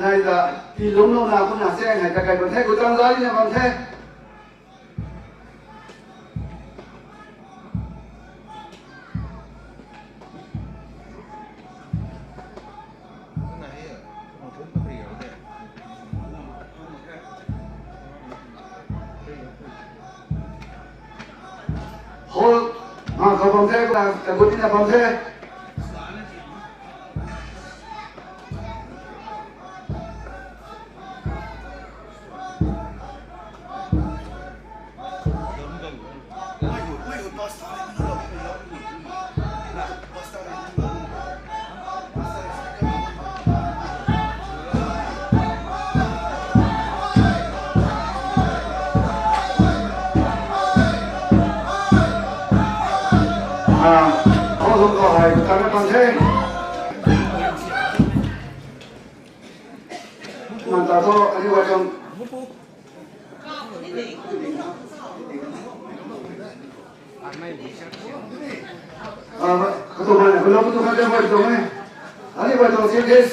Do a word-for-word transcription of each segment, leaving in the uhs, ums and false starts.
Hei ta, pi lungclouna kumna se, hei ta kai bam the, khutang zari na bam the. Hall, ah, khou bam the, ka, kagutina bam the. Ah, khou lung khou hei, khutang na bam the. Kumna ta thu, aniu guay tuang. Ah, katuang mei, kalou katuang khat de huay tuang e. Aniu guay tuang six days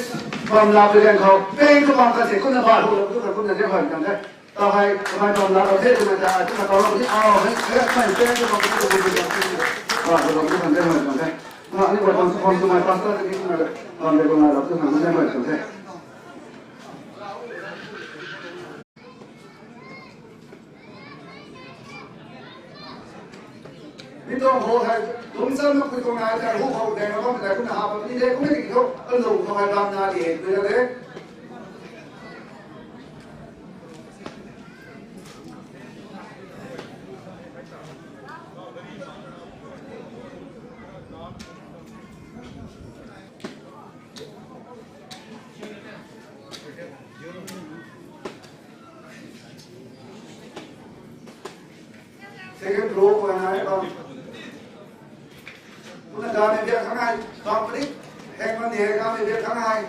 bam laa pui ganv khou, peng tu bam khat se kumna ba, kalou katuang khat kumna de huay tuang the. Tau hei, kamei bam laa kau the, kumna ta, kumna tau lou ni, au, hei, hei, hei, peng tu bam khat se kumna de huay tuang the. Ah, kalou katuang khat de huay tuang the. Ah, aniu guay tuang, tuang, tuang, pastor, ni kumna, bam de kumna, kalou katuang khat kumna de huay tuang the. Mi tuang hall hei, kum sam na pui tuang nai, tei hu khou deng na bam tei kumna ha bam ni de, kum ni tiki thu, kalung khou hei bam na di, tui la de. Second row khou nai bam. Kumna kamei biak khang hei, bam puni, heng man ni hei kamei biak khang hei.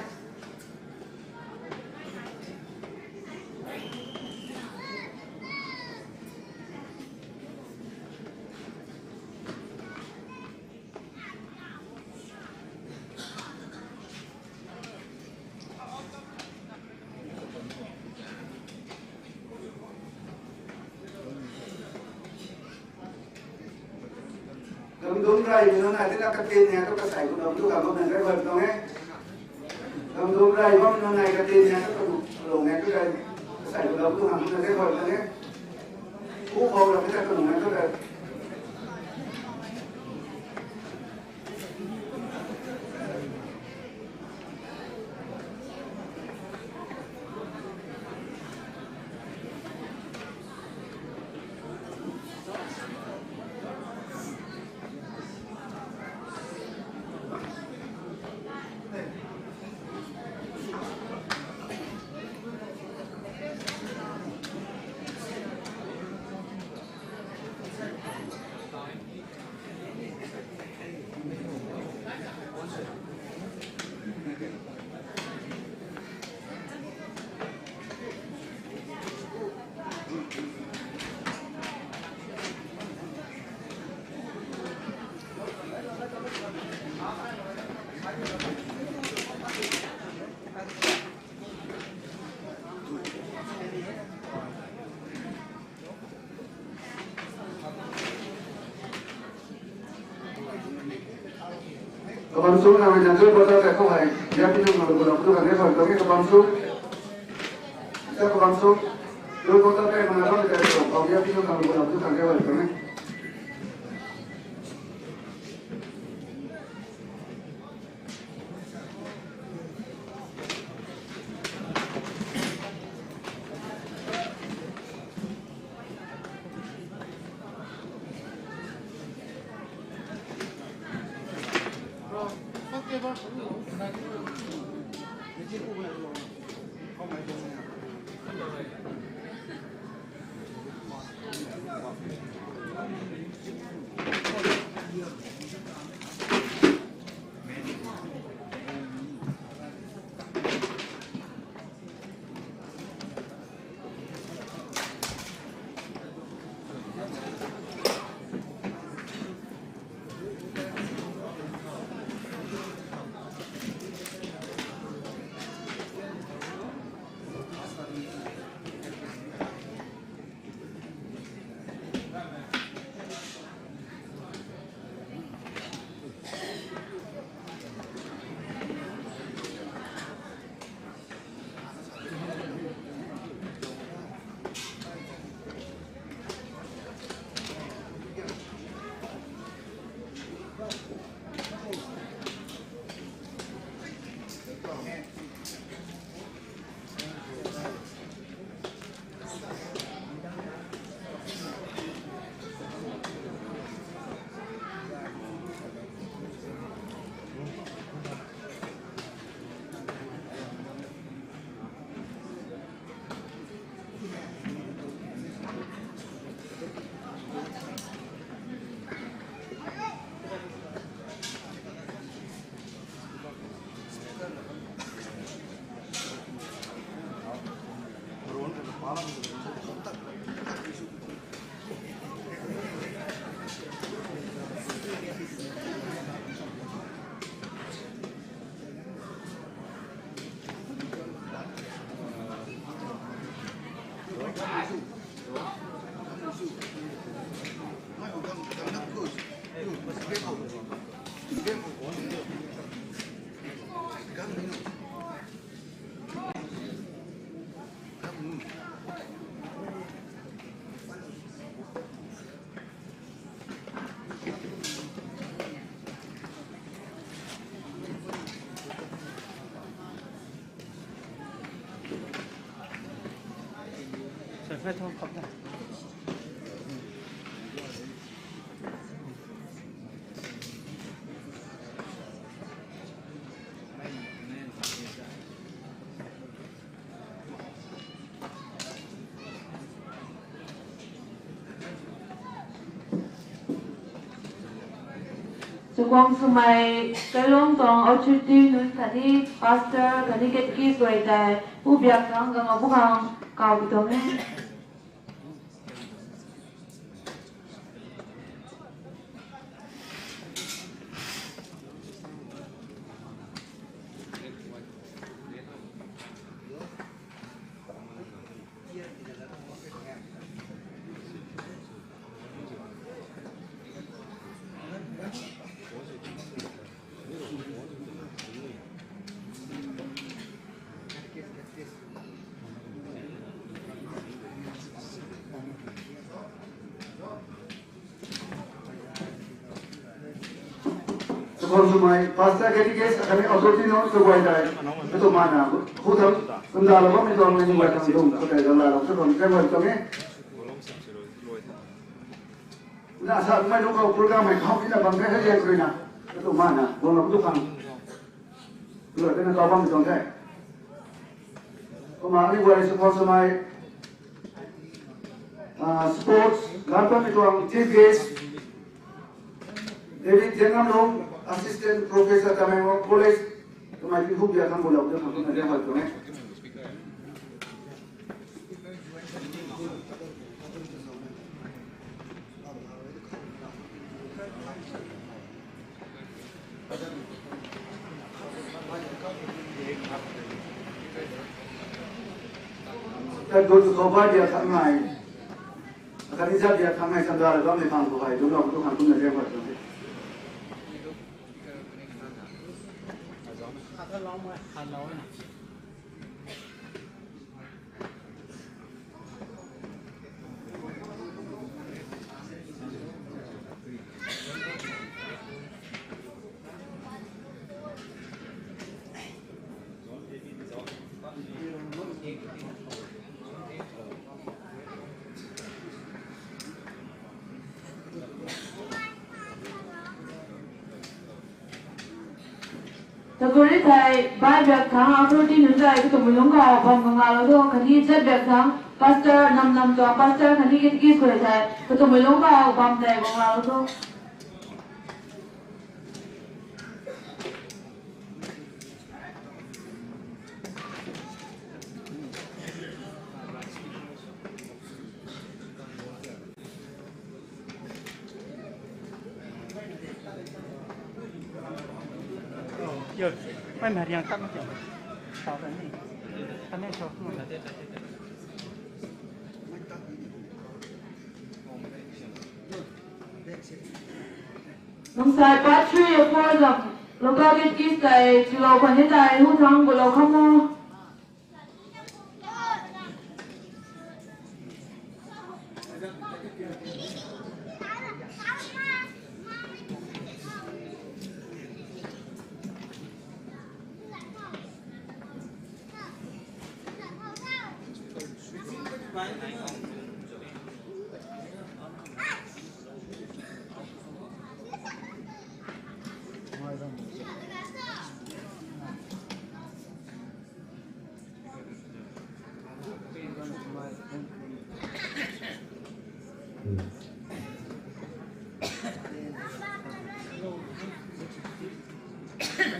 Gamdum rey mi nunc hei tina katin hei tu kasei ku dam tu khang kumna rey bam tuang e. Gamdum rey bam nunc hei katin hei tu kalung hei tu rey kasei ku dam tu khang kumna rey bam tuang e. Hu khou rap tina kalung hei tu rey. Kabam sung na hei nang zui bota kai khou hei, ya pi nang nang buna buna kan ne khou tong e kabam sung. Sa kabam sung. Zui bota kai mana bam kai khou, ya pi nang nang buna buna kan ne khou tong e. Chakhwang swmei kailung tuang authority nunc khatni pastor khatni catechist guay tei pu biak thangc gang abu khang kaw pi tuang e. Chakhwang swmei pastor catechist khatni authority nunc sw guay tei, katuang mana, hu thangc, kumda lou bammei tuang ni guay thangc dung, khuay zang la lou, chakhwang zang guay tuang e. Na sa mei lung khou program hei khou ina bam the hei liang kruina, katuang mana, guang lou tu khang. Lou tena tau bammei tuang the. Kumna ni guay chakhwang swmei, ah, sports, ganv bammei tuang chief guest, David Jengamlung, Assistant Professor, Tamenglong College, kamei pi hu biak thangc bu lou tu khang kumna zang guay tuang e. Tat gut khou bai biak thangc nai, khatni zat biak thangc nai, chamda lou bammei khang khou hei, lungclou tu khang kumna zang guay tuang e. Taguri thei, bai biak thangc authority nunc tei katuang mei lungc khou bam gang la lou tho, khatni zat biak thangc pastor, nam nam tuang pastor khatni catechist guay tei katuang mei lungc khou bam tei gang la lou tho. Nungsai part three of four zam, local catechist tei chulou khwan ni tei hu thangc bulou kham o.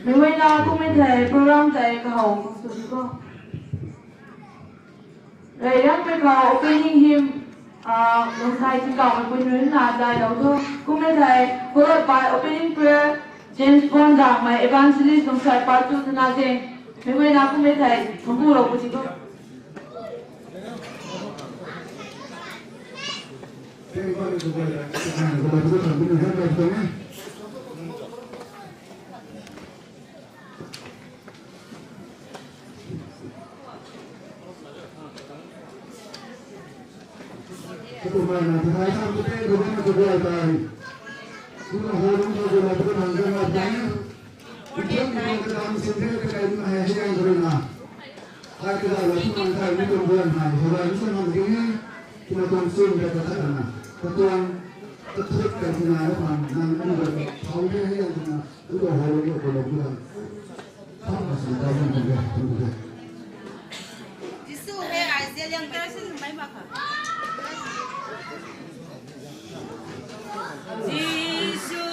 Meic guayna kumei thei program tei kahaw khang sw di ko. Reyliangpui khou opening hymn, ah, Lungsai Tingkauhmei pui nunc na dailou thu, kummei thei, followed by opening prayer, James Pon Dangmei, Evangelist Lungsai Part two twna zing. Meic guayna kummei thei, thangc bulou pu ti ko. Jisu he ai zianliangmei pu. Jisu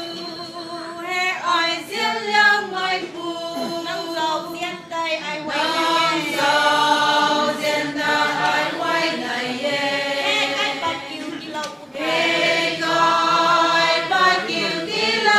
he ai zianliangmei pu. Nang zauzian tei ai huay nai e. Nang zauzian tei ai huay nai e. He kai pat kiu tilou pu the. He kai pat kiu tilou.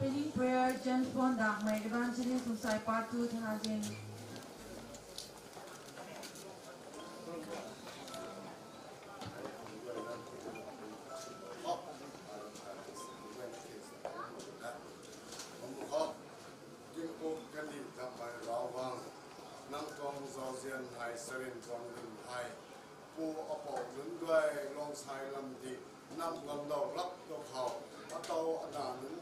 Opening prayer, James Pon Dangmei, Evangelist Lungsai Part two twna zing. Tingkum kandih dammei Ravguangc, nang tuang zauzian hei sarin tuang rin hei, pu apou nunc guay lungcsi lam di, nam gamdau rap tu khou, ataw ana nunc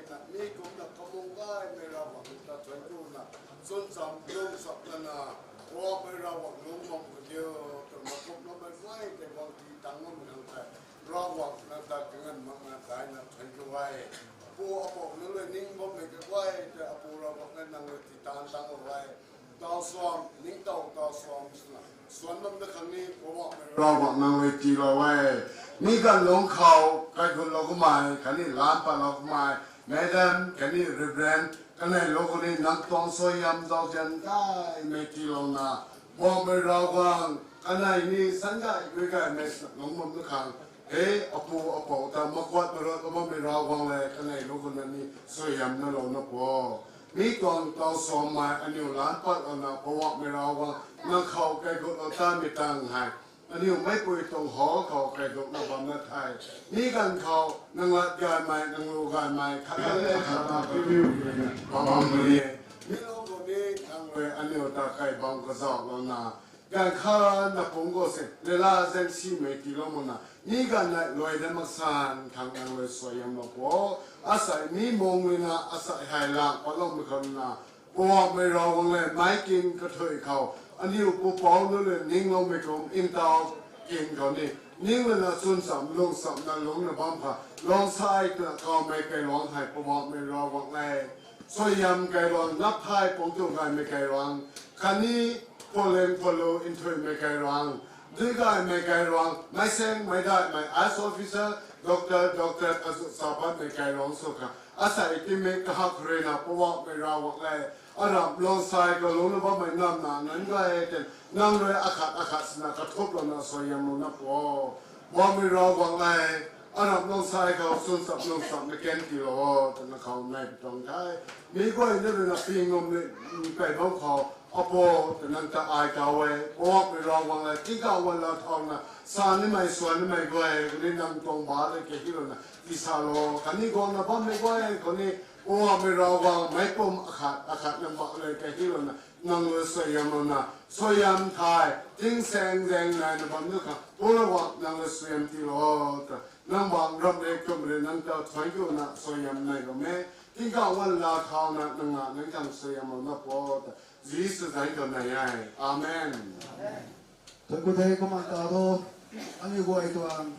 Mi kumna kamung gaymei Ravguangc ta thuanc kuna, chwn cham lung cham lana, Ravguangc mei Ravguangc lung bam ka diu, twna kumna mei guay tei guang ti tang bam khang tei, Ravguangc nang ta kanganv mak na daina thuanc ku e. Apu Apou nang rui ning bammei kaguay tei Apu Ravguangc nang rui ti tan tang lou e. Tau suam, ningtow tau suam swna, suan bam da khang ni, Ravguangc nang rui tiilou e. Mi ganv lungc khou, kaigut lou kamei, khatni lan pat lou kamei, madam, khatni reverend, kanei lou khou ni nang tuang suaihiam zauzian gaymei tiilouna, Ravguangc mei Ravguangc, kanei ni sangay gui gaymei lungc bam da khang, he, Apu Apou ta makuat maruat bam bammei Ravguangc le, kanei lou khou na ni suaihiam na lou na po. Mi tuang tau suammei aniu lan pat lana Ravguangc mei Ravguangc nang khou kaigut lou tamei tang hei, aniu meicpui tuang hall khou kaigut na bam na the. Mi ganv khou nang lat gaymei, nang lu gaymei, khat khat na khat na piu bam bam ni. Mi lou khou ni nang rui aniu ta kai bam kazauh louna, ganv khat na pungc khou si, leila zaeng simei tiilou makna, mi ganv nai luai dat maksan khang nang rui suaihiam lou po. Asei mi mung ruina, asei hei lang patloumei khou na, Ravguangc mei Ravguangc le, meic kin kathui khou, aniu pupouc nunc le ningloumei kum, ntaw kin khou ni, ning lana chwn cham lung chamna lungcna bam kha, luang sai twna kawmei kailuang hei Ravguangc mei Ravguangc le. Suaihiam kailuang, nap thai pungc tu gaymei kailuang, khatni phualing phualu nthuihmei kailuang, dui gaymei kailuang, meic seng meic daihmei, I A S officer, doctor, doctor, azuh sa patmei kailuang sw kha, asei timik kahak khou ruina Ravguangc mei Ravguangc le, aramh luang sai kalungcna bammei namna nunc guay tei, nang rui akhat akhat sina kathup louna suaihiam lou na po. Ravguangc mei Ravguangc le, aramh luang sai khou chwn cham lung chamna kan tiilou o, twna khou nai pi tuang the. Mi guay na ruina ping ngam ni, kai bam khou, Apu, tw nang ta ai kau e, Ravguangc mei Ravguangc le, tingkauh wan la thauna, sa nimei, suan nimei guay, khatni nang tuang ba le kahilouna, tisalou, khatni guangna bammei guay, khatni, Ravguangc mei Ravguangc, meic pum akhat, akhat nang ba le kahilouna, nang rui suaihiam louna, suaihiam thai, tingsaeng zaeng naina bam nu kha, Pu Ravguangc nang rui suaihiam tiilou, ta, nang bang ramh le kum rui nang ta thuanc kuna suaihiam nai bam e, tingkauh wan la thauna nang na nang khang suaihiam lou na po, ta, Jisu zanc khou nai e. Amen. Thuanc ku the, kumna ta tho, aniu guay tuang,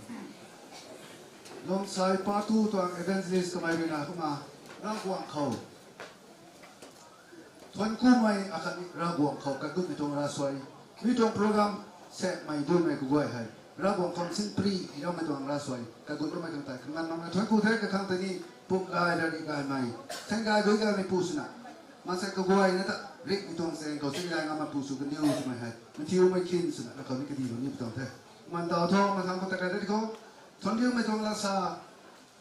Luangsai part two tuang evangelist kamei ruina kumna, Ravguangc khou thuanc kumei akhatni Ravguangc khou kagutmei tuang ravsuai. Mi tuang program setmei duimei kaguay hei, Ravguangc khou sinpri iramei tuang ravsuai. Kagut ramei tuang tei kanganv makna thuanc ku the, kakhang tei ni pum gay ra ri gaymei, thang gay dui gaymei pu swna, maansei kaguayna ta rikmei tuang chaeng khou chingdai ngamna pu sw kaniw twmei hei mathiumei khin swna, na khou ni kadi lou ni pu tuang the. Kumna ta tho, mathang khou ta kai dat khou, thuanc riumei tuang lasa,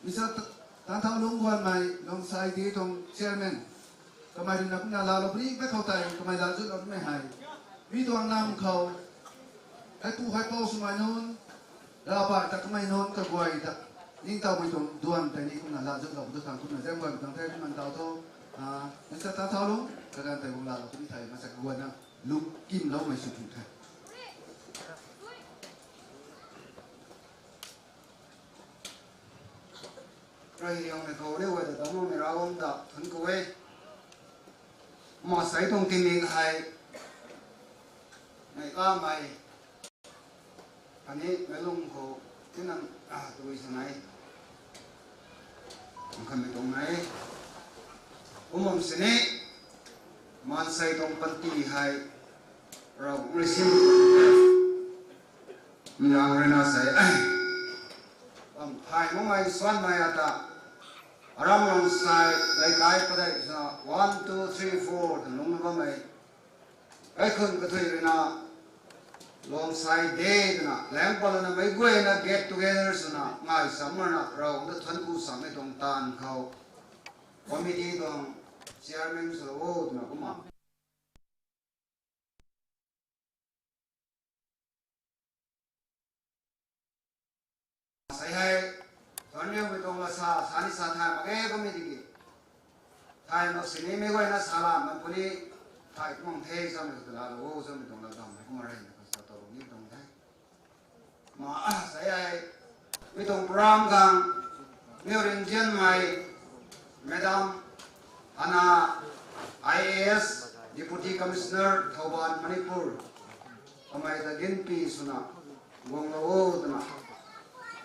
Mister T-, Tanthaulung Guanmei, Luangsai Day tuang chairman, kamei ruina kumna laalou puni, mei khou tei kamei laa zutlou mei hei, mi tuang nam khou, heipu heipou swmei nunc, ravba ta kamei nunc kaguay ta, ningtowmei tuang duan tei ni kumna laa zutlou tu khang kumna zaeng guay tuang the. Kumna ta tho, Mister Tanthaulung, kaganv tei guang laalou puni thei, maansei kaguayna lungkimloumei sw tu the. Rey riangmei khou riu e ta damcloumei Ravguangc ta thuanc ku e. Maansei tuang tingmik hei, mei kamei, khatni meic lung khou tinang, tui sa nai, khanmei tuang nai. Kum bam sini, maansei tuang panty hei, Ravguangc rui sim, mi rang ruina sei, bam thay makmei suanmei ata, aram Luangsai, leikai padeih swna, one, two, three, four, twna lungna bammei, kaikhun kathui ruina, Luangsai Day twna laeng pat lana meic guayna get together swna ngai sam mana, Ravguangc ta thuanc ku sammei tuang taanv khou, committee tuang chairman swlou o twna kumna sei hei, thuanc riumei tuang lasa, sa ni sa thay mak e kumna tiki, thay mak sini meic guayna sa la mak puni, thay kumna the samei khou ta laalou o samei tuang lat dammei kumna reyna khou sa tow ni tuang the. Ma, sei hei, mi tuang program khang, miu ringzianmei, Madam Hana, I A S, Deputy Commissioner, Thoubal, Manipur, kamei ta ginpi swna guanglou o twna,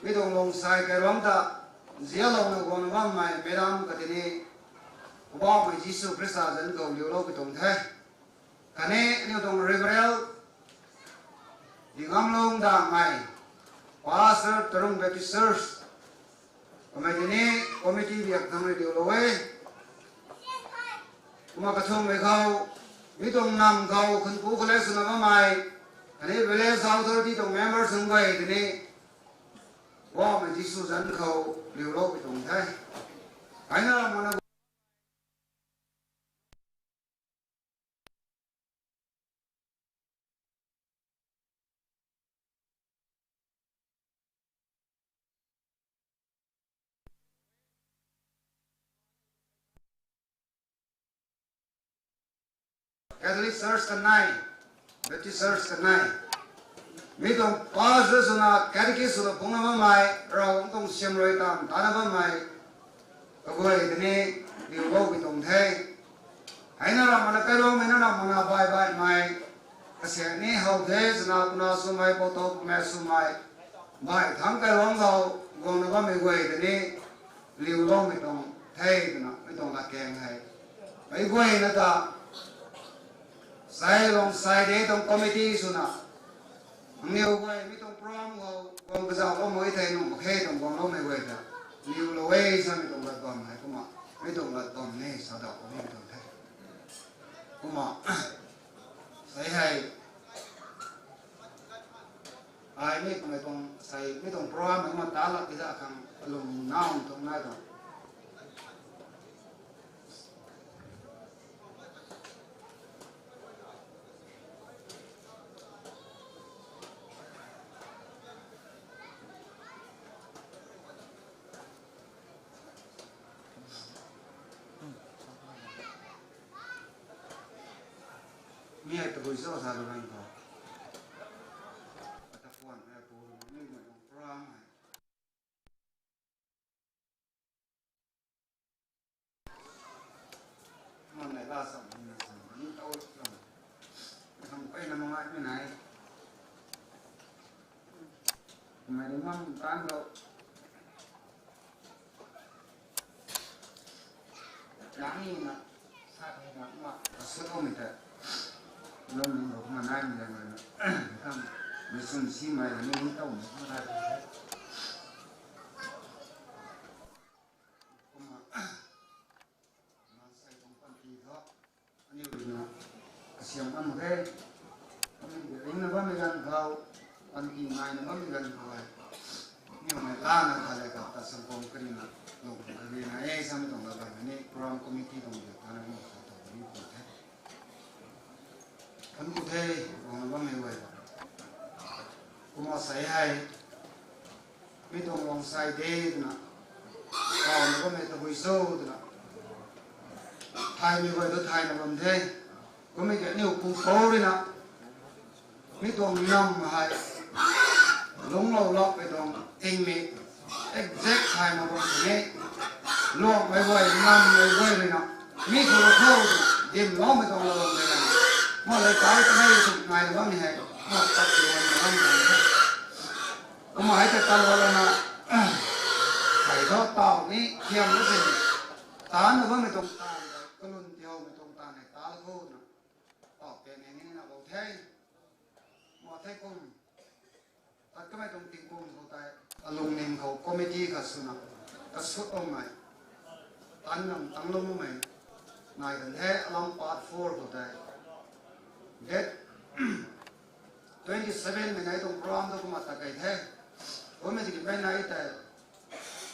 mi tuang Longsai kairuang ta zialouna guangna bammei Madam katini, Poubauhmei Jisu Khrista zanc khou liulou pi tuang the. Khatni aniu tuang Reverend Dingamlung Dangmei, Pastor, Tarung Baptist Church, kamei tini committee biak thang rui liulou e. Kumna kathumhmei khou, mi tuang nam khou khunpu khou le swna bammei, khatni village authority tuang members nunc guay tini, Poubauhmei Jisu zanc khou liulou pi tuang the. Hei na mana Catholic Church kanei, Baptist Church kanei, mi tuang pastor swna catechist swna phungna bammei, Ravguangc tuang siamruai taanv tana bammei kaguay tini liulou pi tuang the. Hei na ramh mana kairuangmei na ramh mana baih baihmei, kasian ni how the swna puna swmei, pou tou pumei swmei, baih thangc kairuang khou guangna bammei guay tini liuloumei tuang the twna mi tuang latkaeng hei, meic guayna ta, Sai Longsai Day tuang committee swna, aniw guay mi tuang program khou guang kazauhlou mak e thei nuh mak khe tuang guangloumei guay ta liulou e samei tuang lat bam hei kumna, mi tuang lat bam ni sa dauh mi tuang the. Kumna, sai hei, ai mi kummei tuang, sai mi tuang program hei kumna ta lat ti da khang lung naw tuang nai tuang. Mi hei tabui cho sa lu rang khou, ata puan hei pu mi mei tuang program hei Manei la sam ni na sam ni tau lam. Sam kai na mangai mi nai. Mei ni mam tan lo. Nang ni na sa ni na ma. Sa ko mi ta. Lom ni lo manai mi la na. Kam mi sun si mai ni ni tau ni ma. Kumna, maansei tuang panty thu, aniu ruina kasiam bam mak khe. Aniu ringna bammei ganv khou, panty naina bammei ganv khou hei, aniu mei lana khat le khat ta sangkam karina, lung karina e samei tuang lat bam ni program committee tuang biak thana ni khat tuang ni pu the. Kan pu the, guangna bammei guay. Kumna sei hei, mi tuang Longsai Day twna, kawna bammei tabui cho twna, thaymei guay tu thayna bam the. Kummei ki aniu pu pou ruina, mi tuang nam hei, lungclou lak mei tuang tingmei, exact thay mak bam sini, luangmei guay, nammei guay ruina, mi khou rui khou, dimloumei tuang lou bam de na. Ma lei kai kanei tu naina bammei hei, ma tat luan na bam de. Kumna hei ta tat luan na, hei thu taw ni thiam na sin, taanna bammei tuang taanv, kalun tihoumei tuang taanv hei tat khou na, taw pe ni ni na bou the. Ma the kum, tat kamei tuang tingkum khou tei, alungning khou committee khat swna, kasut bammei, tan nam tang lum bammei, nai kan the alam part four khou tei. Date twenty seven mei nai tuang program tu kumna ta kei the. Kummei tiki mei nai tei,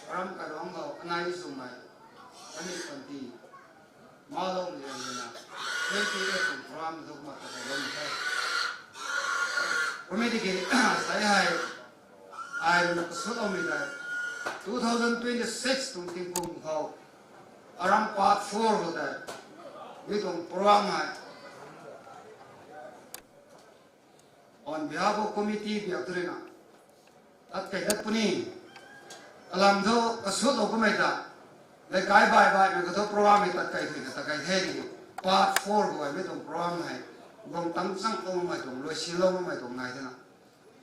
program karuang khou anai swmei, kani panty, malou mei liang na, twenty eight tuang program tu kumna ta kei lou the. Kummei tiki, sei hei, ai ruina kasut bammei tei, two thousand twenty six tuang tingkum khou, aram part four khou tei, mi tuang program hei, on behalf of committee biak tu ruina, tat kei dat puni, alam thu kasutlou kamei ta, Leikai bai bai mei khou thu program hei tat kai thei na tat kai the ni. Part four khou hei mi tuang program hei guang tang chang lou mei tuang, luai si lou mei tuang nai the na.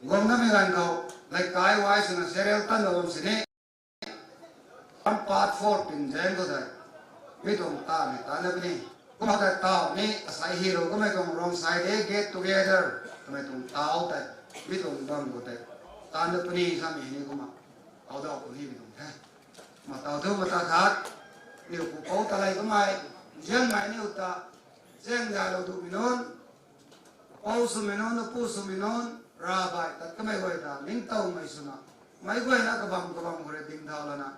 Guang na mi gan khou, leikai wai sina serial tan lou bam sini. Am part four pin zaeng khou tei, mi tuang ta ni ta na puni. Kumna tei tau ni asai hero kamei tuang rong sai de get together kamei tuang tau tei, mi tuang bam khou tei, ta na puni sa mi ni kumna. Tau dau puni mi tuang the. Ma tau thu ma ta khat, niw pu pou ta lei kamei, zian mai niw ta, zian ga lou du mi nunc, pou sw mi nunc, na pu sw mi nunc, ra bai tat kamei guay ta, ning tau mei swna, mei guay na kabam kabam khou rui ding thau lana,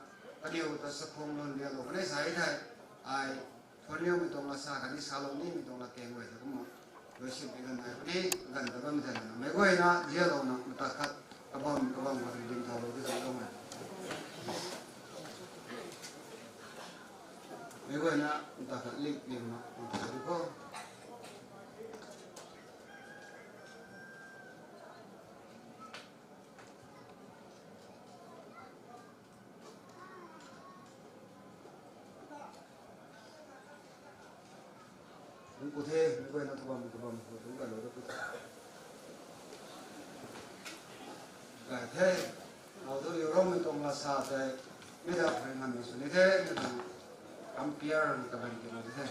kaniw ta sakhwang lun lia lou kanei sa e thei, ai, thuanliu mi tuang la sa kani sa lou ni mi tuang la keng guay ta kumna, luai sim pi gan nai puni, gan ta bam thei na, mei guay na, zia lou na, mata khat, kabam kabam khou rui ding thau lou di zang lou mei. Mei guay na, mata khat lik lim na, mata khat di khou. Nunc ku the, nunc guayna kabam kabam khou tu kalou da ku the. Gay the, nau tu liu rammei tuang la sa tei, mi da rui nganmei sw ni the, mi tuang compare ni kaban ki na di the.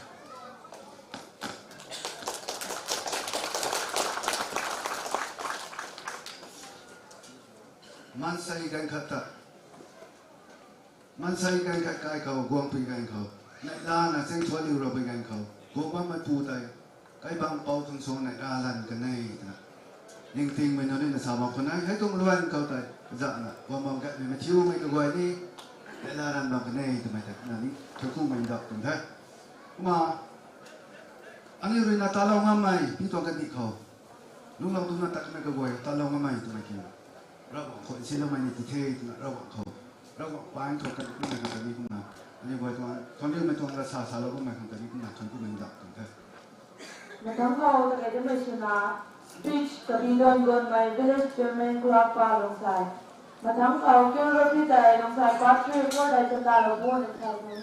Maansei ganv khat ta, maansei ganv khat kai khou, guangpui ganv khou, neihlana chengthuanliu raupui ganv khou, guang bammei pu tei, kaibang pou khang suang neihla lan kan e twna, ningtingmei nunc ni na sa bam khwan e, hei tuang luan khou tei, kazakna guang bam gatmei mathiumei kaguay ni, neihla lan bam kan e twmei tei na ni thuanckumei ndauh tuang the. Kumna, aniu rui na talou ngammei pi tuang kandih khou, lungclou tuna tatmei kaguay talou ngammei twmei ki, Ravguangc khou nsinloumei ni ti the twna Ravguangc khou, Ravguangc paan khou kandih kumna kandih kumna, aniu guay tuang thuanliumei tuang rasa salou bammei khang kandih kumna thuanckumei ndauh tuang the. Mathangc khou ta kei damei swna, speech kabi luan guanmei village chairman Kulakpa Lungsai. Mathangc khou choreography tei Lungsai part three four dei chandalou bu ni thau the.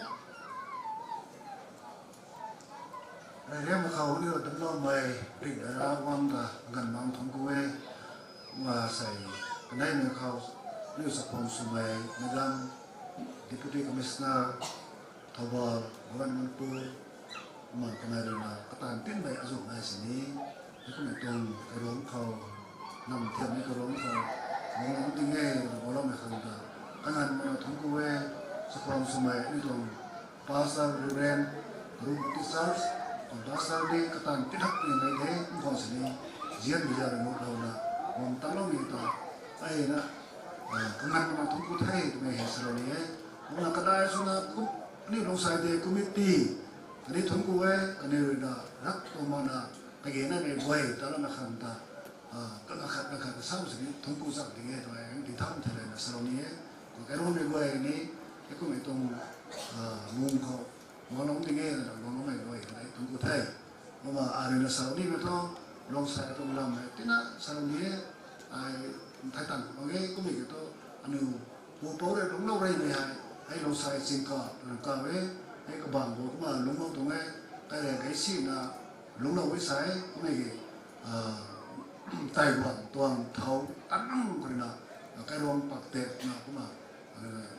Rey riam khou niw damcloumei ringh rara guang ta ganv mang thuanc ku e. Kumna sei kaneimei khou niw chakhwang swmei Madam Deputy Commissioner Thoubal, Government Manipur, kumna kanei ruina kataanv tinmei azuh nai sini, hei kumna tuang kairuangc khou, nam thiammei kairuangc khou, guang lang ting e, guangloumei khang ta, kanganv mana thuanc ku e, chakhwang swmei ni tuang Pastor, Reverend, Rumti Church, tuang Pastor ni kataanv tinhak ni mei de, kum khou sini, zianmei zian rui nutlouna, guang tangloumei ta, ai na, kanganv mana thuanc ku the twmei hei salou ni e. Kumna kadai swna kum, aniu Lungsai Day Committee, kaniw thuanc ku e, kaniw ruina rak tuang mana, kage namei guay talouna khang ta, kanga khat na khat kasau sini thuanc ku chak ding e twmei di tham thei lana salou ni e. Kairuangmei guay ni, hei kummei tuang mung khou guanglou ding e twna guangloumei guay kanei thuanc ku the. Kumna ai ruina salou nimei thu, Lungsai tuang lam hei tina salou ni e, ai thei tan mak ge kummei ki thu, aniu pupouc rui lungclou reymei hei, hei Lungsai chingka twna kaw e, hei kabangc khou kumna lungclou tuang e, kairei kaisina lungclou e sa e, kummei ki, Taiwan tuang thau tanang khou ruina, kairuang pak tei na kumna,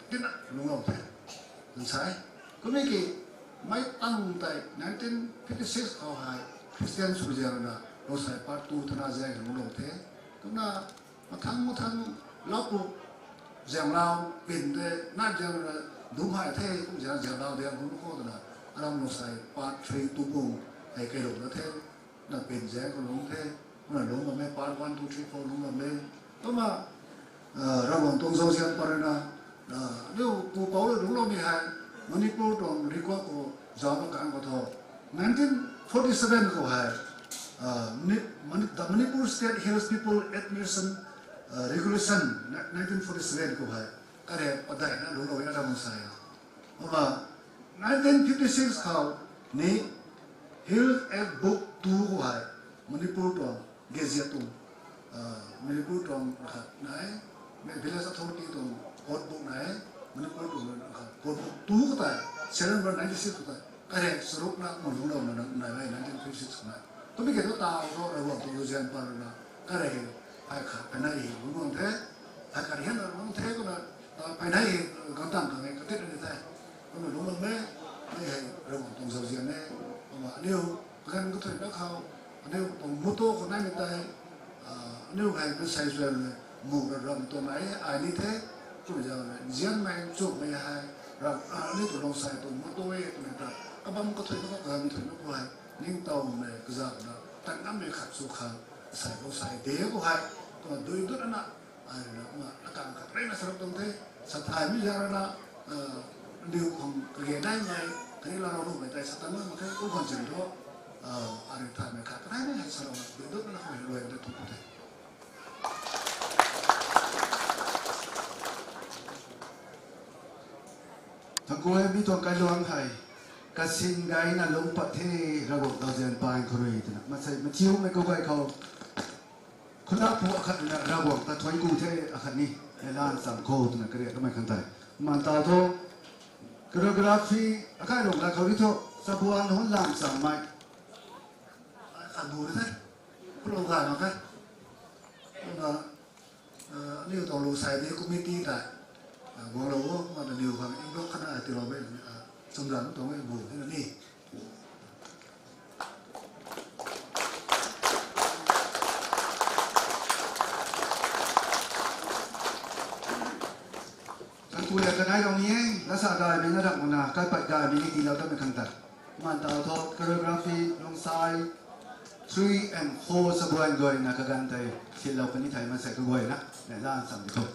tina lungclou the, twna sa e. Kummei ki, mei tang tei nineteen fifty six khou hei Christian swzian ruina Lungsai part two thana zaeng lungclou the. Kumna mathang mathang lau pu zianglou pin tei nai zian ruina dungc hei the, kum zian zianglou diang kum khou twna, aram Lungsai part three tu bung hei kairuang na the. Na pin zaeng khou lungc the, kumna lungc bam e, part one, two, three, four lungc bam e. Kumna, Ravguangc tuang zauzian pat ruina, niw pupouc rui lungcloumei hei, Manipur tuang record khou zauc na kang khou tho, nineteen forty seven khou hei, the Manipur State Hills People Administration Regulation, nineteen forty seven khou hei, kare padeihna lungclou e Ravguangc sa e. Kumna, nineteen fifty six khou ni Hill Act Book two khou hei, Manipur tuang gazette tuang, Manipur tuang khat nai, Village Authority tuang code book nai, Manipur tuang kha, kor tu tei, serial number ninety six tei, kare saruk na ma lungclou na nai e nineteen fifty six na. Tumei ke tu ta ro Ravguangc tuang luzian pa rui na, kare hei, hei kha, phaynei hei lungc guang the, hei khat hian na lungc the kumna, phaynei hei ganv tang khang e katit ni the. Kumna lungc guang e, mei hei Ravguangc tuang zauzian e, kumna aniu, kaganv kathuina khou, aniu tuang motto khou naimei tei, aniu hei na sai zuan le, mu ra ram tuang nai ai ni the, kumna zauzian, zianmei, nchumhmei hei, ram, aniu tuang lungcsai tuang motto e twmei ta, kabam kathuina khou, kaganv kathuina khou hei, ningtowmei, kazauhna, tat ngammei khat sw khang, sai khou sai de khou hei, kumna dui dut ana, ai rui na, kumna, akang khat rui na saruk tuang the, sa thaymei zaeng rui na, aniu khang kage naimei, kaniw laalou rumei tei sa tan mak khe, kum khang zin thu, ai rui thaymei khat, kanaimei hei sa rui na, dui dut ana khou hei luai de thu khou the. Thangku e, mi tuang kailuang hei, kasin gayna lungc pat the, Ravguangc zauzian pa khou rui twna, masei mathiumei khou gay khou, khuna pu akhat rui na Ravguangc ta thuanc ku the, akhat ni, neilan cham khou twna kariak kamei khang tei. Maan taw thu, choreography, akai rung la khou ri thu, chabuan hun lam chammei, khat bu the, khulou gay mak khe. Kumna, aniu tuang lungcsai de committee tei, guanglou o, kumna aniu khang inbok khatna tiilou e, chumram tuang e bu the na ni. Thangku e, kanei rou ni e, lasa gaymei na ram na, kaipat gaymei ni tiilou tamei khang ta. Maan taw thu choreography lungcsai three and four chabuan guayna kaganv tei silou kani thei masei kaguayna, neilan cham di tho.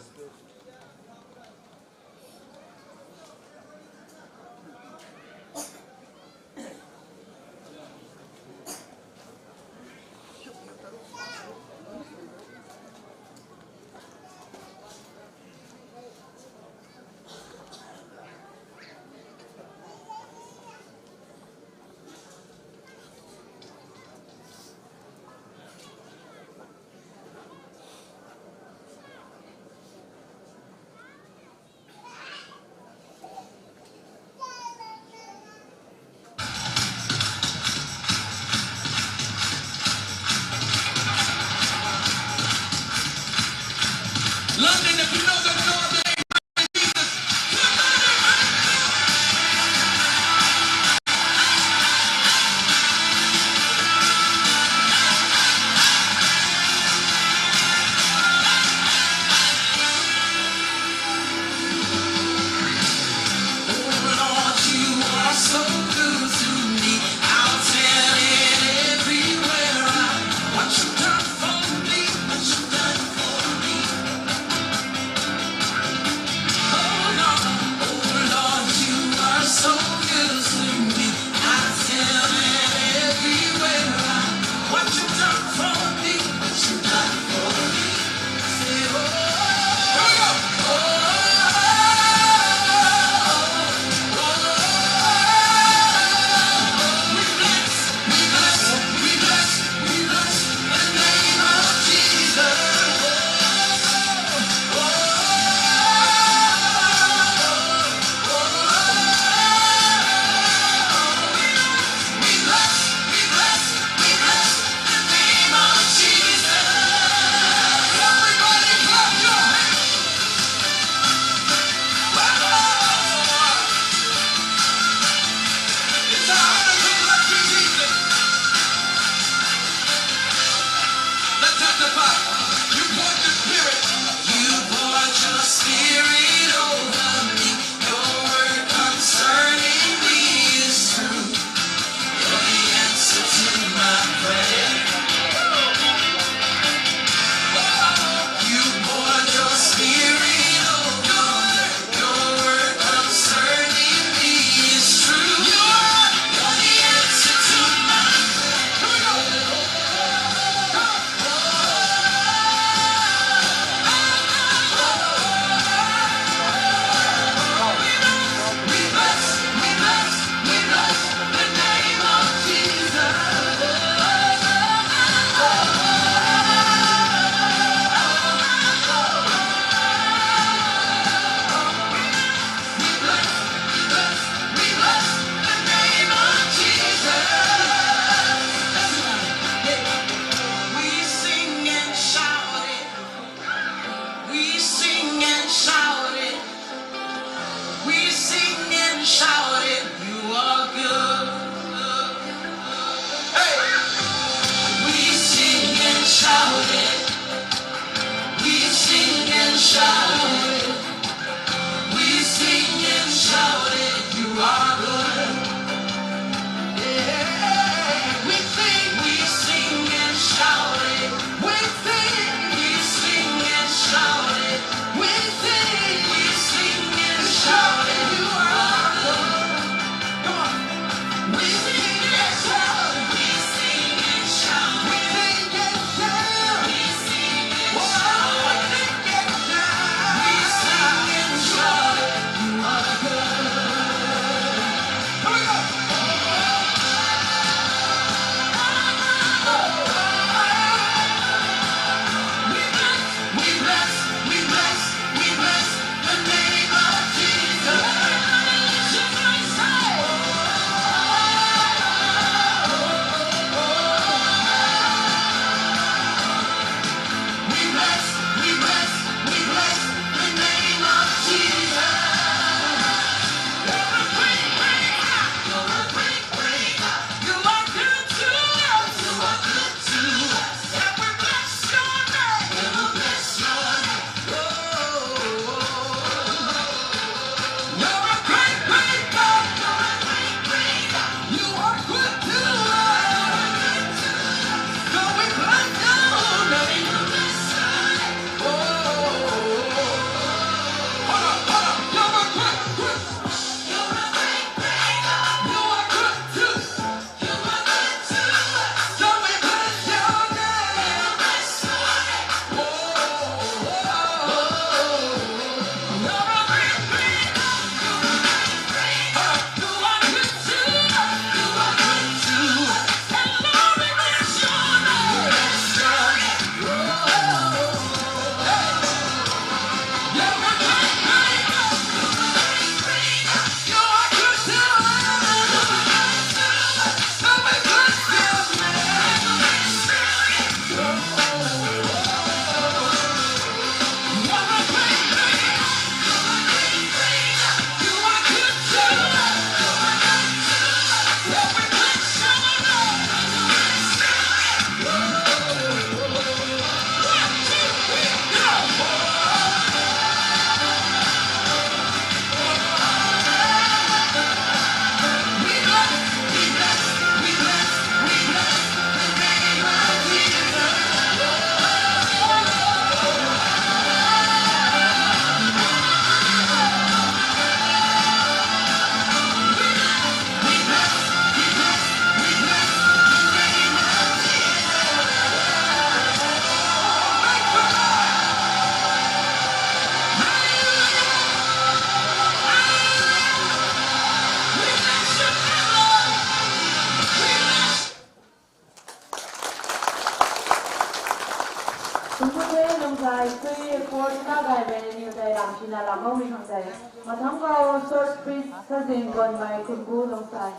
Sui report na gay mei ni tei lam china lam mou mi khang tei. Mathang khou short speech sa zing guan mei khun bu lung sai.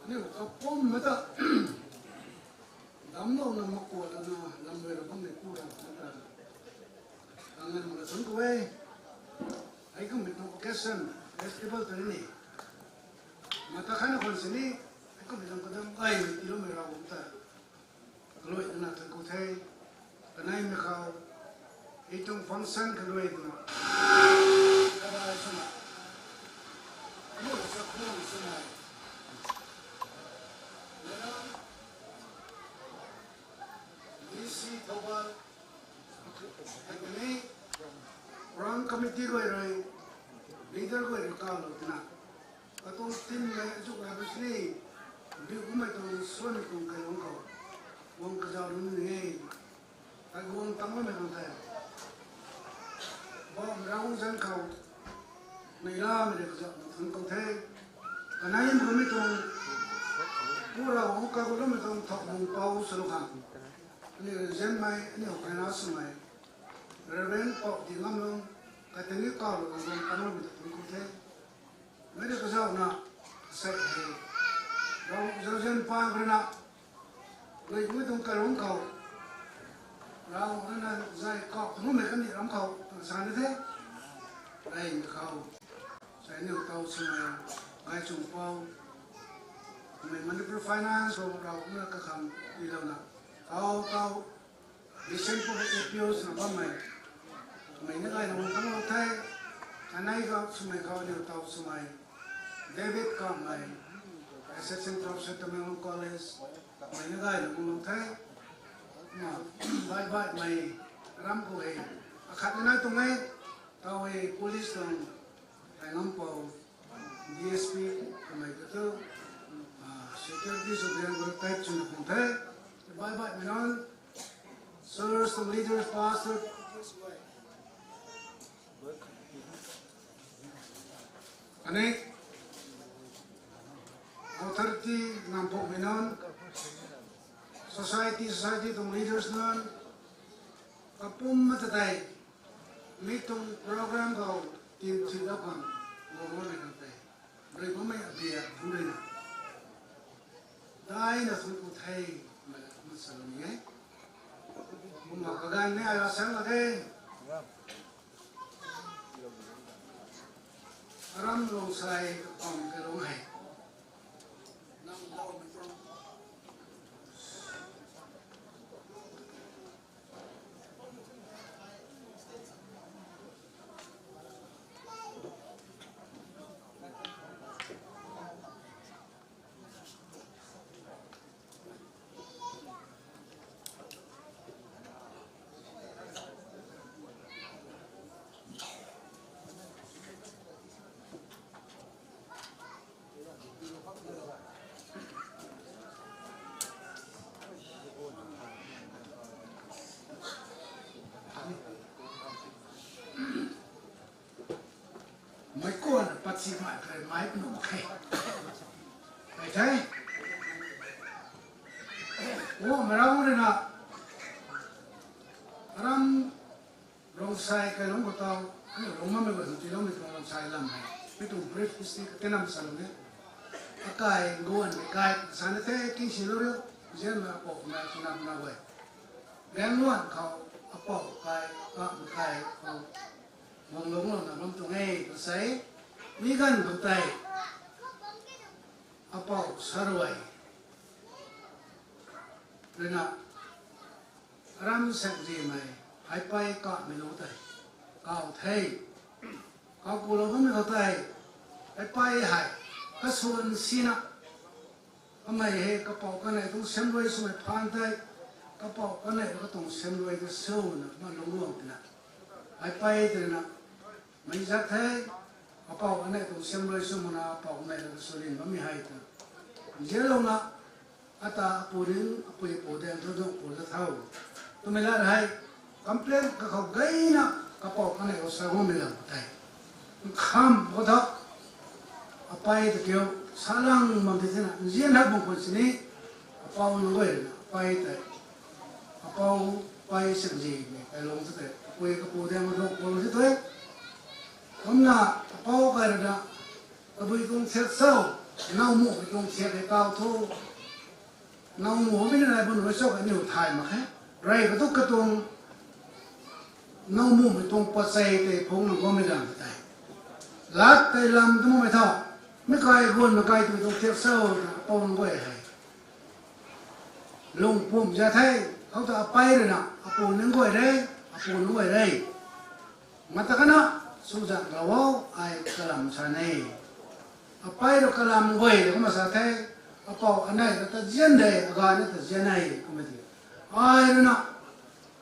Aniu kapum mata damlou na makuat lana lamrui ra bam nei ku ra mata kangan mata sun ku e. Ai kum mi tuang occasion festival tari ni mata khaina khwan sini ai kum mi tuang kadam ai mi tilou mei ra bam ta kalui na thank ku the. Kanei mi khou i tuang function kalui na kadai suna lu sa khun suna lena D C Thoubal khatni program committee guay rui leader guay rui kalou tina katuang team le azu la rui sini biu kummei tuang suan tuang kai lung khou guang kazau lun ni e. Kai guang tang lamei tuang the. Bam rau zan khou nei lamei de kazau na thun kou the. Kanei mi tuang pu rau hung kai gu lamei tuang thok mung pau sulu khang ani zenmei ani hou kaina swmei Reverend Pau Di Ngam Lung, katini kau lung lung panau mi ta pun ku the. Mei de kazau na, kasek he. Rau zau zen pan kri na, lui kung tuang kai lung khou. Rau na na zai kau kung mei kani ram khou, tang san de the. Rei mi khou. Sai niu tau swmei, gai chung pau. Mei Manipur Finance khou rau na kakham, ilou na. Kau tau, Vision Public Appeals na bammei. Mei na gay na mung tang lou the. Kanei khou swmei khou niu tau swmei. David Kamei. Assistant Professor Tamenglong College. Mei na gay na mung lou the. Ma, bye bye mei. Ram khou he. Akhat na nai tuang e. Tau he police tuang. Kai ngam pau. D S P kamei katu, ah, security su biang guru type chuna kung the. Bye bye, mi nunc. Church tuang leaders, pastor. Ani authority ngam pau mi nunc. Society, society tuang leaders nunc. Kapum mata tei. Mi tuang program khou tin thil da khang guang lou ni kan tei. Rui bammei abia thu rui na. Dai na thun ku the, mei la kumna salou ni e. Kumna kaganv ni ai la sang la de. Aram lung sai kapam kai lung hei. Mei kuan patsi mai kre mai pnu mak khe. Kai the. O, mei rau rui na. Aram Rong sai kai lung khou tau, ani rong mamei guay hum tiiloumei tuang rong sai lam hei. Mi tuang brief history ka tenam salou ni. Akai guan mei kai, sa na the, king si lou riu, zian mei apou mei, suna mei guay. Rengluan khou, apou kai, ka mei kai khou, guang lungclou na bam tuang e, ka sei. Mi ganv khou tei, apou saruai. Rui na, Aram sek zi mei, hei pei kamei lou tei, kau the, kau kulou bammei khou tei, hei pei hei, kasuan sina, kamei hei kapou kanei tuang semruai swmei phaan tei, kapou kanei katuang semruai ta suna, ma lungluang tina, hei pei tina, mei zat the, Apou anei tuang siamruai sw mana apou anei rui sw rin bammei hei ta. Nzianlouna, ata apu ring, apui apu daeng thu dungc pu la thau. Twmei lat hei, complain kakhou gayna, kapou anei khou sa guangmei lam tei. Nkham khou tho, apei ta kiu, salang bam ti thina, nzian hak bung khwan sini, apou nunc guay rui na, apei tei, apou, apei sangzimei, tei lung tu tei, apui kapu daeng dungc pu ti tei. Kumna, apou kai rui na, tabui tuang thiak cho, nowmumei tuang thiak hei kau thu, nowmumei na rai bun rui cho kaniw thay mak khe. Rey katu katuang, nowmumei tuang pachei tei phungna guangmei lam tei. Lat tei lam tu makmei tho, mi kai guan na kai tabui tuang thiak cho, na apou nunc guay hei lung pum za the, khou ta apei rui na, apu nunc guay re, apu nunc guay re. Mata kana, suzanlou o, ai kalam sa ne. Apei rui kalam guay de kumna sa the, apou anei rui ta zian de, agay na ta zian e, kumna ti. Ai rui na,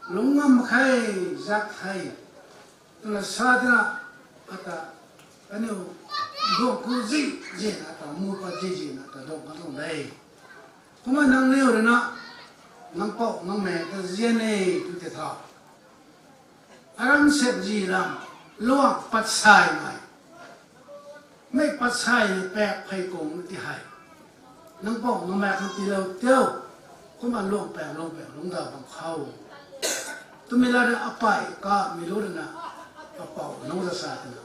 lungc ngam khe, zak the. Twna sa tina, ata, kaniw, dungc ku zi, zi na ata, mu pat zi, zi na ata, dungc ka tuang de. Kumna nangniw rui na, nang pou, nang mei ta zian e, tu tei tha. Aram sep zi lam, luang pat sai mei. Mei pat sai ni pak phey kung ti hei. Nang pou, nang mei khang tiilou tio. Kumna luang pak, luang pak, lungc daw bam khou. Twmei lat rui apei kamei lu rui na, apou nunc ta sa tina.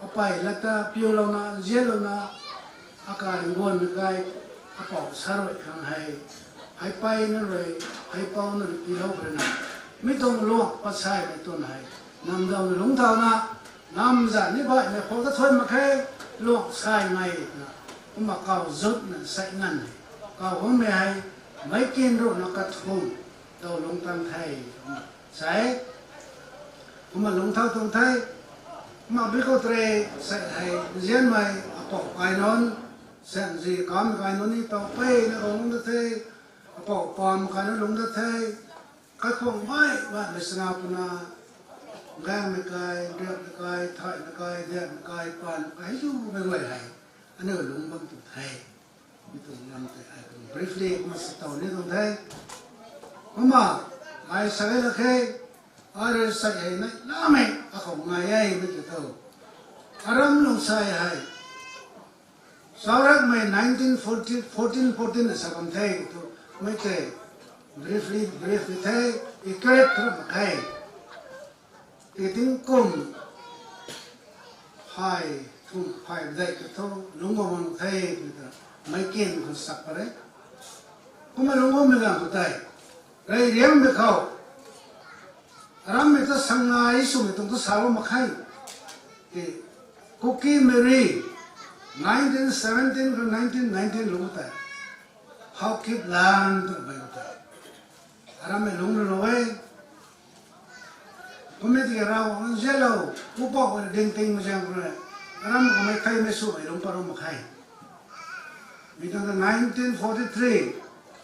Apei lat ta piulouna, nzianlouna, akai rui guanmei kai, apou sa rui khang hei, hei pei na rui, hei pou na rui tiilou rui na, mi tuang luang pat sai mei tun hei, namdaw na lungc thau na, namzat ni baihmei khou ta thuan mak khe, luang sai mei na, kumna kau zutna sai nganv hei, kau guangmei hei, meic kin ruhna kathumh, daw lungc tang the, kumna sa e. Kumna lungc thau tuang the, kumna bi khou tei, sa hei, nzianmei, apou kai nunc, sangzi kam kai nunc ni taw peyna khou lungc dat the, apou pam kai nunc lungc dat the, kaikhwang baih baihmei sana puna, gaengmei kai, riapmei kai, thaymei kai, diakmei kai, panmei kai, hei zumei guay hei, aniu lungc bam tu the. Mi tuang lam tei ai tuang briefly kumna sa tow ni tuang the. Kumna, ai sa e la khe, ai rui sa hei nai lamei, akhou ngai e, mi tu tho. Aram lung sai hei. Saurakmei nineteen forty, fourteen fourteen na sa bam the, tu, mei tei, briefly, briefly the, i correct ram mak khe. Ti tingkum phay, thum phay dei ka thu lungc bam the, tw ta, meic kin khou sak pare. Kumna lungc bammei ganv khou tei, rey riangmei khou, arammei ta sangnai swmei tuang ta sa bam mak khe. Ti, Kuki Mary, nineteen seventeen khou nineteen nineteen lungc tei, Haokip Land twmei khou tei, arammei lungc rui lou e. Kumna tiki Ravguangc nzianlou, pupouc rui ding ting mei zaeng khou rui, aram khou mei theimei swmei lungc pat ram mak khe. Mi tuang ta nineteen forty-three,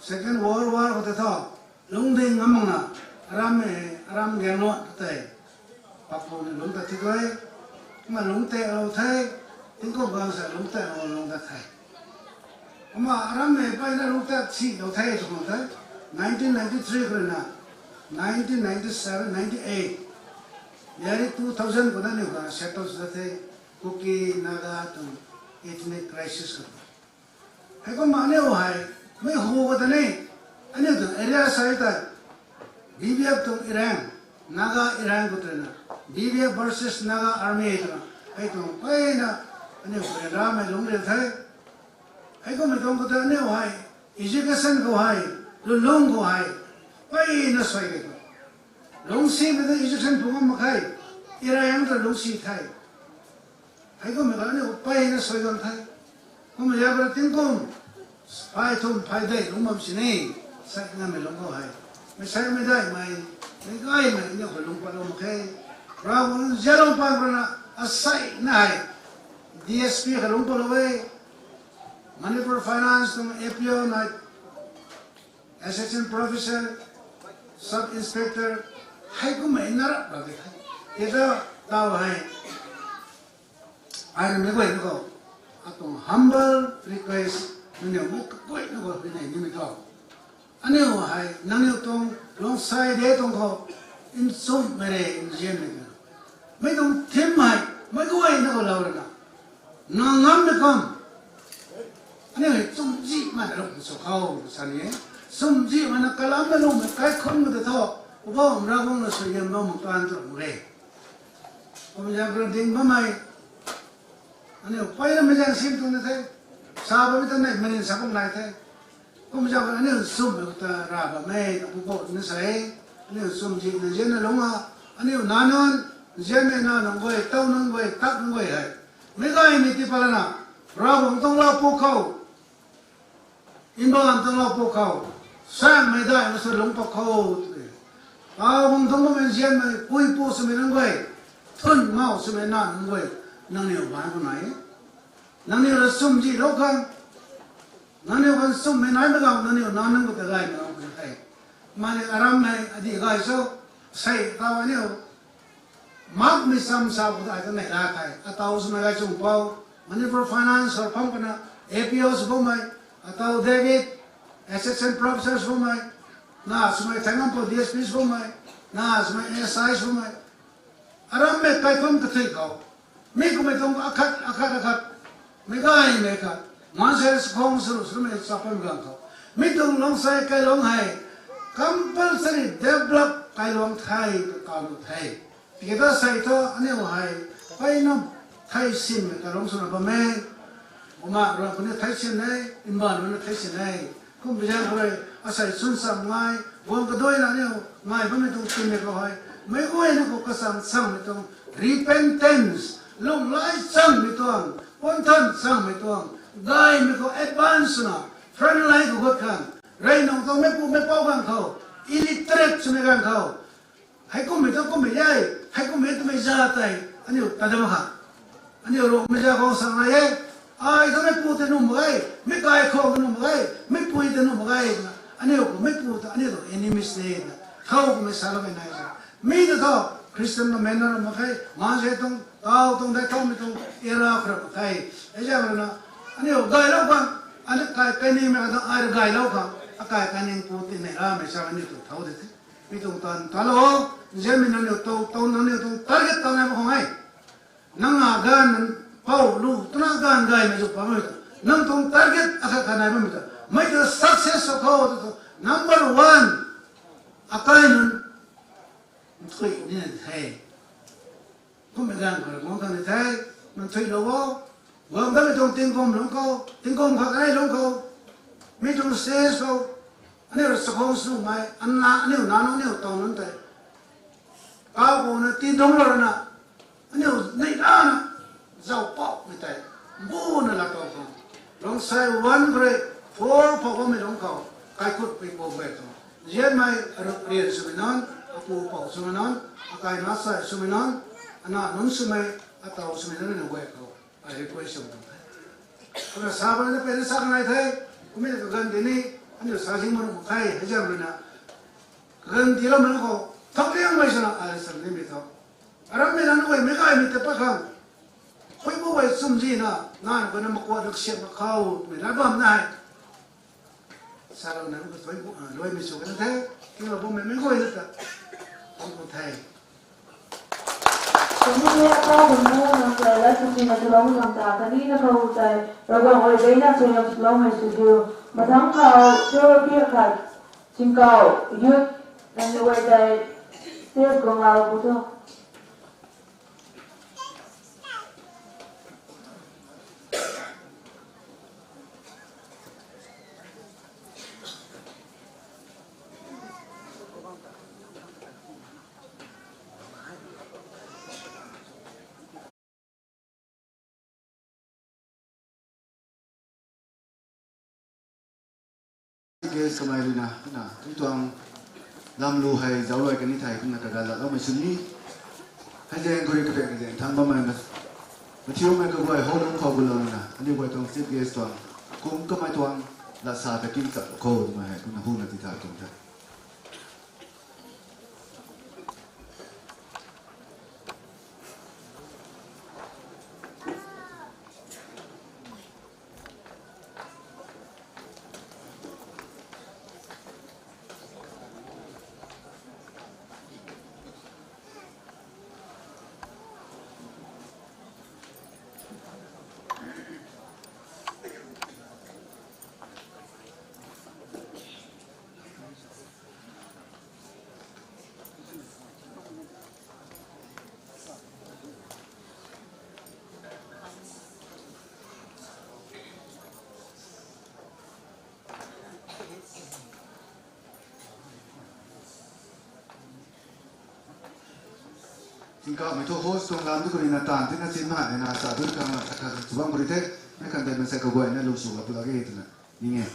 Second World War khou tei thu, lungcding ngam makna, arammei, aram gaengluan tei, papu ni lungc tat thi tu e, kumna lungc tatlou the, tingkum gaengc sa lungc tatlou lungc dat the. Kumna arammei peyna lungc tat silou the tw khang the, nineteen ninety-three khou rui na, nineteen ninety-seven, ninety-eight, nearly two thousand khou na aniu khang settle sw the, Kuki, Naga tuang ethnic crisis khou. Heikumna aniu hei, mei hu khou ta ni, aniu tuang area sa tei, B B F tuang Irang, Naga Irang khou tei na, B B F versus Naga Army twna, hei tuang peyna, aniu khou ramei lungc riu the. Heikummei tuang khou tei aniu hei, education khou hei, lulung khou hei, peyna suai kei tu. Lungcsimei ta education phung ngam mak khe, Irang ta lungcsi the. Heikummei khou aniu peyna suai gan the. Kumna ya bra tingkum, phay thum phay dei lungc bam sini, sai ngamei lungc khou hei, mei saimei daihmei, mei gaymei aniu khou lungc patlou mak khe. Ravguangc nzianlou paan rui na, asei na hei, D S P khou lungc patlou e, Manipur Finance tuang A P O na, Assistant Professor, Sub Inspector, heikummei na rap rap de the. Tei ta, taw hei, Ai na mei guay na khou, atuang humble request, nangniw mei kaguay na khou hui nei nimei khou, aniu hei nangniw tuang luang sai de tuang khou, nchumhmei re nzianmei de. Mei tuang thim hei mei guay na khou lou rana, na ngammei kum, aniu hei nchumhzihmei lung sw khou sa ni e. Nchumhzihmei na kalam na lungmei kaikhunc khou ta thu, Poubauhmei Ravguangc na suaihiam bam mak tan tu mak e. Kum zang kra ding bammei, aniu peyna mei zaeng sim tuang na the, sa bammei ta nei manin sa kum nai the. Kum zang kra aniu nchumhmei ta ra bam e, ta Poubauhmei na sa e. Aniu nchumhzihna nzianna lung a, aniu nac nunc, nzianmei nac nunc guay, tow nunc guay, tat nunc guay hei, meic gaymei tii patlana, Ravguangc tuang laa pu khou, mbaanv tuang laa pu khou, saengmei daihna sw lungc pat khou, tw e. Ravguangc tuang bammei nzianmei puipu swmei nunc guay, thun mau swmei nac nunc guay, nangniw baanc khou nai e. Nangniw rui nchumhzihlou khang, nangniw khang nchumhmei naimei ganv, nangniw nac nunc khou ta gaymei ganv khou the. Mani aram hei adih gay cho, sei taw aniu makmei cham sa khou ta ai ta neih la the. Ataw swmei Gaychungpou, Manipur Finance hor pham pana, A P O sw bammei, ataw David, Assistant Professor sw bammei, na swmei Thaingampou D S P sw bammei, na swmei S I sw bammei, arammei kaikhunc kathuic khou, mi kummei tuang akhat akhat akhat, meic gaymei khat, maansei chakhwang sw sw mei chapam ganv khou, mi tuang luang sai kailuang hei compulsory develop kailuang the, ta kaw nu the. Tiki ta sei thu aniu hei peyna thei sinmei kailuang swna bam e. Bumaengh rui puni thei sin e, mbaanv rui na thei sin e. Kum bi zaeng khou rui, asei chwn cham ngai, guang kaduaina aniu ngai bammei tuang tiimei khou hei, meic guayna khou kachang changmei tuang repentance, lunghlaic changmei tuang, puanthan changmei tuang, gaymei khou advance swna, front line khou gut khang, rey nung tuang meicpu meicpouc ganv khou, illiterate swmei ganv khou, heikummei tu kummei e, heikummei twmei za tei, aniu ta dam ha. Aniu Ruangmei za khou sa nai e, ai ta meicpu tei nuh mak ge, meic kai khou ta nuh mak ge, meicpui tei nuh mak ge, twna, aniu khou meicpu ta, aniu tuang enemies de, twna, khou kummei saloumei nai sa. Mi ta thu, Christian na mena ra mak khe, maansei tuang, taw tuang, dei thaumei tuang, era khou ra mak khe. Hei zaeng rui na, aniu gaylou khang, aniu kai, kainingmei ta ai rui gaylou khang, akai kainingpu tei neih ramei sa aniu tuang thau de the. Mi tuang tan, talou, nzianmei nangniw tuang, tuang nangniw tuang target ta nai mak khang e. Nang na ganv, pou lu, twna ganv gaymei zu pammei ta. Nang tuang target akhat khat nai bammei ta. Mei ta success sw khou tu tu. Number one, akai nunc nthuih ni the. Kummei ganv khou guang khang ni the, nang nthuih lou o. Guang damei tuang tingkum lungc khou, tingkum khat kanei lungc khou, mi tuang stage khou, aniu rui chakhwang swmei, ana, aniu nac nunc, aniu tow nunc tei, kaw puna tii dungclou rana, aniu neih lana, zauc poumei tei, mbuna laa tow khang, luang sai one khou rui four phou bammei lungc khou, kaikhutpui pou guay khou, nzianmei, aruk rian swmei nunc, apu pou swmei nunc, akai nac sai swmei nunc, ana nunc swmei, ataw swmei nunc na guay khou, ai request sw tuang the. Kumna sa bam na peyna sa kanei the, kummei kaganv di ni, aniu sa zing mak nuh mak khe, hei zaeng rui na, kaganv tiiloumei nunc khou, thakliangmei swna ai rui sa nimei tho. Arammei nunc guay meic gaymei ta pat khang, phuipu guay chumzihna, nganv guayna makuat ruk siam mak khou, twmei na bam nai. Salouna, luaimei sw kan the, kinglou bammei meic guayna ta, kan the. Kumna ta bam nu nang tei la sisina swlou khang ta, kanina khou tei, Ravguangc rui gayna suaihiam swloumei sw diu. Mathangc khou, sure pia khat, Chingkau, youth, nangniw guay tei, stage khou ngalou pu tho. Guest kamei rui na, na, tui tuang lam lu hei zaucluai kan ni thei kumna kaganv latloumei sw ni. Hei zaeng khou rui kapaeng kazaeng thangc bammei na, mathiumei kaguay hou lungc khou gulou na, aniu guay tuang chief guest tuang, kum kamei tuang, lat sa ta king chap khou twmei hei kumna huna ti tha tuang the. Tingkauhmei thu host tuang lam tu kuri na tan tina chin ma hei na sa dun khang la sa khat sw bam kuri the. Mei khan tei mansei kaguayna lu sw la pula ge twna ning e.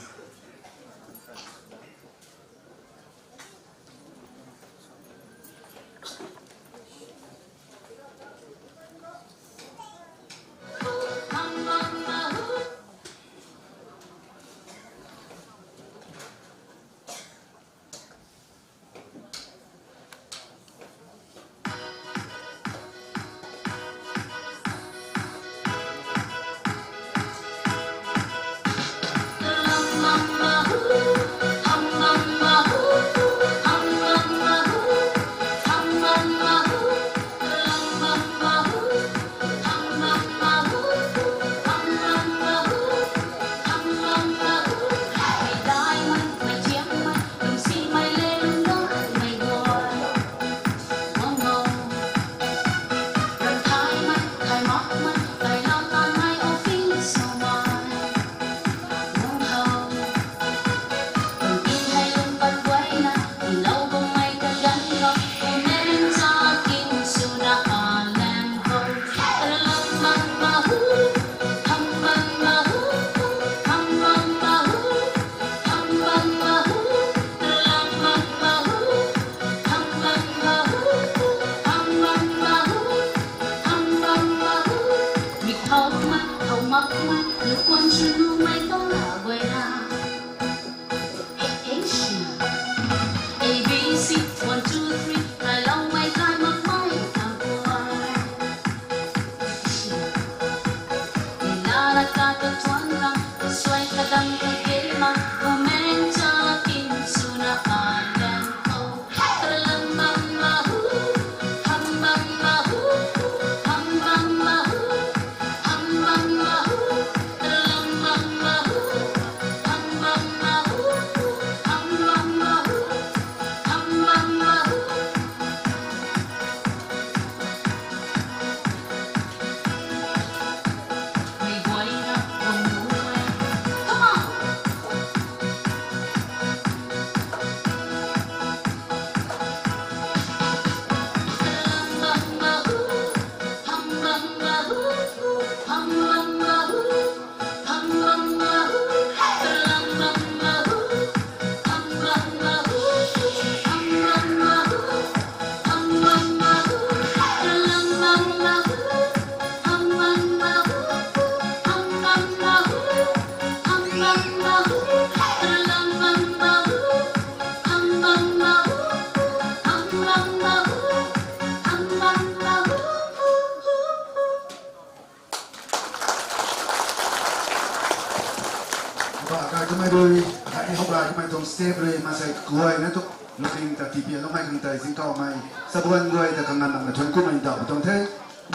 Houba kai kamei rui, kai ni houba kamei tuang step rui, mansei kaguayna tu, looking ta T P L loumei khang tei, zingkauhmei, sabuan guay ta kanganv nang na thuan kumei daw tuang the,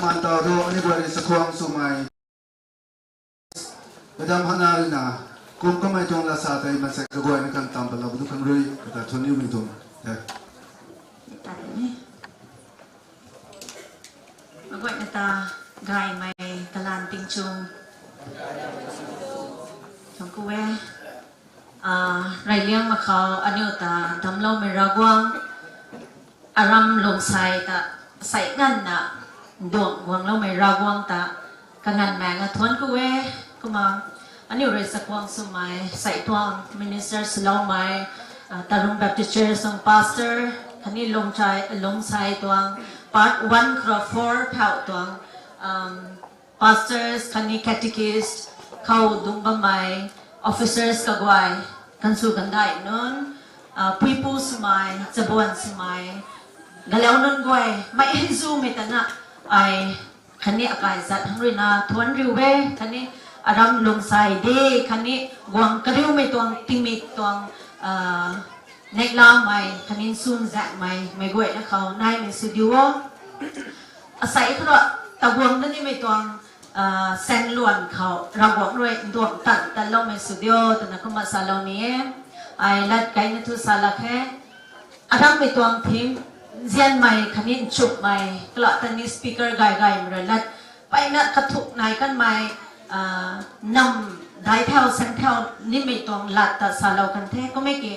man taw tu, ani guay rui sakhwang swmei, Madam Hana rui na, kum kamei tuang lasa tei mansei kaguayna kan tam palou tu khang rui, kata thuan niwmei tuang the. Maguayna ta gaymei kalan tingchung. Thuan ku e. Ah, reyliang mak khou aniu ta damcloumei Ravguangc, aram lwmsai ta sei nganvna duang guangloumei Ravguangc ta kanganv maeng a thuan ku e, kumna aniu rui sakhwang swmei, sei tuang minister swloumei, ah, Tarung Baptist Church tuang pastor, khatni lwmsai, lwmsai tuang part one khou four phau tuang, um, pastors, khatni catechist, khou dungc bammei, officers kaguay, kansu kandai nunc, ah, puipu swmei, chabuan swmei, galau nunc guay, mei hei zumei ta na, ai, khatni akai zat hang rui na, thuan riu e, khatni aram lwmsai de, khatni guang kariumei tuang, tingmik tuang, ah, neihlamei, khatni nsun zaengmei, mei guayna khou, naimei sw diu o. Asei khou rui, taguang na nimei tuang, ah, saengluan khou, Ravguangc rui nduang tan tanloumei sw diu, twna kumna salou ni e. Ai lat kaina thu sa lak khe. Arammei tuang theme, nzianmei khatni nchumhmei, kala tani speaker gay gaymei rui lat, mpeyna kathuk nai kanmei, ah, nam daic thau saeng thau nimei tuang lat ta salou kan the. Kum e ki,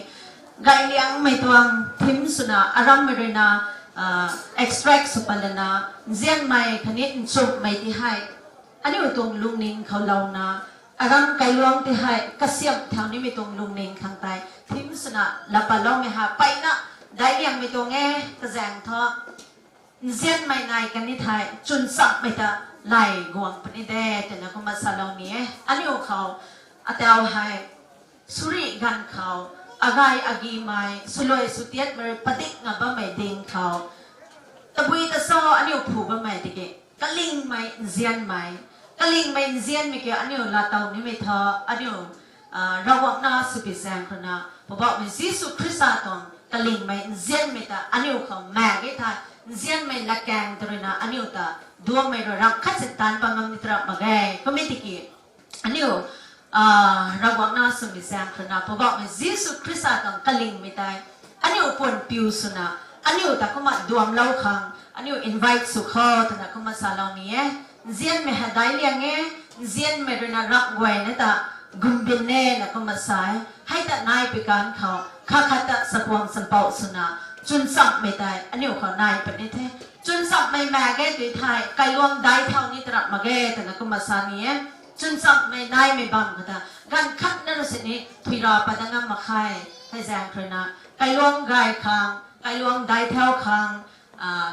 gayliangmei tuang theme swna arammei rui na, extract sw pat lana, nzianmei khatni nchumhmei ti hei aniu tuang lungning khou louna, aram kailuang ti hei kasiamh thau nimei tuang lungning khang tei thim swna laa patloumei hei mpeyna daic liangmei tuang e. Kazaeng thu nzianmei nai kan ni thei chwnchamhmei ta lay guang puni de twna kumna salou ni e. Aniu khou atau hei suri ganv khou, agay agimei swluai swtiatmei rui padikna bammei ding khou, tabui ta cho aniu phu bammei tiki, kalingmei nzianmei, kalingmei nzianmei kiu aniu laatow nimei thu, aniu Ravguangc nac swpi zaeng khou rui na Poubauhmei Jisu Khrista tuang kalingmei nzianmei ta aniu khou maek e thei, nzianmei latkaeng ta rui na aniu ta duangmei rui ramh khat sin taanc pat ngam ni tarap mak ge. Kumna tiki aniu Ravguangc nac swmei zaeng khou rui na Poubauhmei Jisu Khrista tuang kalingmei tei aniu puan piu swna, aniu ta kumna duamlou khang aniu invite sw kho twna kumna salou ni e. Nzianmei hei daic liang e, nzianmei rui na ramh guayna ta gumbin e na kumna sa e. Hei ta nai pi kan khou khat khat ta chakhwang champouh swna chwnchamhmei tei aniu khou nai puni the. Chwnchamhmei maek ge tui thei kailuang daic thau ni tarap mak ge twna kumna sa ni e. Chwnchamhmei naimei bam khou ta ganv khat na rui sini thuira pat dat ngam mak khe. Hei zaeng khou rui na kailuang gay khang, kailuang daic thau khang,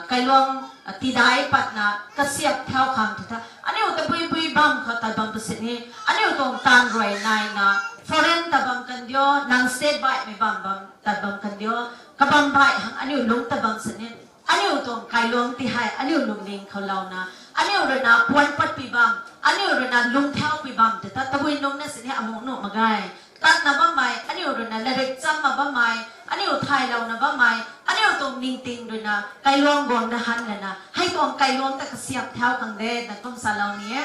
kailuang tidaic patna kasiamh thau khang tw the. Aniu tabui bui bam khou tat bam pu sini, aniu tuang taanv rui naina, foreign tat bam kan dio, nang state baihmei bam bam tat bam kan dio, kabam baih hang aniu lungc tat bam sini, aniu tuang kailuang ti hei aniu lungning khou louna, aniu rui na puan patpui bam, aniu rui na lungc thaupui bam tw ta tabui nungc na sini amuh nuh mak ge. Tatna bammei, aniu rui na latrik cham mak bammei, aniu thaylouna bammei, aniu tuang ningting rui na kailuang guang da han lana, hei tuang kailuang ta kasiamh thau khang de na kumna salou ni e.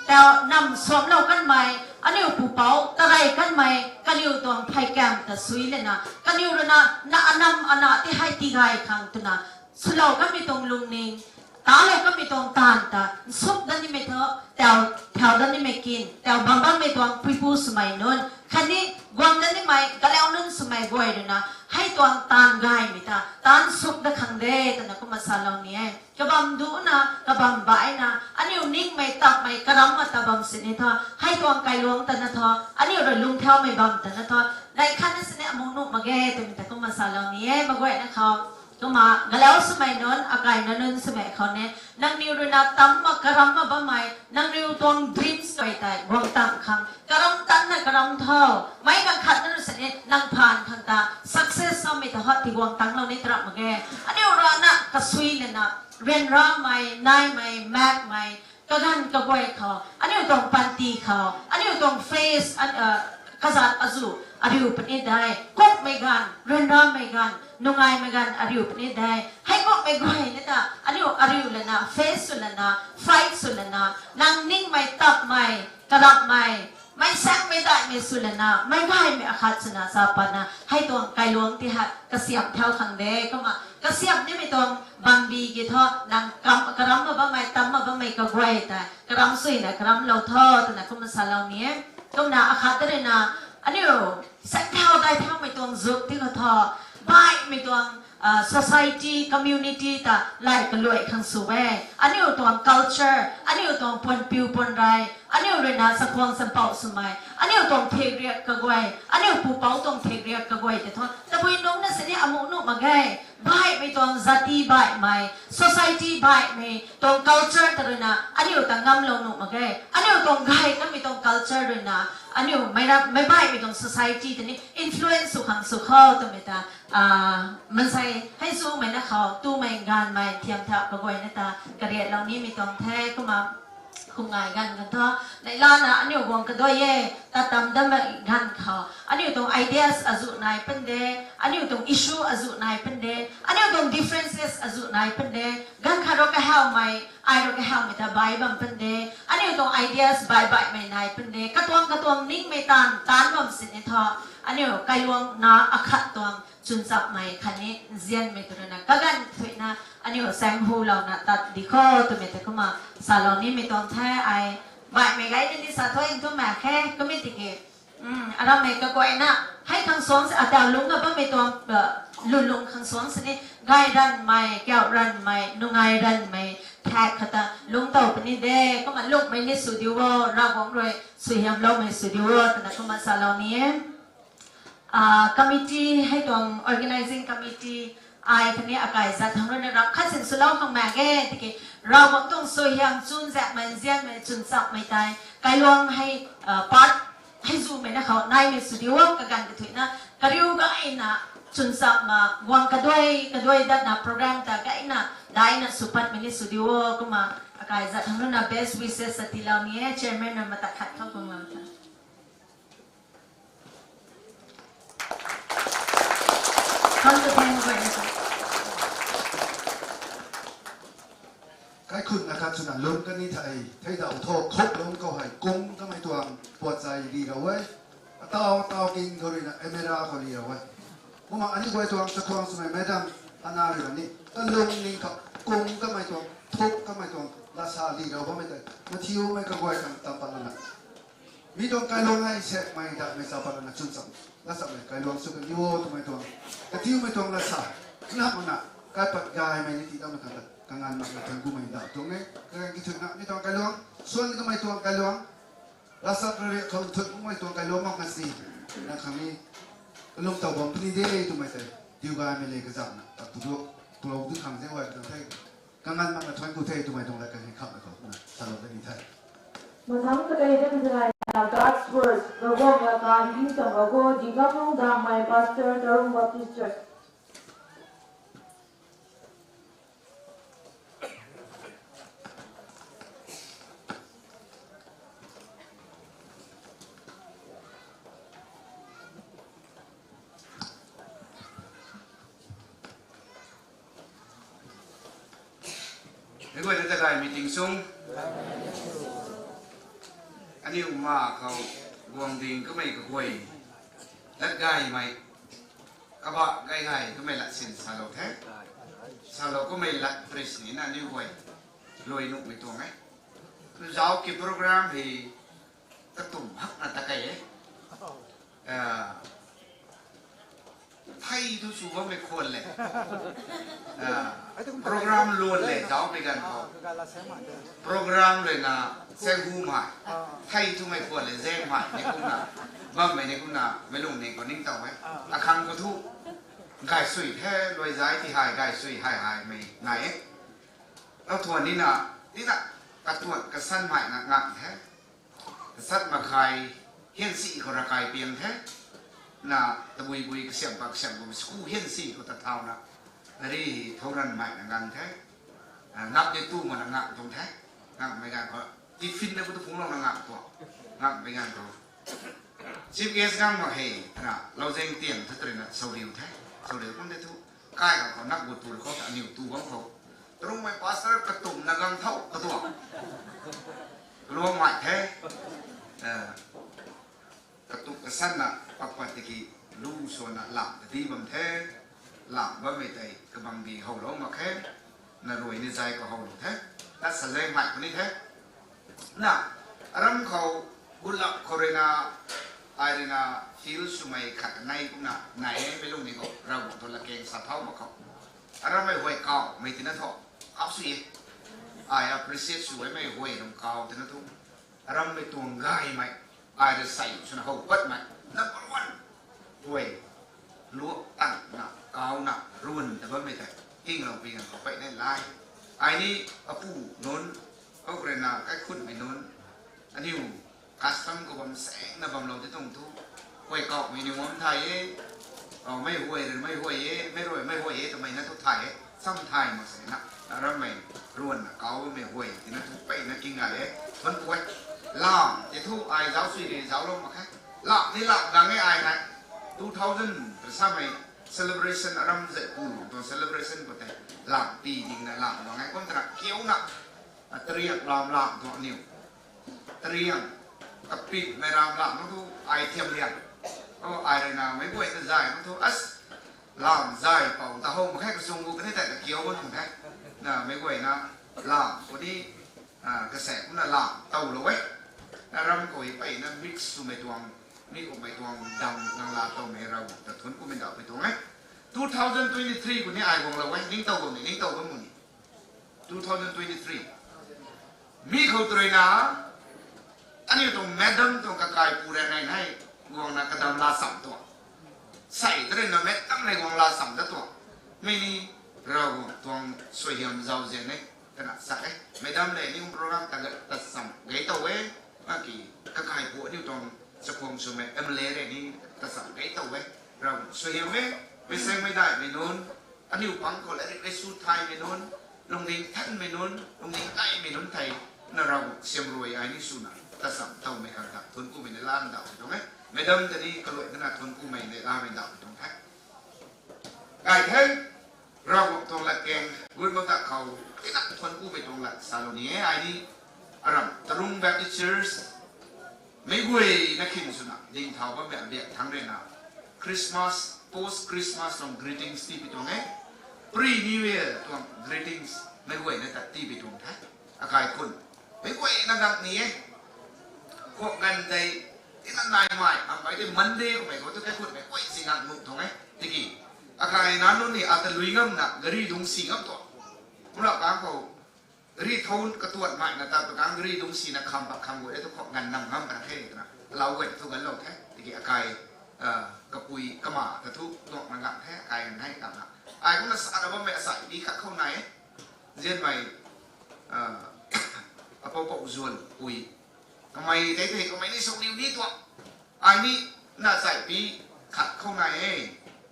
Tau nam suamclou kanmei, aniu pupouc tarey kanmei, kaniw tuang pheykamv ta sui lana, kaniw rui na, na anam ana ti hei tigay khang twna swlou kanmei tuang lungning, talou kanmei tuang taanv ta nsuk dat nimei thu, tau thau dat nimei kin, tau bam bammei tuang puipu swmei nunc khatni guang dat nimei galau nunc swmei guay rui na, hei tuang taanv gaymei ta taanv nsuk dat khang de twna kumna salou ni e. Kabam duna, kabam baihna, aniu ningmei tapmei karamc ma tat bam sini thu, hei tuang kailuang ta na thu, aniu rui lungc thaumei bam ta na thu, nai khat na sini amuh nuh mak ge twmei ta kumna salou ni e. Maguayna khou kumna galau swmei nunc, akaina nunc swmei khou ni, nangniw rui na tamc ma karamc ma bammei, nangniw tuang dreams tei tei guang tang khang, karamc tanna karamc tho, meic ganv khat na rui sini nang phaan khang ta success swmei ta hot ti guang tanglou ni tarap mak ge. Aniu rana kasui lana, ryanramei, naimei, maekmei, kaganv kaguay khou, aniu tuang panty khou, aniu tuang face, kazat azuh ariu puni de, kumhmei ganv, ryanramei ganv, nungaimei ganv ariu puni de. Heikumhmei guay ni ta aniu ariu lana, face sw lana, fight sw lana, nang ningmei tapmei, karapmei, meic saengmei daihmei sw lana, meic gaymei akhat swna sa patna, hei tuang kailuang ti hei kasiamh thau khang de. Kumna kasiamh nimei tuang bambi ki thu, nang karamc ma bammei, tamc ma bammei kaguay tei karamc suina karamclou tho twna kumna salou ni e. Kumna akhat ta rui na, aniu saengthau daithaumei tuang zuk ti khou thu, baihmei tuang society, community ta lay kaluai khang sw e. Aniu tuang culture, aniu tuang puan piu puan rey, aniu rui na chakhwang champouh swmei, aniu tuang thekriak kaguay, aniu pupouc tuang thekriak kaguay tei thu tabui nungc na sini amuh nuh mak ge. Baihmei tuang jati baihmei, society baihmei tuang culture ta rui na aniu ta ngamlou nuh mak ge. Aniu tuang gay kanmei tuang culture rui na, aniu meic baihmei tuang society ta ni influence sw khang sw kho twmei ta, maansei hei sumei na khou tumei gaanvmei thiam thau kaguayna ta kariatlou nimei tuang the. Kumna kum ngai ganv khou thu, neihlana aniu guang kaduai e, tat tam dammei ganv khou aniu tuang ideas azuh nai pun de, aniu tuang issue azuh nai pun de, aniu tuang differences azuh nai pun de. Ganv khat rui kahawmei, ai rui kahawmei ta baih bam pun de, aniu tuang ideas baih baihmei nai pun de, katuang katuang ningmei taanv taanc bam sini thu, aniu kailuang na akhat tuang chwnchapmei khatni nzianmei tw rui na kaganv thuina aniu saenghulouna tat di kho twmei ta kumna salou nimei tuang the. Ai baihmei gay ni ni sa thu nthumaek khe, kumna tiki Aram mei kaguayna, hei khang suang se, atau lungc na bammei tuang, lulung khang suang sini, gay ranmei, kiau ranmei, nungai ranmei, thak khata lungc tow puni de, kumna lungmei ni sw diu o, Ravguangc rui suaihiamloumei sw diu o twna kumna salou ni e. Committee, hei tuang organizing committee, ai khatni akai zat thangc rui na ram khat sin swlou khang mak ge, tiki Ravguangc tuang suaihiam chwn zakmei, nzianmei, chwn chakmei tei, kailuang hei, part hei zumei na khou naimei sw diu o, kaganv kathuina, kariu gayna, chwn chakna, guang kaduai, kaduai datna program ta gayna, daina sw patmei ni sw diu o, kumna, akai zat thangc rui na best wishes sa tiilou ni e, chairman na mata khat khou guanglou tha. Kaikhunna khat swna lungc kani thei, thei dau tho khuk lungc khou hei kung kamei tuang puat zai ri rau e. Atau atau king khou rui na M R A khou ri rau e. Kumna aniu guay tuang chakhwang swmei madam ana rui na ni, kalungning khou kung kamei tuang, thuk kamei tuang, lasa ri rau bammei tei, mathiumei kaguay khang tam pat lana mi tuang kailuang hei sekmei datmei sa pat lana chwn cham, lasa mei kailuang sw kani o twmei tuang, kathiumei tuang lasa, nap mana, kaipat gaymei ni tidauna khang ta, kanganv makna thuan gumei da tuang e, kaganv kathuina mi tuang kailuang, suan kamei tuang kailuang, lasa rari khou thuan gumei tuang kailuang mak na si, na khang ni, kalung tow bam puni de twmei tei, diu gaymei le kazamna, ta pudu, pulou du khang ze uay twna thei, kanganv makna thuan gu the twmei tuang lat kan hei khakna khou na salou kani the. Mathangc katei dam zai na God's Word, Ravguangc lat kan hei tingcham rau go, Digamlung Dangmei, Pastor, Tarung Baptist Church. Meic guayna ta gay meeting sung. Aniu ma khou guang ding kamei kaguay, lat gaymei, kabah gay gay kamei lat sin salou the. Salou kamei lat pris ni na aniu guay luai nuhmei tuang e. Zauc ki program hei katum hakna ta kei e. Thei thu sw bammei khwan le. Program luan le zaucpui ganv khou. Program le na, se hu mai. Thei thumei khwan le zeng mai ni kumna, bammei ni kumna meic lungning khou ningtow e. Akhang khou thu, gay sui the, luai zai ti hei gay sui hei heimei nai e. Lau thuan nina, tina, katuan kasan mai na ngam the. Kasat makhai, hian si khou rakai piang the. Na, tabui bui kasiam pa kasiam bui school hian si khou ta thauna, ri thou ran mai na ngang the. Ngap de tu mana ngak tuang the. Ngakmei ganv khou tiffin na khou tu phungclou na ngak tuang. Ngakmei ganv khou chief guest gang mak hei, na, lauzeng tiang thu tarina sauriu the. Sauriu kum de thu, kai khang khou nak gut tu khou ta aniu tu bam khou, Tarungmei pastor katumna gang thau katuang, kaluangmei the. Katuk kasanna pakpat tiki lu suanna lam kadi bam the. Lam bammei tei kabang di howlou mak khe. Na rui ni zai khou howlou the. Tat sa zengmei puni the. Na, aram khou, gulap khou ruina, ai ruina, feel swmei khat nei kumna nai e, meic lungning khou Ravguangc thu latkaeng sa thau mak khou, arammei huay kawmei tina thu, kau sw e. Ai appreciate sw e, mei huay ram kau tina thu, arammei tuang gaymei, ai rui sei swna how patmei number one, huay, luak tangna, kauna, ruan ta bammei tei, hingloupui ganv khou peyna lai. Ai ni, apu nunc, khou ruina kaikhunmei nunc, aniu custom khou bam sangna bamlou ti tuang thu, huay kawmei ni ngam thay e. Mei huay rui mei huay e, mei rui mei huay e twmei na thu thay e. Sam thay mak sena, arammei ruanna kaumei huay tina thu peyna king gay e. Thuanc ku e. Lam ti thu ai zauc sui ri zauclou mak khe. Lam ni lam gang e ai nai. Two thousand samei celebration aram zet ku tuang celebration khou tei lam pi dingna lam gang e. Kum twna kiuna, tariak lam lam tuang aniu. Tariang, kapitmei ram lam nunc thu ai thiam liang. O, ai rui na meic guay ta zay nunc thu, as, lam zay pou ta how mak khe, kasung gu kani tei ta kiu bam tuang the. Na meic guay na lam khou ni, kasaek kumna lam towlou e. Na ram khou hei peyna mix swmei tuang, Mi kummei tuang dam nang laa towmei Ravguangc ta thuanc kumei ndauh pui tuang e. Two thousand twenty-three khou ni ai guanglou e, ningtow bam ni, ningtow bam mu ni. Two thousand twenty-three. Mi khou tw rui na, aniu tuang madam tuang kakai pu rui nei nei, guangna kadam laa cham tuang. Sei tw rui na madam nei guang laa cham da tuang. Mi ni Ravguangc tuang suaihiam zauzian e, twna sa e. Madam le aniu program ta, ta cham gei tow e, aki kakai pu aniu tuang chakhwang swmei M L A rui ni ta cham gei tow e. Ravguangc suaihiam e, meic saengmei daihmei nunc, aniu pang khou le ri su thaymei nunc, lungning thanmei nunc, lungning daihmei nunc thei, na Ravguangc siam rui ai ni swna ta cham towmei khang ta thuanc kumei neihla ndauh pui tuang e. Madam ta ni kaluai na thuanc kumei neihlamei ndauh pui tuang the. Gay the, Ravguangc tuang latkaeng gut mak ta khou, tina thuanc kumei tuang lat salou ni e, ai ni, aram, Tarung Baptist Church, meic guayna khin swna ding thau bammei abiak thangc rui na, Christmas, post Christmas tuang greetings tii pui tuang e, Pre New Year tuang greetings meic guayna ta tii pui tuang the. Akai khun, meic guayna gang ni e. Khuak ganv tei, tina naimei, ammei tei Monday kummei khou tu kaikhunmei guay si gang nuh tuang e. Tiki, akai na nunc ni ata lui ngamna gari dungc si ngam tuang. Kumna kang khou, gari thou katuanmei na ta tu kang gari dungc sina kham pat kham guay e tu khuak ganv nam ngam kan the twna, lau guay thu ganlou the. Tiki akai, kapui kama ta thu tuang na gang the, akai nai kam na. Ai kumna sana bammei asai di khat khou nai e. Nzianmei, apoupou zuan pui. Kamei tei tei kamei ni sou riu ni tuang. Ai ni na chaipi khat khou nai e.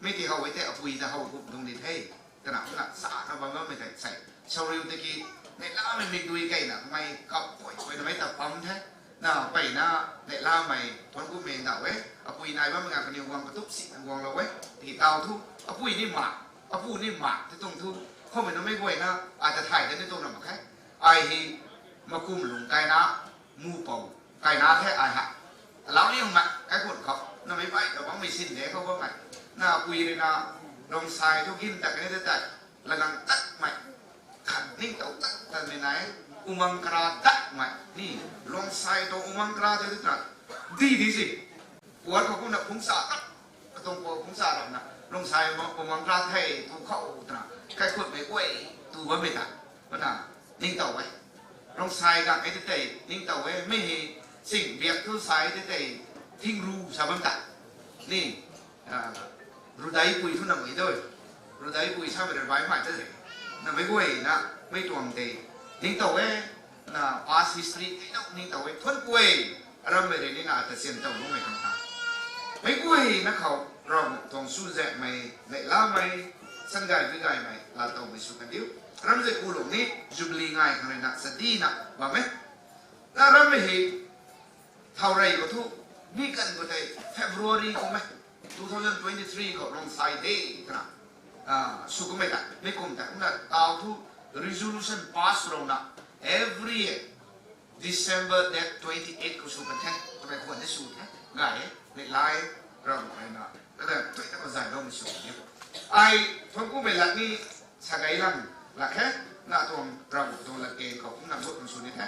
Mi ti how e tei apui ta how kum tuang di the. Twna kumna sana bam bammei tei sei. Sou riu tiki, neihlamei mikdui keyna kamei kap pui pui na mei ta pam the. Na peyna, neihlamei thuanc kumei ndauh e. Apui nai bammei nga kaniw guang katup sina guanglou e. Tiki taw thu, apui ni mak, apu ni mak, ti tuang thu, khoumei numei guayna, ai ta thay de ni tuang na mak khe. Ai hi, makum lung kaina, mu pou, kaina the ai ha. Alau ni mak, kaikhun khou, namei bai ta bangmei sin de khou bammei. Na apui rui na, Longsai thu gin ta kani de tei, lagang tatmei, khat ningtow tat tatmei nai, Umang Kra tatmei ni, Longsai tuang Umang Kra tei tu ta, di di si. Puat khou kumna phungsa rap, katuang puat phungsa rap na, Longsai Umang Kra thei tu khou twna, kaikhunmei guay tu bammei ta, kumna, ningtow e. Longsai gang e tei tei, ningtow e, mi hi, sing biak thu sai tei tei, thingru sa bam ta, ni, Rudeipui thu namei dui. Rudeipui samei rui baihmei ta de. Namei guayna, mei tuang tei, ningtow e, na past history tei nau ningtow e, thuanc pui, arammei rui ni na ta sian tow numei khang ta. Meic guayna khou, Ravguangc tuang chuzaenghmei, neihlamei, sangay bigaymei, laa towmei sw kan diu. Aram zei kulung ni, Jubilee ngai khang rui na, sadina, bam e. Na arammei hi, thau rei khou thu, mi kan khou tei February kum e, two thousand twenty-three khou Longsai Day twna, sw kummei ta, mi kum ta kumna taw thu resolution pass rou na, every year, December date twenty-eight khou sw kan the, twmei khwan ni sw the, gay e, neihla e, Ravguangc rui na, kata tui ta khou zayloumei sw kan e. Ai, thuanc kumei lat ni, sa gay lam, lak khe, na tuang Ravguangc tuang latkaeng khou kumna gut kan sw ni the.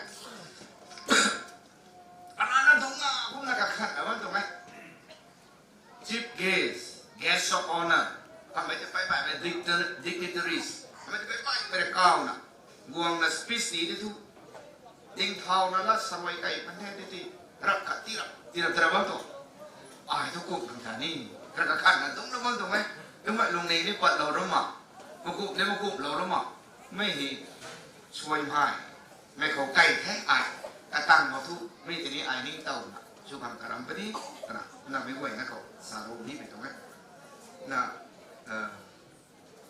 Ana na dungc na, kumna kakhatna bam tuang e. Chief guest, guest of honour, kamei tei pei pei dignitaries, kamei tei pei pei rui kawna, guangna speech ti di thu, dingthauna la saruai kai pan the ti ti, rap khat ti rap, ti rap, ti rap bam tuang. Ai thu kum khang ta ni, rap kakhatna dungc na bam tuang e. Kumna lungning ni patlou rama, makup ni makuplou rama, mei hi, suaimei, mei khou kai the ai, katang khou thu, mi tini ai ningtowna, sw khang karam puni, twna, namei guayna khou, sa rou nimei tuang e. Na,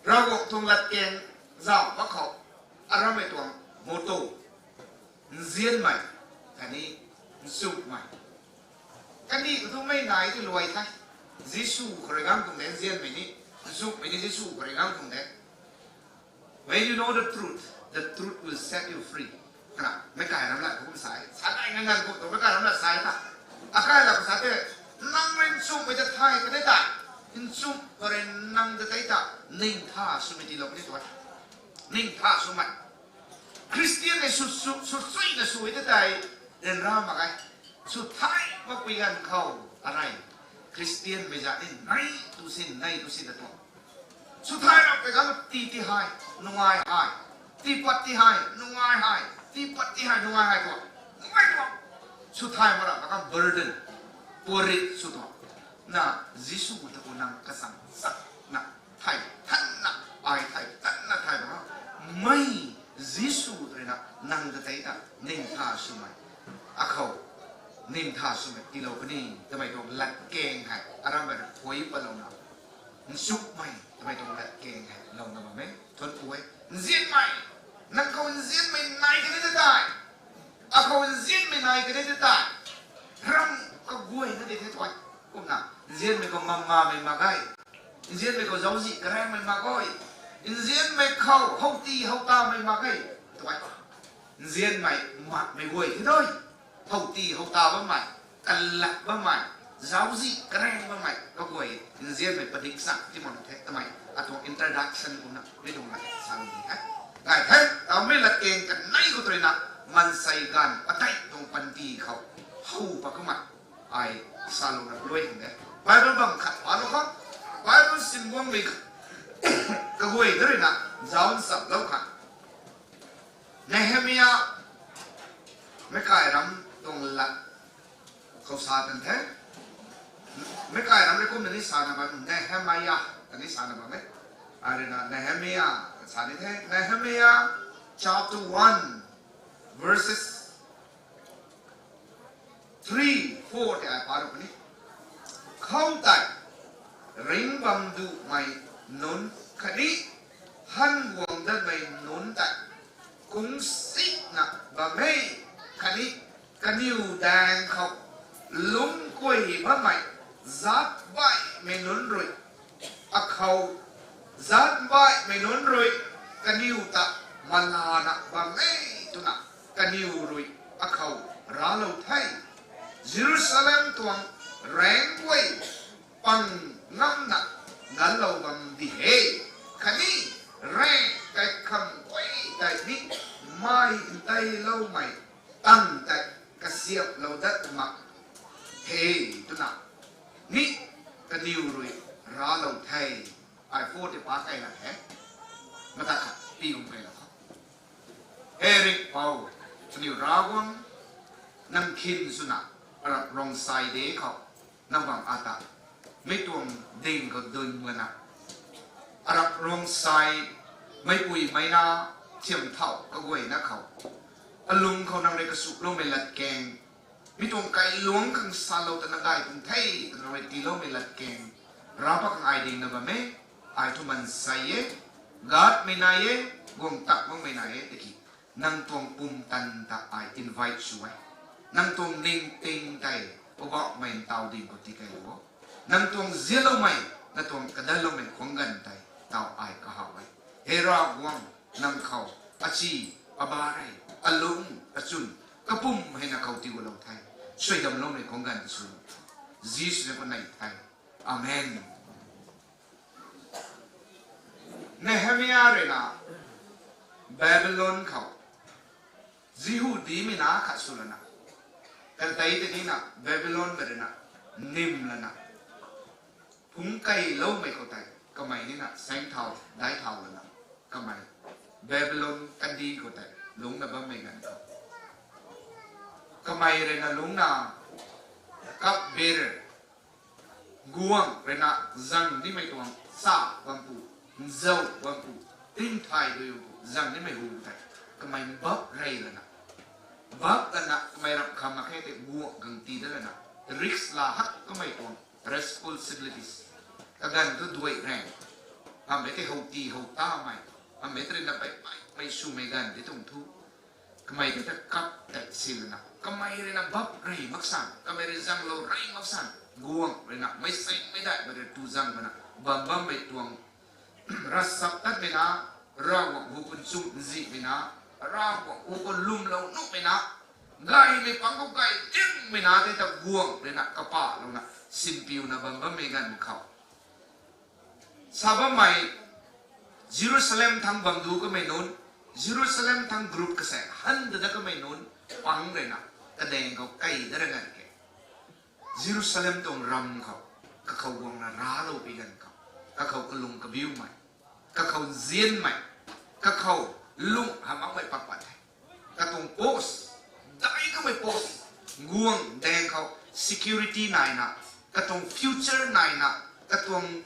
Ravguangc tuang latkaeng, zauh mak khou, arammei tuang, motto, nzianmei, khatni, nchumhmei. Kandih khou thu mei nai ti luai the. Jisu khou rui gang tuang de, nzianmei ni, nchumhmei ni Jisu khou rui gang tuang de. When you know the truth, the truth will set you free. Kana, meic kai ram lat kum sa e. Sa nai nganv nganv kum tu meic kai ram lat sa e ta. Akai lam sa te, nang rui nchumhmei ta thay ka tei ta. Nchumh ka rui nang ta tei ta. Ningtha swmei tiilou ni tu e. Ningtha swmei. Christian nei sw, sw, sw, sui na sw e tei tei. Ryanra mak e. Sw thay makpui ganv khou. Arai, Christian mei zat ni nai tu sin, nai tu sin da tuang. Swthay rap kei ganv ti ti hei, nungai hei. Tiipat ti hei, nungai hei. Tiipat ti hei, nungai hei tuang. Nungai tuang. Swthay ma rap kei ganv burden. Puarit sw tuang. Na, Jisu ta ku nang kasang sak na. Thay thanna, ai thay thanna thay bam. Mei Jisu rui na nang ta tei ta ning tha swmei. Akhou, ning tha swmei tiilou puni, tamei tuang lat keng hei, aram mei rui pui patlou na. Nchukmei, tamei tuang lat keng hei, lou na bam e, thun pu e. Nzianmei, nang khou nzianmei nai kani ta tei. Akhou nzianmei nai kani ta tei. Ram kaguay na di the tuai. Kumna, nzianmei khou mamamei mak ge. Nzianmei khou zauczih karaengmei mak ge. Nzianmei khou houti houtamei mak ge. Tuai. Nzianmei makmei guay the doi. Houti houta bammei, kalat bammei, zauczih karaeng bammei, kaguay, nzianmei padik sang, ti man the, tamei, atuang introduction kumna, mi tuang lat sa lou ni e. Gay the, tawmei lat keng kanei khou tei na, mansei ganv, patei tuang panty khou, how pa kumna, ai, sa lou na, luai hang de. Bible bam khat, pa lou khou, Bible sin guangmei, kaguay de rui na, zauc sap lou khat. Nehemia, meic kai ram tuang lat khou sa tan the. Meic kai ram rui kumna ni sa na bam, Nehemia, ta ni sa na bam e. Arui na Nehemia, sa ni the. Nehemia chapter one, verses three, four tei ai pa rou puni. Khou tei, ringc bam dumei nunc khatni, han guang datmei nunc tei, kungsikna bam e, khatni, kaniw daeng khou, lungc kuay bammei, zat baihmei nunc rui, akhou, zat baihmei nunc rui, kaniw ta, malana bam e, twna, kaniw rui, akhou, raclou the. Jerusalem tuang, raengc guay, pang ngamna, ganlou bam di he. Khatni, raengc kaikham guay tei ni, mei nteiloumei, tang tei, kasiamhlou dat mak he, twna, ni, kaniw rui, raclou the. Ai pu tei pa keyna he. Mata khat, pi kum keylou khou. He Ringhpouc, kaniw Ravguangc, nang khin swna, arap rong sai de khou, nang bam ata, mi tuang ding khou dun lana, arap rong sai, meicpui meic na, thiam thau kaguayna khou, alung khou nang rui kasukloumei latkaeng, mi tuang kailuangc khang salou tana gay tuang the, twna nang rui tiiloumei latkaeng, Ravpac khang ai dingna bam e, ai thu mansei e, gatmei nai e, guang tak makmei nai e, tiki, nang tuang pumtan ta ai invite sw e. Nang tuang ningting tei, Poubauhmei ntaw ding khou tikeylou o. Nang tuang zianloumei, nang tuang kadanloumei khuang ganv tei, taw ai kahaw e. He Ravguangc, nang khou, achi, abarei, alung, achwn, kapum heina khou tiilou the. Suaihiamloumei khuang ganv ta sw. Jisu zaeng khou nei the. Amen. Nehemia rui na Babylon khou Jihudimei na khat sw lana, kandei tei nina Babylonmei rui na nim lana, phungc keyloumei khou tei kamei nina saeng thau, daic thau lana, kamei Babylon kandih khou tei lungcna bammei ganv khou, kamei rui na lungcna cupbearer, guangc rui na zang nimei tuang sa bampu, nzau bampu, tingthay dui bampu zang nimei hu tei, kamei mbap rey lana, mbap lana kamei rap kham mak khe tei guangc gang tii dat lana, risk la hak kamei tuang responsibilities, kaganv thu duai rang, ammei tei houti hou tamei, ammei tei rui na pei pei pei swmei ganv tei tuang thu, kamei tei ta kap tei si lana, kamei rui na mbap rey mak san, kamei rui zanglou rey mak san, guangc rui na meic saengmei daihmei rui tu zang mana, bam bammei tuang, ravsap tatmei na, Ravguangc hu khou nchumh nzihmei na, Ravguangc hu khou lwmlou nuhmei na, gaymei pang khou gay tingmei na tei ta guangc rui na kapahlouna, sinpiuna bam bammei ganv khou, sa bammei, Jerusalem thangc bam du kamei nunc, Jerusalem thangc group kasaek han ta dat kamei nunc, pang rui na, kadaeng khou key dat ra ngan khe. Jerusalem tuang ram khou, kakhou guangna raclou pi ganv khou, kakhou kalung kabiumei, kakhou nzianmei, kakhou lung hamh makmei pat pat the. Katuang post, dai kamei post, guang daeng khou, security naina, katuang future naina, katuang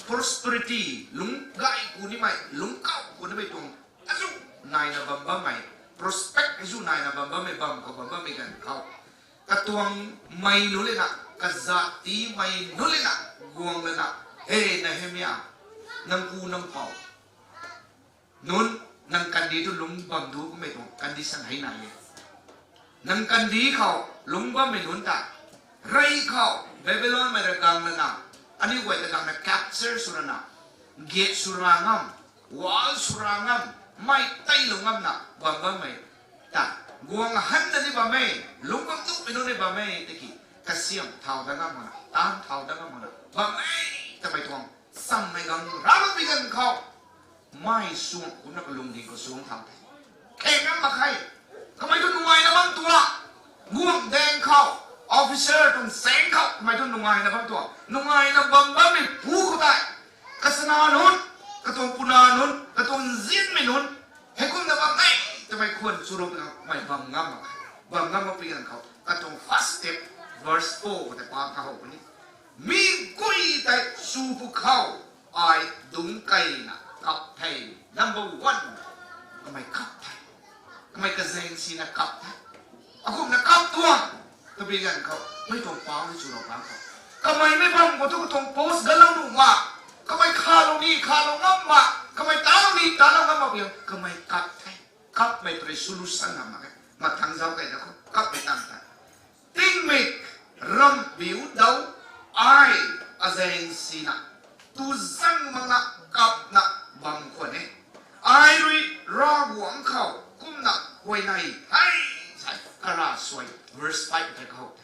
prosperity, lungc gay ku nimei, lungc kauh ku nimei tuang, azu naina bam bammei, prospect azu naina bam bammei bam khou bam bammei ganv khou, katuang mei nunc lena, kazat tiimei nunc lena, guang lana, he Nehemia, nang pu nang pou nunc, nang kandih tu lungc bam du kummei tuang condition hei nai e. Nang kandih khou lungc bammei nunc ta, rey khou Babylonmei rui gang lana, aniu guay ta gangna capture sw rana, gate sw ra ngam, wall sw ra ngam, mei teilou ngamna bam bammei ta, guang han ta ni bam e, lungc bam tumei nunc ni bam e tiki, kasiam thau dat ngam makna, taanv thau dat ngam makna bam e twmei tuang, chammei gang raclou pi ganv khou, mei suang kumna kalungding khou suang thau the. Khe ngam mak khe. Kamei tu nungaina bam tuang, guang daeng khou, officer tuang chaeng khou kamei tu nungaina bam tuang, nungaina bam bammei pu khou tei, kasana nunc, katuang puna nunc, katuang nzianmei nunc, heikumna bam e twmei khwan chulou pi ganv khou kamei bam ngam mak khe. Bam ngam mak pi ganv khou katuang first step, verse four khou tei pa kahow puni. Mi guay tei chu pwkhou, ai dungc keyna kap the. Number one, kamei kap the. Kamei kazaeng sina kap the. Akumna kap tuang, twbi ganv khou mei tuang pau ni chulou bam khou, kamei mei bam khou tu katuang post galou nuh mak, kamei khalou ni khalou ngam mak, kamei talou ni talou ngam mak biang, kamei kap the. Kapmei tu rui solution ngam mak e. Mathang zauc key da khou kapmei tang ta, tingmik ramhbiu dau, ai azaeng sina tu zang makna kapna bam khwan e. Ai rui Ravguangc khou kumna huayney the, sa e, kara suai, verse five tei kahow the.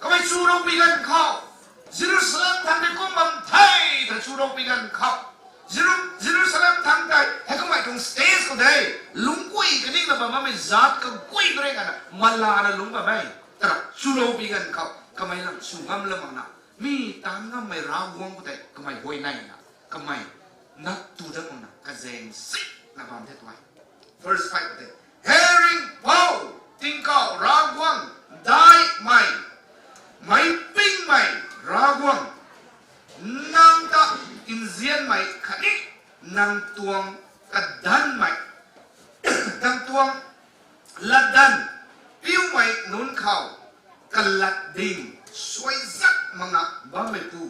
Kamei chulou pi ganv khou, Jerusalem thangc tei kum bam the, ta chulou pi ganv khou, Jeru- Jerusalem thangc tei heikumhmei tuang stage khou de, lungc guay kaningna bam bammei zat kaguay tu rui kana malana lungc bam e, ta chulou pi ganv khou kamei lam sw ngam la makna, mi taanv ngammei Ravguangc khou tei kamei huayneyna, kamei nap tu dat makna kazaeng sina bam the tu e. Verse five tei, He Ringhpouc, tingkauh Ravguangc, daihmei, meic pingmei Ravguangc, nang ta nzianmei khatni nang tuang kadanmei, nang tuang latdanv piumei nunc khou kalat ding suaizak makna bammeipu,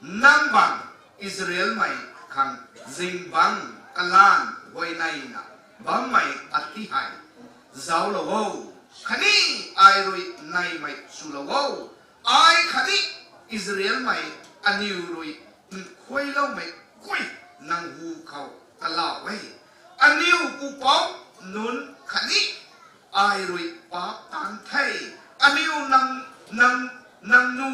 nang bang Israelmei khang zingbangc kalanv huayneyna bammei ati hei zauclou o, khatni ai rui neymei chulou o. Ai khatni Israelmei aniw rui nkhuailoumei guay nang hu khou kalauh e. Aniw pupouc nunc khatni ai rui paap taanc the. Aniw nang, nang, nang nu,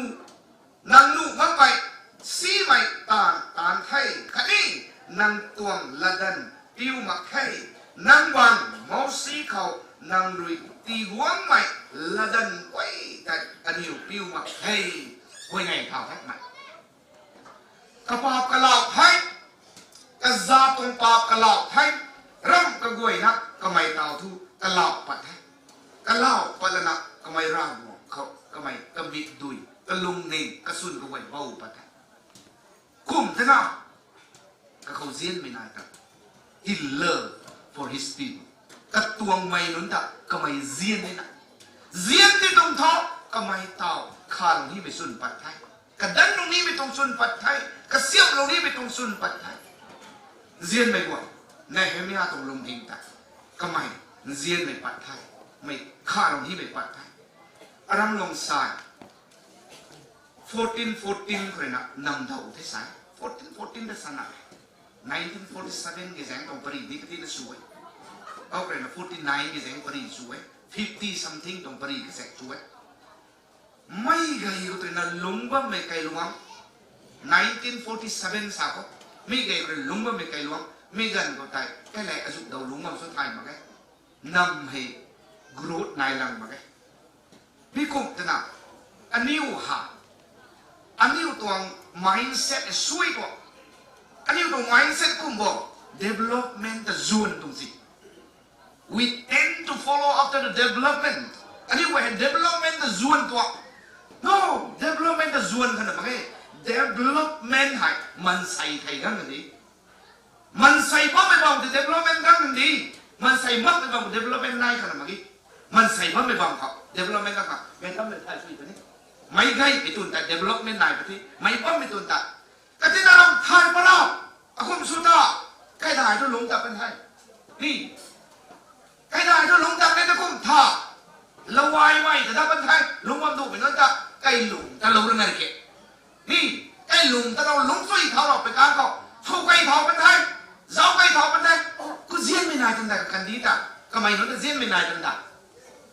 nang nuh makmei simei taanv taanc the, khatni nang tuang latdanv piu mak khe. Nang bang Mousi khou nang rui tiguangmei latdanv guay tei aniw piu mak khe. Huayney thau thakmei, kapaap kalauh the, kazat tuang paap kalauh the, ramh kaguayna kamei taw thu kalauh pat the. Kalauh pat lana kamei Ravguangc khou kamei kamikdui, kalungning, kasun kaguay bou pat the. Kum thena, kakhou nzianmei nai ta, his love for his people, katuangmei nunc ta kamei nzian nina, nzian ni tuang thu, kamei taw khalou nimei swn pat the, kadanlou nimei tuang swn pat the, kasiamhlou nimei tuang swn pat the. Nzianmei guay, Nehemia tuang lungding ta, kamei nzianmei pat the, mei khalou nimei pat the. Aram lung sai, fourteen fourteen khou rui na namdau the sai, fourteen fourteen ta sana, nineteen forty seven ki zaeng tuang pari di katina sw e. Kau khou rui na forty nine ki zaeng pari sw e, fifty something tuang pari kazaek sw e. Mei gay khou tei na lungc bammei kailuang, nineteen forty seven sa khou, mi gay khou rui lungc bammei kailuang, mi ganv khou tei kailay azu daw lungc bam sw thay mak e. Nam hei growth nai lang mak e. Mi kum twna, Aniu ha, aniu tuang mindset e sui tuang. Aniu tuang mindset kum bo, development ta zuan tuang si. We tend to follow after the development. Aniu hei development ta zuan tuang. No, development ta zuan khana mak e. Development hei mansei thei gang di. Mansei bammei bam de development gang di. Mansei makmei bam development nai khana mak e. Mansei bammei bam khou development gang kha. Mei tam mei thai sui ta ni. Mei gay mei tun ta development nai pa thi. Mei bammei tun ta. Katina ram thai pa ra. Akum sw ta. Kaidai tu lungc ta pan thei. Ni. Kaidai tu lungc ta ne ta kum tha. Lawai mai ta da pan thei. Lungc bam duhmei nunc ta. Kai lung ta lou ra nai ke. Ni, kai lung ta rau lungc chui thau rau pei kan khou. Sw kai thau pan thei. Zau kai thau pan thei. Ku zianmei nai tun da kakan di ta. Kamei nunc ta zianmei nai tun da.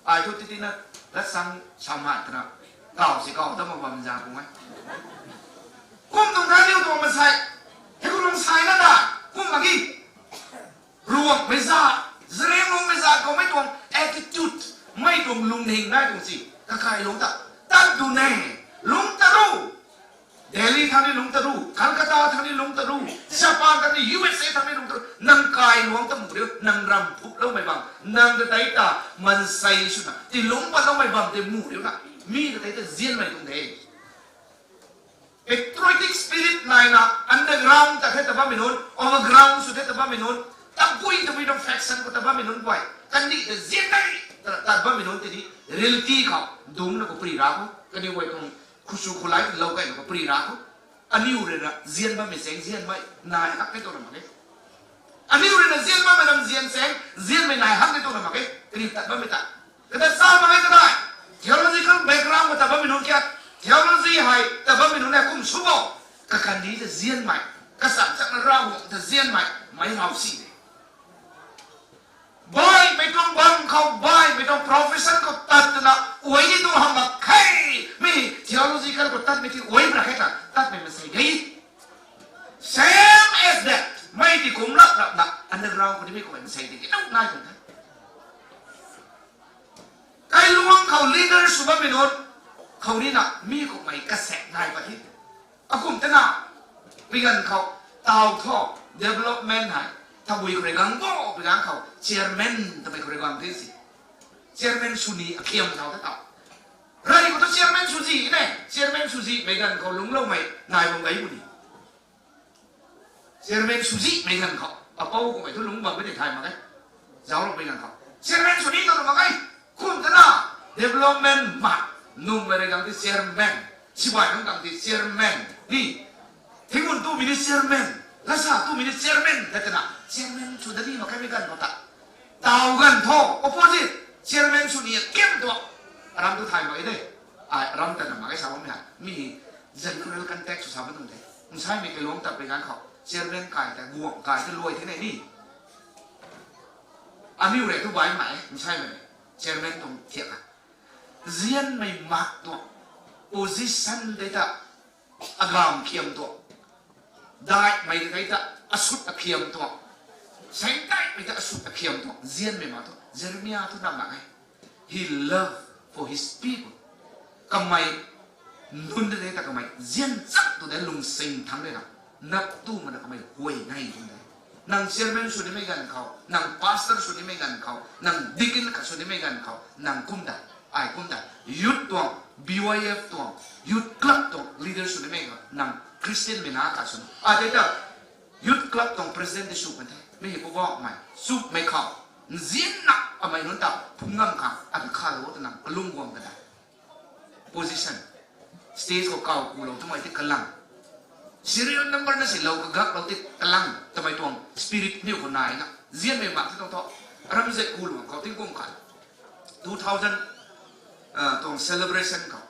Ai thu titi na, lat sang samei twna. Kau si kau ta mak bam zang kum e. Kum tuang thai niu tuang masei. Hei ku lung sai na da. Kum mak e. Ruangmei zat, zarenglungmei zat khou mei tuang attitude, mei tuang lungning nai tuang si, kakai lungc ta, tat du ne, lungc ta ru, Delhi thang ni lungc ta ru, Calcutta thang ni lungc ta ru, Japan thang ni, U S A thang ni lungc ta ru, nang kai luang ta mu riu, nang ram phukloumei bam, nang ta tei ta, mansei swna, ti lungc patloumei bam tei mu riu na, mi ta tei ta zianmei tuang de. Patriotic spirit naina underground ta the ta bammei nunc, overground sw the ta bammei nunc, tabui tabui tuang faction khou ta bammei nunc guay, kandih ta zian dei, ta, ta bammei nunc tini, reality khou, dungcna khou pri ra khou, kaniw guay tuang, khusu khulai lou kaina khou pri ra khou, aniu rui na zian bammei cheng zianmei, nai hak khe tw na mak e. Aniu rui na zian bammei lam zian cheng, zianmei nai hak khe tw na mak e, kaniw tat bammei ta. Kata sa mak e kadai. Theological background khou ta bammei nunc khat. Theology hei ta bammei nunc na kum sw bo. Kakandih ta zianmei. Kasam chakna Ravguangc ta zianmei. Mei rau si de. Baihmei tuang bam khou, baihmei tuang profession khou tat twna, uai ni tu hamh mak khe. Mi theological khou tatmei ti uai pra khe ta, tatmei masei de. Same as that. Mei ti kum rap rapna, underground khou ni mi kummei masei de. Ki nai tuang the. Kailuang khou leader sw bammei nunc khou ni na mi kummei kasaek nai pat the. Akum tana, pui ganv khou, tau thu, development hei, tabui khou rui gang bo, pui ganv khou, chairman, tabui khou rui gang the si. Chairman sw ni akhiam thau ta tau. Rey khou tu chairman sw zi ne, chairman sw zi, mei ganv khou lungcloumei, nai bam gay bu ni. Chairman sw zi mei ganv khou, apou kummei thu lungc bam mei tei thay mak e. Zauclou mei ganv khou. Chairman sw ni tau mak e. Kum tana, development mak, nummei rui gang ti chairman, sibai nunc gang ti chairman, ni, thingmun tumei ni chairman, lasa tumei ni chairman, ta tana, chairman sw da ni mak e mei ganv khou ta. Tau ganv thu, opposite, chairman sw ni akiam tuang. Aram tu thay mak e de. Ai, aram tana mak e sa bammei hei. Mi general context sw sa bam tuang de. Nsaimei kailuang tat pui ganv khou, chairman kai ta, guangc kai ta luai the ne ni. Aniu rui tu baihmei, nsaimei, chairman tuang thiak a. Zianmei mak tuang, position tei ta, agam khiam tuang. Daihmei tei ta, asut akhiam tuang. Saengtaihmei ta, asut akhiam tuang. Zianmei mak tuang. Jeremiah tu nam mak e. He loved for his people. Kamei nunc tei ta kamei zian chak tu de lungsing thangc rui na. Nap tu mana kamei huay nai tuang de. Nang chairman sw nimei ganv khou, nang pastor sw nimei ganv khou, nang deacon khat sw nimei ganv khou, nang kum ta, ai kum ta, youth tuang, B Y F tuang, youth club tuang leader sw nimei ganv, nang Christian mei na khat sw. Ai tei ta, youth club tuang president ti sw kan the, mi hei Poubauhmei, swmei khou, nzianna, amei nunc ta, phung ngam khang, ata khalou ta nang kalung guang ta da. Position. Stage khou kaw kulou twmei ti kalang. Serial number na silou kagaklou ti kalang. Tamei tuang spirit niw khou naina. Zianmei mak ti tuang thu. Aram zet kulou khou tingkum khat. Two thousand, ah, tuang celebration khou.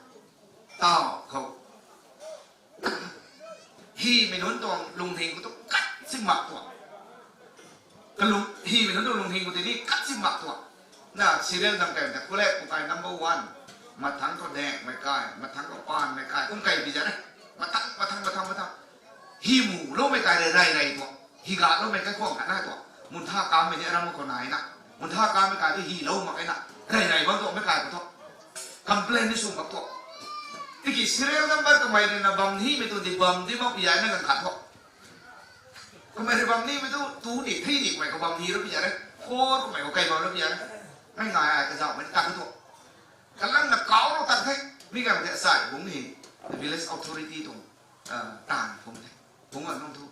Tau khou. Himei nunc tuang lungning khou tu kat si mak tuang. Kalung, himei nunc tuang lungning khou tei ni kat si mak tuang. Na serial dang kai ta khou le, kum kai number one. Mathang khou dengmei kai, mathang khou panmei kai, kum kai bi zat e. Mathang, mathang, mathang, mathang. Himuloumei kai rey rey rey tuang. Higaloumei kai khwang khat nai tuang. Muntha kammei ni aram khou naina. Muntha kammei kai tu hilou mak e na. Rey rey bam tuangmei kai khou tu. Complain ni sw mak tuang. Tiki serial number kamei rui na bam nimei tu di bam di mak pi ai na kan khat ho. Kamei rui bam nimei tu two ni three ni kamei khou bam ni ra pi ai re. Four kamei khou kai bam ra pi ai re. Ngai ngai ai kazauh mei ta kha tu. Kalang na kau ro tat the. Mi kan the sai bung ni. The village authority tuang tan phung the. Phung a nung thu.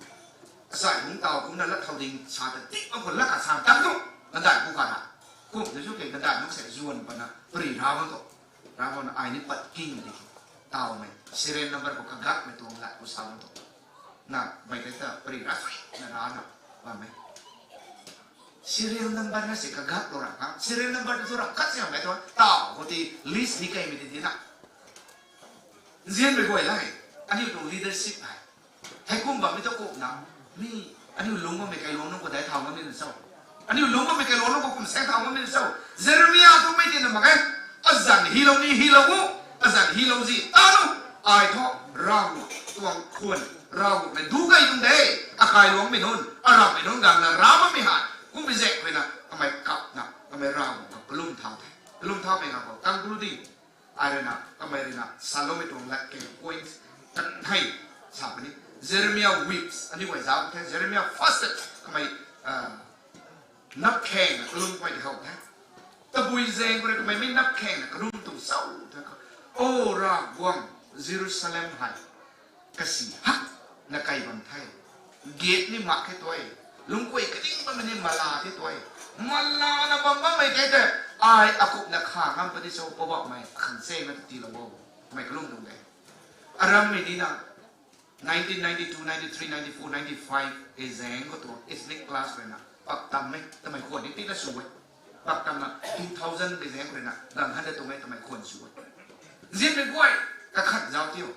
Sai bung tau kum na lat thau ding sa ta tik bam khou lat ka sa tan tu. Kan dai ku ka na. Kum tu su ke kan dai nung se zuan pa na. Pri ra bam tu. Ra bam na ai ni pat king di. Tau mei. Serial number khou kagak mei tuang lat ku sa bam tu. Na, mei tei ta pri ra sui na ra na. Bam mei. Serial number na se kagak lo ra ka. Serial number tu ra kat se mei tu. Tau, ko ti list ni kai mei ti di na. Nzianmei guay la hei, aniu tuang leadership hei. Hei kum bammei tu kum na, mi, aniu lungc bammei kailuang nunc khou dai thau ngam ni na cho. Aniu lungc bammei kailuang nunc khou kum saeng thau ngam ni na cho. Jeremia tu mei tina mak e. Azanc hilou ni hilou o, azanc hilou zi ta nu. Ai thu, Ravguangc tuang khwan, Ravguangc mei du kai tuang de. Akailuangmei nunc, aramhmei nunc gang na ra bammei hei. Kummei zaeng khou na, kamei kap na, kamei Ravguangc khou kalum thau the. Kalum thaumei ganv khou, concluding. Ai rui na, kamei rui na, saloumei tuang lat kei point kan thei sa puni. Jeremiah weeps, aniu guay zauc the, Jeremiah fasted, kamei nap kheng na kalum guay di how the. Tabui zaeng khou rui kamei mi nap kheng na kalum tuang sau the. O Ravguangc, Jerusalem hei kasi hak na kai bam the. Gate ni mak khe tuai. Lungc guay kading bammei ni mala the tuai. Mala na bam bammei tei tei. Ai akup na kha ngam puni cho, Poubauhmei, khang se na ta tiilou o. Mei kalum tuang de. Arammei ni na nineteen ninety-two, ninety-three, ninety-four, ninety-five e zaeng khou tuang ethnic clash rui na pak tam e, tamei khwan ni tina sw e. Pak tam na two thousand e zaeng khou rui na gang han da tuang e, tamei khwan sw e. Nzianmei guay, kakhat zauc tiu.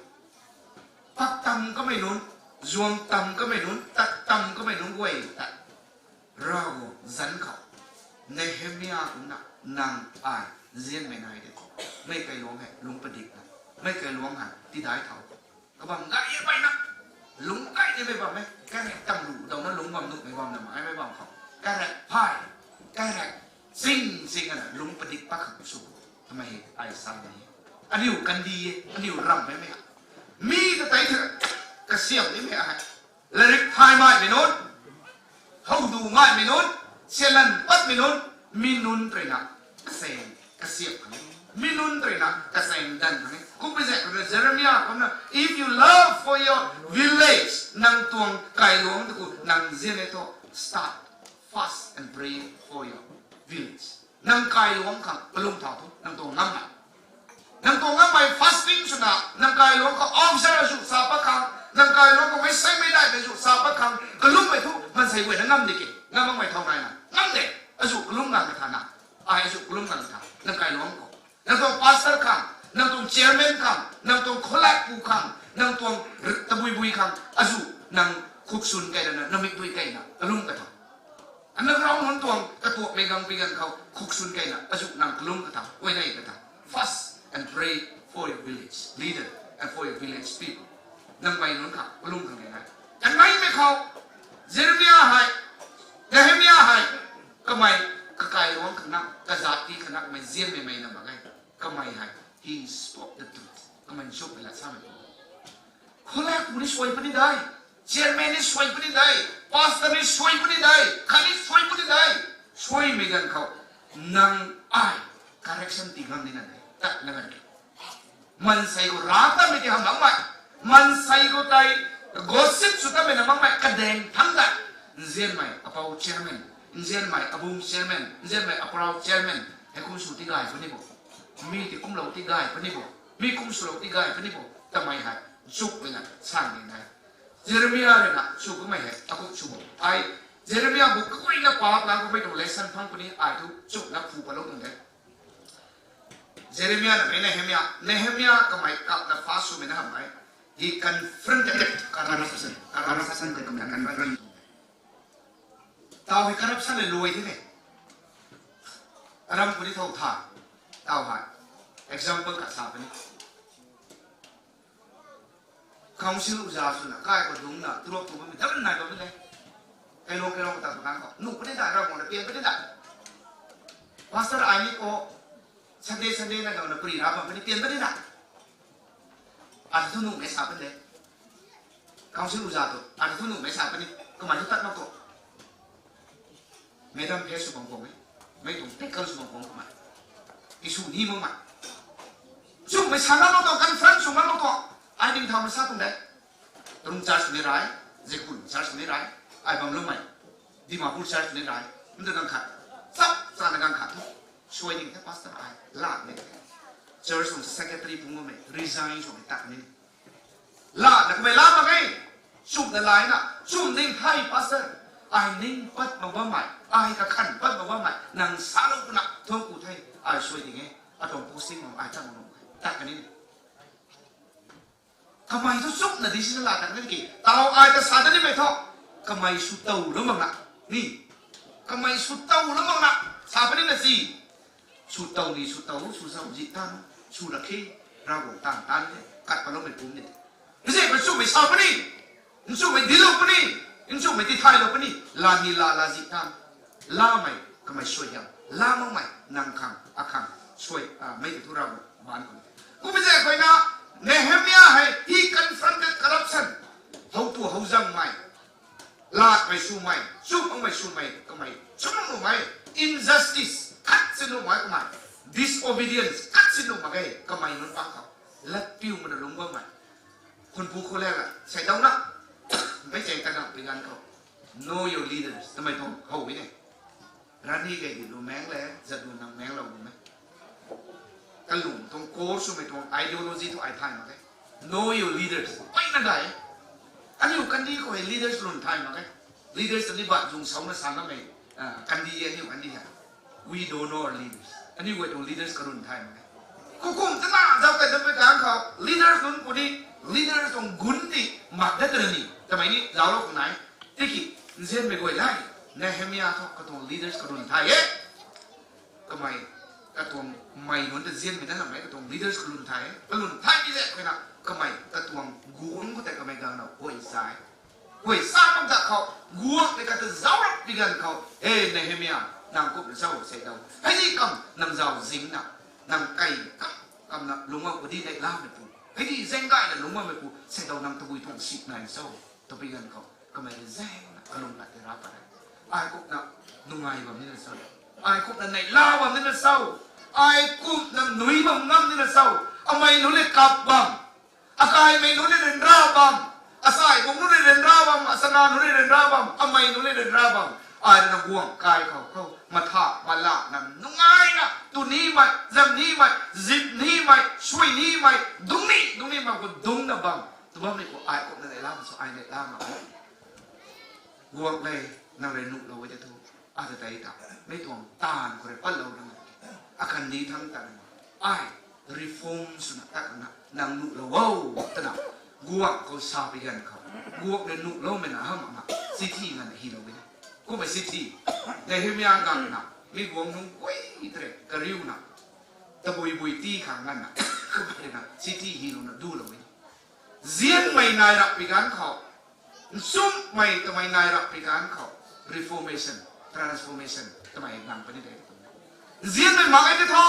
Pak tam kamei nunc, zuang tam kamei nunc, tat tam kamei nunc guay ta. Ravguangc zanc khou, Nehemia kumna nang ai nzianmei nai de. Mei kailuangc hei lungc padik na, mei kailuangc hei tidai thau. Kabam gay e peyna, lungc gay nimei bam e. Kairek tang lu dawna lungc bam nuhmei bam na mak e mei bam khou, kairek phay, kairek ching ching ana lungc padik pat khang sw. Tamei hei ai sa ni e. Aniu kandih e, aniu ramhmei mei a, mi ta tei the, kasiam nimei a hei. Latrik phay maimei nunc, howdu maimei nunc, sialan patmei nunc, mi nunc rui na kasaeng kasiap khang e. Mi nunc rui na kasaeng dan khang e. Kummei zaeng khou na Jeremia kumna, if you love for your village, nang tuang kailuangc tu khou nang nzian e thu, start, fast and pray for your village. Nang kailuangc khang kalum thau thu, nang tuang ngammei. Nang tuang ngammei fasting swna, nang kailuangc khou officer azuh sa pat khang, nang kailuangc khou meic seimei daihmei azuh sa pat khang kalummei thu, maansei guay na ngam di ke, ngam makmei thau nai na, ngam de, azuh kalum ganv ka tha na, ai azuh kalum ganv ka tha, nang kailuangc khou. Nang tuang pastor khang, nang tuang chairman khang, nang tuang kholakpu khang, nang tuang r-, tabuibui khang, azuh nang khuksun kei na, na mikdui kei na kalum ka tha. Underground nunc tuang katuakmei gangpui ganv khou khuksun kei na, azuh nang kalum ka tha, uai nei ka tha. Fast and pray for your village leader and for your village people. Nang mei nunc khang kalum khang kei na. Kanmeimei khou, Jeremia hei, Nehemia hei, kamei kakailuangc khang na, kazat ti khang na, kamei nzianmei mei na mak e. Kamei hei, he spoke the truth. Kamei nchumhmei lat samei. Kholakpu ni suai puni dai. Chairman ni suai puni dai. Pastor ni suai puni dai. Khatni suai puni dai. Suaimei ganv khou, nang ai correction ti ngam ni na dei. Tat na ganv khou, maansei khou rav tatmei ti hamh makmei, maansei khou tei gossip sw tatmei na makmei, kadaeng thangc ta, nzianmei apou chairman, nzianmei abung chairman, nzianmei aprau chairman, hei kum sw ti gay puni bo, mi ti kumlou ti gay puni bo, mi kum swlou ti gay puni bo, tamei hei nchumhmei na sa ni nai. Jeremia rui na sw kummei hei akum sw bo. Ai Jeremia bu kaguayna pa plan khou mei tuang lesson phang puni ai thu chuna phu patlou tuang de. Jeremia na mei Nehemia, Nehemia kamei kapna pa swmei na hamhmei, he confronted corruption. Corruption ta kamei confront. Tau hei corruption le luai the ne. Aram khou ni thow tha. Tau hei example khat sa puni. Council uza swna kai khou dungcna truak tu bammei dam nai bam de. Kailung kailung ta kan khou nuh puni da, Ravguangc na pian puni da. Pastor ai ni khou Sunday Sunday na gangna pri ra bam puni pian puni da. Ata thu nuhmei sa pan de. Council uza tu ata thu nuhmei sa pan ni. Kamei thu tat mak tu. Madam phe sw bang kuang e. Mei tuang tackle sw bang kuang kamei. Issue ni makmei. Sw mei sa na mak tu, confront sw na mak tu. Ai ding thau mei sa tuang de. Tarung church ni rai, Zekun church ni rai, ai bam lumei, Dimapur church ni rai, nda gang khat, chap chana gang khat thu, suai ding the pastor ai, la ni the. Church tuang secretary pung mei, resign sw mei tak ni. La na kamei la mak e, chum na lai na, chum ning thai pastor, ai ning pat mak bammei, ai kakhan pat mak bammei, nang sa lou kuna, thuang ku the, ai suai ding e, atuang posting mak ai chang mak, tak ni. Kamei thu chumna decision la tak ni ki. Tau ai ta sa ta nimei thu. Kamei sw tow lou mak na. Ni. Kamei sw tow lou mak na. Sa puni na si. Sw tow ni sw tow, sw zau zi tan. Sw la khe. Ravguangc tan tan the. Kat paloumei pum ni. Nzekmei chumei sa puni. Nchumei dilou puni. Nchumei tithailou puni. La ni la la zi tan. Lamei kamei suai hiam. La makmei nang khang, akhang. Suai, a, mei tei thu Ravguangc ban khou. Kummei zaeng khou na, Nehemia hei, he confronted corruption. How tu how zangmei. Latmei swmei, chumangmei swmei, kamei, chumangmei, injustice, kat si nuhmei kamei, disobedience, kat si nuh mak ge, kamei nunc pang khou. Latpiu mana lungc bammei. Khunpu khou le la, sei dau na. Mei cheng ta nang pui ganv khou. Know your leaders, tamei tuang how e ne. Rani gay di lu meng le, zat lu nang meng lou lu me. Kalung tuang core swmei tuang ideology tu ai thay mak e. Know your leaders. Peyna dai. Aniu kandih khou hei leaders lun thay mak e. Leaders tani bat zung sauna sanamei, ah, kandih e aniu kandih hei. We don't know our leaders. Aniu guay tuang leaders karun thay mak e. Kukum tana zau kai zau pui kang khou leaders lun puni, leaders tuang gun ti mak dat rani. Tamei ni zau lou khou nai. Tiki, nzianmei guay lai. Nehemia thu katuang leaders karun thay e. Kamei, katuang mei nunc ta zianmei na lamei katuang leaders kalun thay e. Kalun thay ni le, khuina kamei katuang guang khou tei kamei gang na huay sa e. Huay sa bam dat khou, guang tei kata zauc rap pi ganv khou, e Nehemia, nang kup na zauc sei dau. Hei di kam nang zauc zing na, nang kai kam, kam na lungau kadi nei lamei pu. Hei di zeng gay na lungau mei pu, sei dau nang tabui tuang sik nai zauc. Tabui ganv khou, kamei rui zaeng na, kalung na tei ra pat e. Ai kup na nungai bam ni na zauc. Ai kup na nei la bam ni na zauc. Ai kup na nui bam ngam ni na zauc. Amei nunc le kap bam. Akaimei nunc le ryanra bam. Asai bung nunc le ryanra bam. Asana nunc le ryanra bam. Amei nunc le ryanra bam. Ai rui na guang kai khou khou. Matha, mala, nang nungai na. Tu nimei, zam nimei, zip nimei, sui nimei, dung ni, dung nimei, khou dung na bam. Tu bammei khou ai kup na nei la bam sw, ai nei la bam. Guang le, nang rui nuh lou e tei thu. Ata tei ta, mei tuang taanv khou rui patlou na. Akhan ni thang ta na. Ai, reform swna ta na, nang nuh lou o, ta na. Guak khou sa pi ganv khou. Guak le nuh lou mei na ham na. Chithi ngan hi lou e. Kummei chithi. Nehemia ngan na. Mi guang nung gui tre, kariu na. Tabui bui ti khang ngan na. Kummei na, chithi hi lou na, du lou e. Zianmei nai rap pi ganv khou. Nchumhmei tamei nai rap pi ganv khou. Reformation, transformation, tamei nang puni de. Zianmei mak ai pi tho.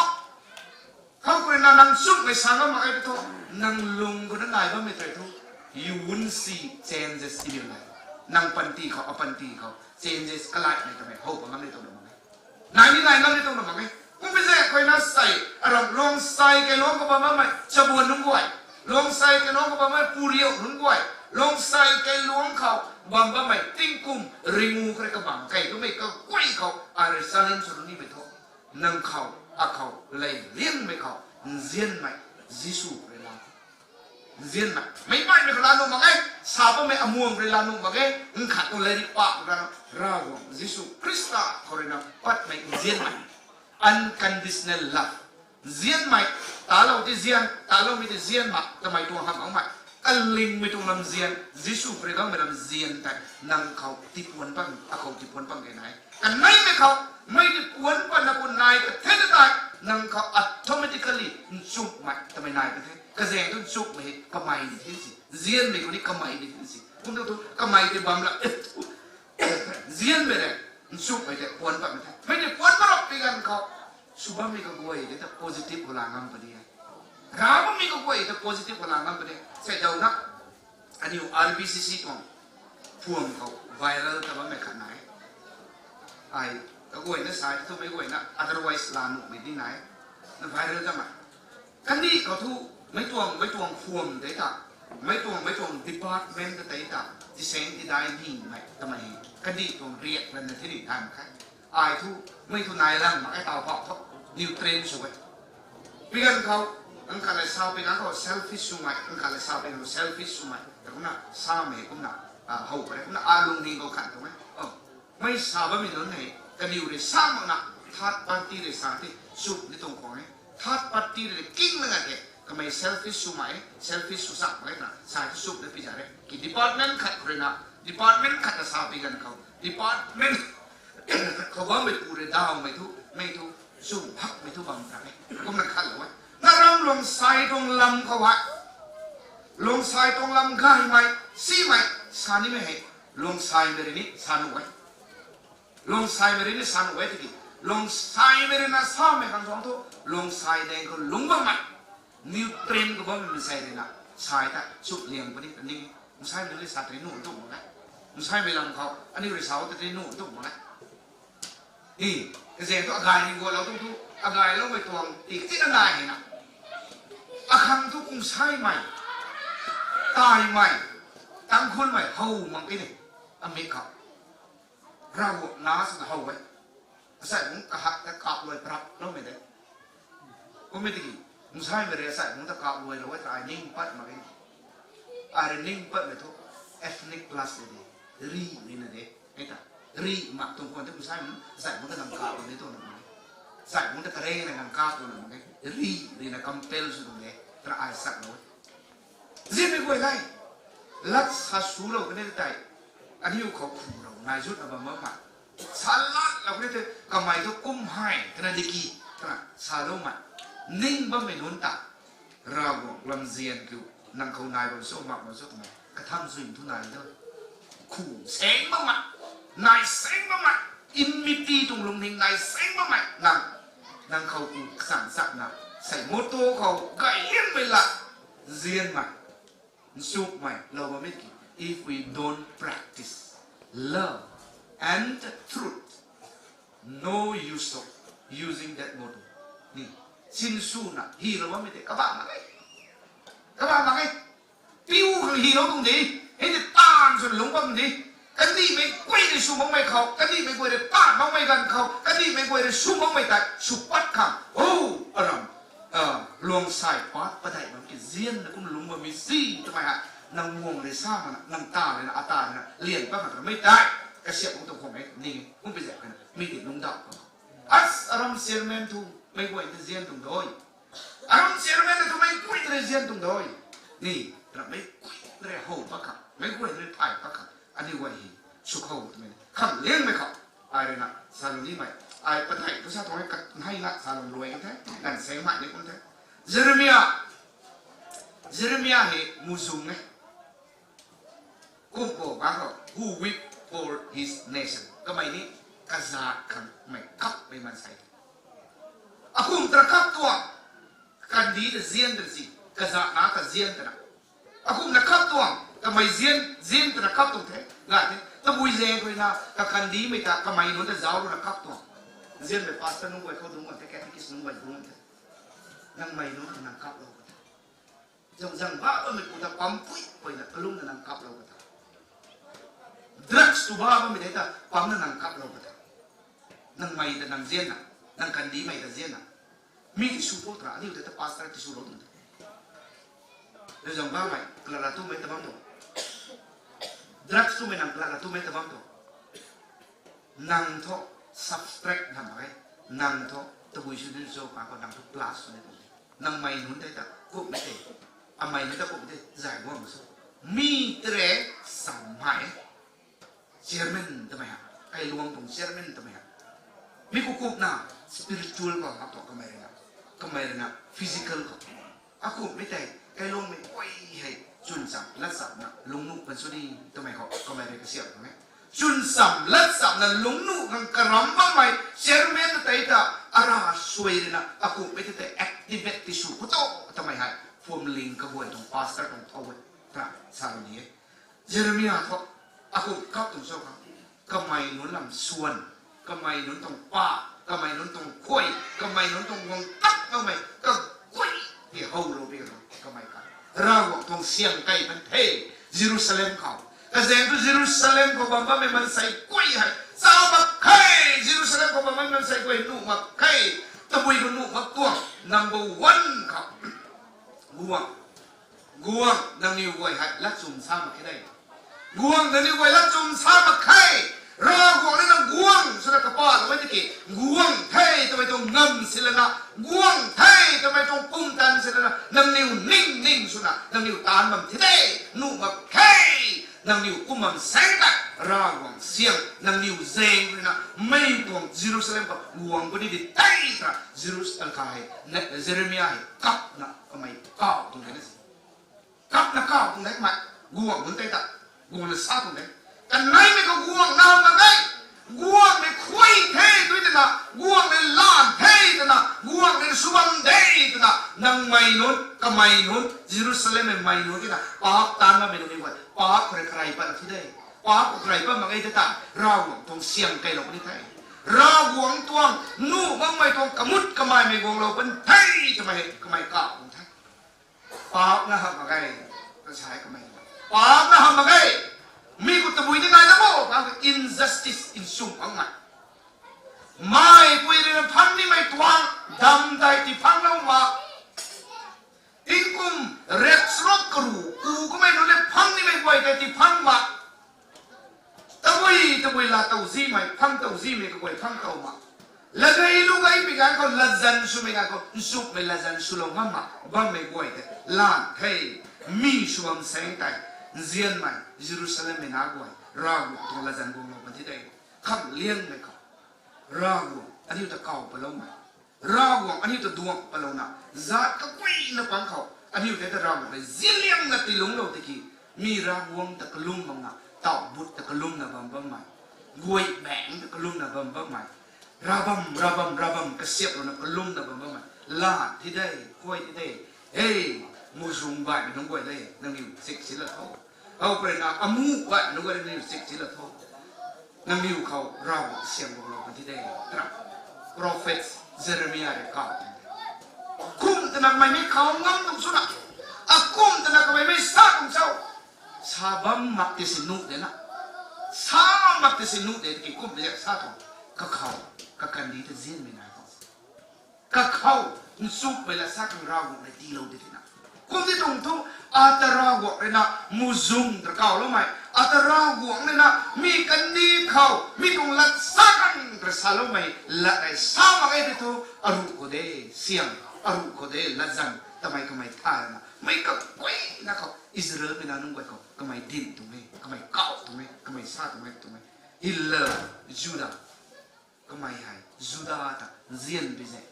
Khou kuri na nang nchumhmei sang mak ai pi tho. Nang lung khou na nai bammei tei thu. You won't see changes in your life. Nang panty khou, apanty khou. Changes kalaimei tamei how pa ngam ni tuang na mak e. Nai ni nai ngam ni tuang na mak e. Kummei zaeng khou na sei, aram luang sei kei luang khou bam bammei, chabuan nunc guay. Luang sei kei luang khou bam bammei, puriu nunc guay. Luang sei kei luang khou bam bammei, tingkum, ringu kare kabam kei, kummei kaguay khou, ai rui challenge sw nimei tho. Nang khou, akhou, lei liangmei khou, nzianmei, Jisu rui la. Nzianmei. Meic paimei khou la nuh mak e, sa bammei amuang rui la nuh mak e, nkhat tu lei ri pa khou la, Ravguangc Jisu Khrista khou rui na patmei nzianmei. Unconditional love. Nzianmei, talou ti zian, taloumei ti zian mak, tamei tuang hamh ang mei. Kalingmei tuang lam zian, Jisu khou rui gangmei lam zian tei, nang khou tipuan bang, akhou tipuan bang kei nai. Kaneimei khou, mei tipuan bang na khou nai, kathe ta tei, nang khou automatically, nchumhmei, tamei nai kathe. Kazaeng tu nchumhmei, kamei ni the si. Nzianmei khou ni kamei ni the si. Kum tu tu, kamei ti bam la, nzianmei le, nchumhmei tei puan bam the. Mei tipuan bam pi ganv khou, sw bammei kaguay tei ta positive khou la ngam puni e. Rav bammei kaguay ta positive kalang ngam puni. Sei daw na, aniu R B C C tuang phuam khou viral ta bammei khat nai. Ai, kaguayna sa thu meic guayna otherwise la nuhmei di nai. Na viral ta ma. Kandih khou thu, mei tuang, mei tuang phuam tei ta, mei tuang, mei tuang department ta tei ta, tiseng tidai nimei, tamei hei, kandih tuang riak lan na thini dai mak khe. Ai thu, mei thu nai lang mak e tau phau thu, nutrient sw e. Pi ganv khou, ang khat le sa pi ganv khou selfish swmei, ang khat le sa pi ganv khou selfish swmei, ta kumna, samei kumna, ah, how pare kumna, alung ni khou khat tuang e. Oh, mei sa bammei nunc hei, kaniw rui sa makna, third party rui sa ti, sw ni tuang khwang e. Third party rui king lana ke, kamei selfish swmei, selfish sw sak mak e na, sa thu sw na pi za re. Ki department khat rui na, department khat ta sa pi ganv khou, department khou bammei pu rui dawmei thu, mei thu, sw hakmei thu bam ta e. Kumna khat lou e. Na ram luangsai tuang lam khou hei, luangsai tuang lam gaymei, simei, sa nimei hei, luangsaimei rui ni sa nuh e. Luangsaimei rui ni sa nuh e tiki, luangsaimei rui na samei khang suang thu, luangsai daeng khou lungc bammei, nutrient khou bammei mansei rui na, sai ta, sw liang puni ta ning e. Luangsaimei rui ni sa tei nuh ntuang mak e. Luangsaimei lam khou, aniu rui sa ta tei nuh ntuang mak e. I, kazaeng thu agay ni gualou tuang thu, agayloumei tuang, ti tina nai hei na. Akhang thu kungsaimei, taimei, tangkhunmei, how mak e ni, amik khou. Ravguangc na swna how e. Asei mungc kahak ta kapluai prap loumei de. Kummei tiki, kungsaimei rui asei mungc ta kapluai lou e ta ai ning pat mak e. Ai rui ning patmei thu ethnic class de de. Ri, ri na de. Hei ta. Ri mak tuang khwan tei kungsaimei, asei mungc ta nang kaplou ni tuang na mak e. Asei mungc ta karena nang kaplou na mak e. Ri, ri na compel sw tuang de. Tana ai sak lou e. Zimei guay nai. Lat sa swlou kani tei. Aniu khou khumrou nai zut na bam bam ma. Sa latlou kani tei kamei thu kum hei, kana diki, kana sa lou ma. Ning bammei nunc ta. Ravguangc lamzian kiu, nang khou nai bam sw mak bam sw twmei. Katham zui thu nai tu. Khu seng bam ma. Nai seng bam ma. Enmity tuang lungning nai seng bammei nang. Nang khou ku kachang chakna. Sei motto khou gay liangmei la. Nzianmei, nchumhmei lou bammei ki, if we don't practice love and truth, no use of using that motto. Ni, sinswna hylou bammei tei kabah mak e. Kabah mak e. Piu khang hylou tuang de, hei tei taanv swna lungc bam de. Kandihmei guay rui sw makmei khou, kandihmei guay rui taanv makmei ganv khou, kandihmei guay rui sw makmei tei sw pat khang, o, aram, luangsai pat padeih bam ki zianna kum lungc bammei si twmei hei, nang guang rui sa mana, nang ta rui na, ata rui na, lian pat khang twmei tei kasiamh bam tuang khwan e, ning e, kum pi zak khana mi tei lungcdauh khang. As aram chairman thu, meic guay ta zian tuang doi. Aram chairman na thu meic guay ta rui zian tuang doi. Ni, tana meic guay ta rui how pat khang, meic guay ta rui thay pat khang, aniu guay hei sw khou twmei khang liangmei khou. Ai rui na salou nimei, ai padeih tu sa tuang e, kanhei na salou luai kan the, kan seng mei ni kum the. Jeremia, Jeremia hei muzung e. Kum khou, who weep for his nation. Kamei ni kazat khang mei kapmei maansei. Akum tana kap tuang, kandih ta zian tana si, kazat na ta zian tana. Akumna kap tuang, kamei zian, zian tana kap tuang the, gay the. Tabui zaeng khou na, kakandihmei ta, kamei nunc ta zauc rui na kap tuang. Zianmei pastor nunc guay khou dungc kan the, catechist nunc guay dungc kan the. Nangmei nunc ta nang kaplou kan the. Zang zang ba bammei pu ta pam pui puina kalumna nang kaplou ka ta. Drugs tu ba bammei tei ta pamna nang kaplou ka ta. Nangmei ta nang zianna, nang kandihmei ta zianna. Mi tisw thu tana, aniu tei ta pastor tiswlou tuang ta. Zang zang bammei, kalara tumei ta bam tuang. Drugs tumei nang kalara tumei ta bam tuang. Nang thu subtract na mak e, nang thu tabui sw ni cho pa khou nang thu plus sw ni tuang e. Nangmei nunc tei ta kumhmei tei, amei nunc ta kumhmei tei zay guang sw. Mi tei rui sammei chairman twmei ha, kailuang tuang chairman twmei ha. Mi khou kumhna spiritual khou hap tuang kamei rui na, kamei rui na physical khou. Akumhmei tei, kailuangmei guay hei, chwncham latchapna lungnuh kan sw ni twmei khou kamei rui kasiamh khang e. Chwncham latchapna lungnuh khang karam bammei chairman tei ta, ara suai rui na akumhmei tei tei active Tibet tisw khou tu tamei hei, phwamling kaguay tuang pastor tuang thow e, ta sa ni e. Jeremia thu, akum kap tuang cho kha, kamei nunc lam swan, kamei nunc tuang pa, kamei nunc tuang khuay, kamei nunc tuang guang kap kamei, kaguay, ti how lou bi kamei ka. Ravguangc tuang siang kai pan the, Jerusalem khou. Kazaeng tu Jerusalem khou bam bammei mansei guay hei, cha mak khe, Jerusalem khou bam bammei mansei guay nuh mak khe, tabui khou nuh mak tuang, number one khou. Guang, guang, nangniw guay hei latchum sa mak khe de. Guang, nangniw guay latchum sa mak khe. Ravguangc rui na guang swna kapalou e tiki, guang the twmei tuang ngam si lana, guang the twmei tuang pumtan si lana, nangniw ning ning swna, nangniw taanv bam thi de, nuh mak khe. Nangniw kum bam saeng tei, Ravguangc siang, nangniw zaeng rui na, mei tuang Jerusalem khou guang puni di tei ta, Jerusalem kha hei, na, Jeremia hei, kapna, kamei, kau tuang de na si. Kapna kau tuang de kamei, guang nunc tei ta, guangna sa tuang de. Kaneimei khou guangna mak ge, guangmei khuay the tui twna, guangmei lan the twna, guangmei sw bam de twna, nangmei nunc, kamei nunc, Jerusalem mei mei nunc tina, paap taanv bammei nunc ni guay, paap khou rui karai pat thi de. Paap khou karai pat mak ge ta, Ravguangc tuang siang kailou puni the. Ravguangc tuang, nuh makmei tuang kamut kamaimei guanglou pan the, twmei, kamei kau tuang the. Paap na hamh mak ge, ta sa e kamei. Paap na hamh mak ge. Mi khou tabui ni nai na bo, paap khou injustice, nchumh makmei. Meipui rui na phang nimei tuang, dam tei tii phanglou mak. Tingkum riak charuk karu, ku kamei nunc le phang nimei guay tei tii phang mak. Tabui, tabui laa tow zimei, phang tow zimei kaguay phang tow mak. Latgei lugei pi ganv khou, latzan swmei ganv khou, nchumhmei latzan swlou ngam mak, bammei guay tei, lan the, mi sw bam saeng tei, nzianmei, Jerusalem mei nac guay, Ravguangc tuang latzan guanglou pan thi de, kham liangmei khou. Ravguangc, aniu ta kau paloumei. Ravguangc, aniu ta duang palouna. Zat kaguayna pang khou. Aniu tei ta Ravguangc rui zianliangna tiilungclou tiki. Mi Ravguangc ta kalum bamna. Tauh but ta kalumna bam bammei. Guay baeng ta kalumna bam bammei. Ravbam, ravbam, ravbam kasiaplouna kalumna bam bammei. Lat thi de, khuay thi de. Hei, muhzwng baihmei nunc guay le, nangniw chik si la tho. Hou purina, amu baihmei nunc guay le, nangniw chik si la tho. Nangniw khou Ravguangc siang guanglou kan thi de, twna prophet Jeremia rui kau the. Kum twna kamei mei khou ngam tuang swna, akum twna kamei mei sa tuang cho. Sa bam mak tei si nuh de na. Sa mak tei si nuh de tiki kum de sa tuang. Kakhou, kakandih ta zianmei nai tuang. Kakhou, nchumhmei lat sa khang Ravguangc rui tiilou de tina. Kum ti tuang thu, ata Ravguangc rui na, muhzwng ta kauloumei, ata Ravguangc rui na, mi kandih khou, mi tuang lat sa khang ta saloumei, lat rui sa mak e ti thu, aruh khou de, siang, aruh khou de, latzan, tamei kamei thay na, mei kaguayna khou, Israelmei nac nunc guay khou, kamei dinc tuang e, kamei kau tuang e, kamei sa tuang e, tuang e. Hila, Juda, kamei hei, Juda ta, nzian pi zaeng,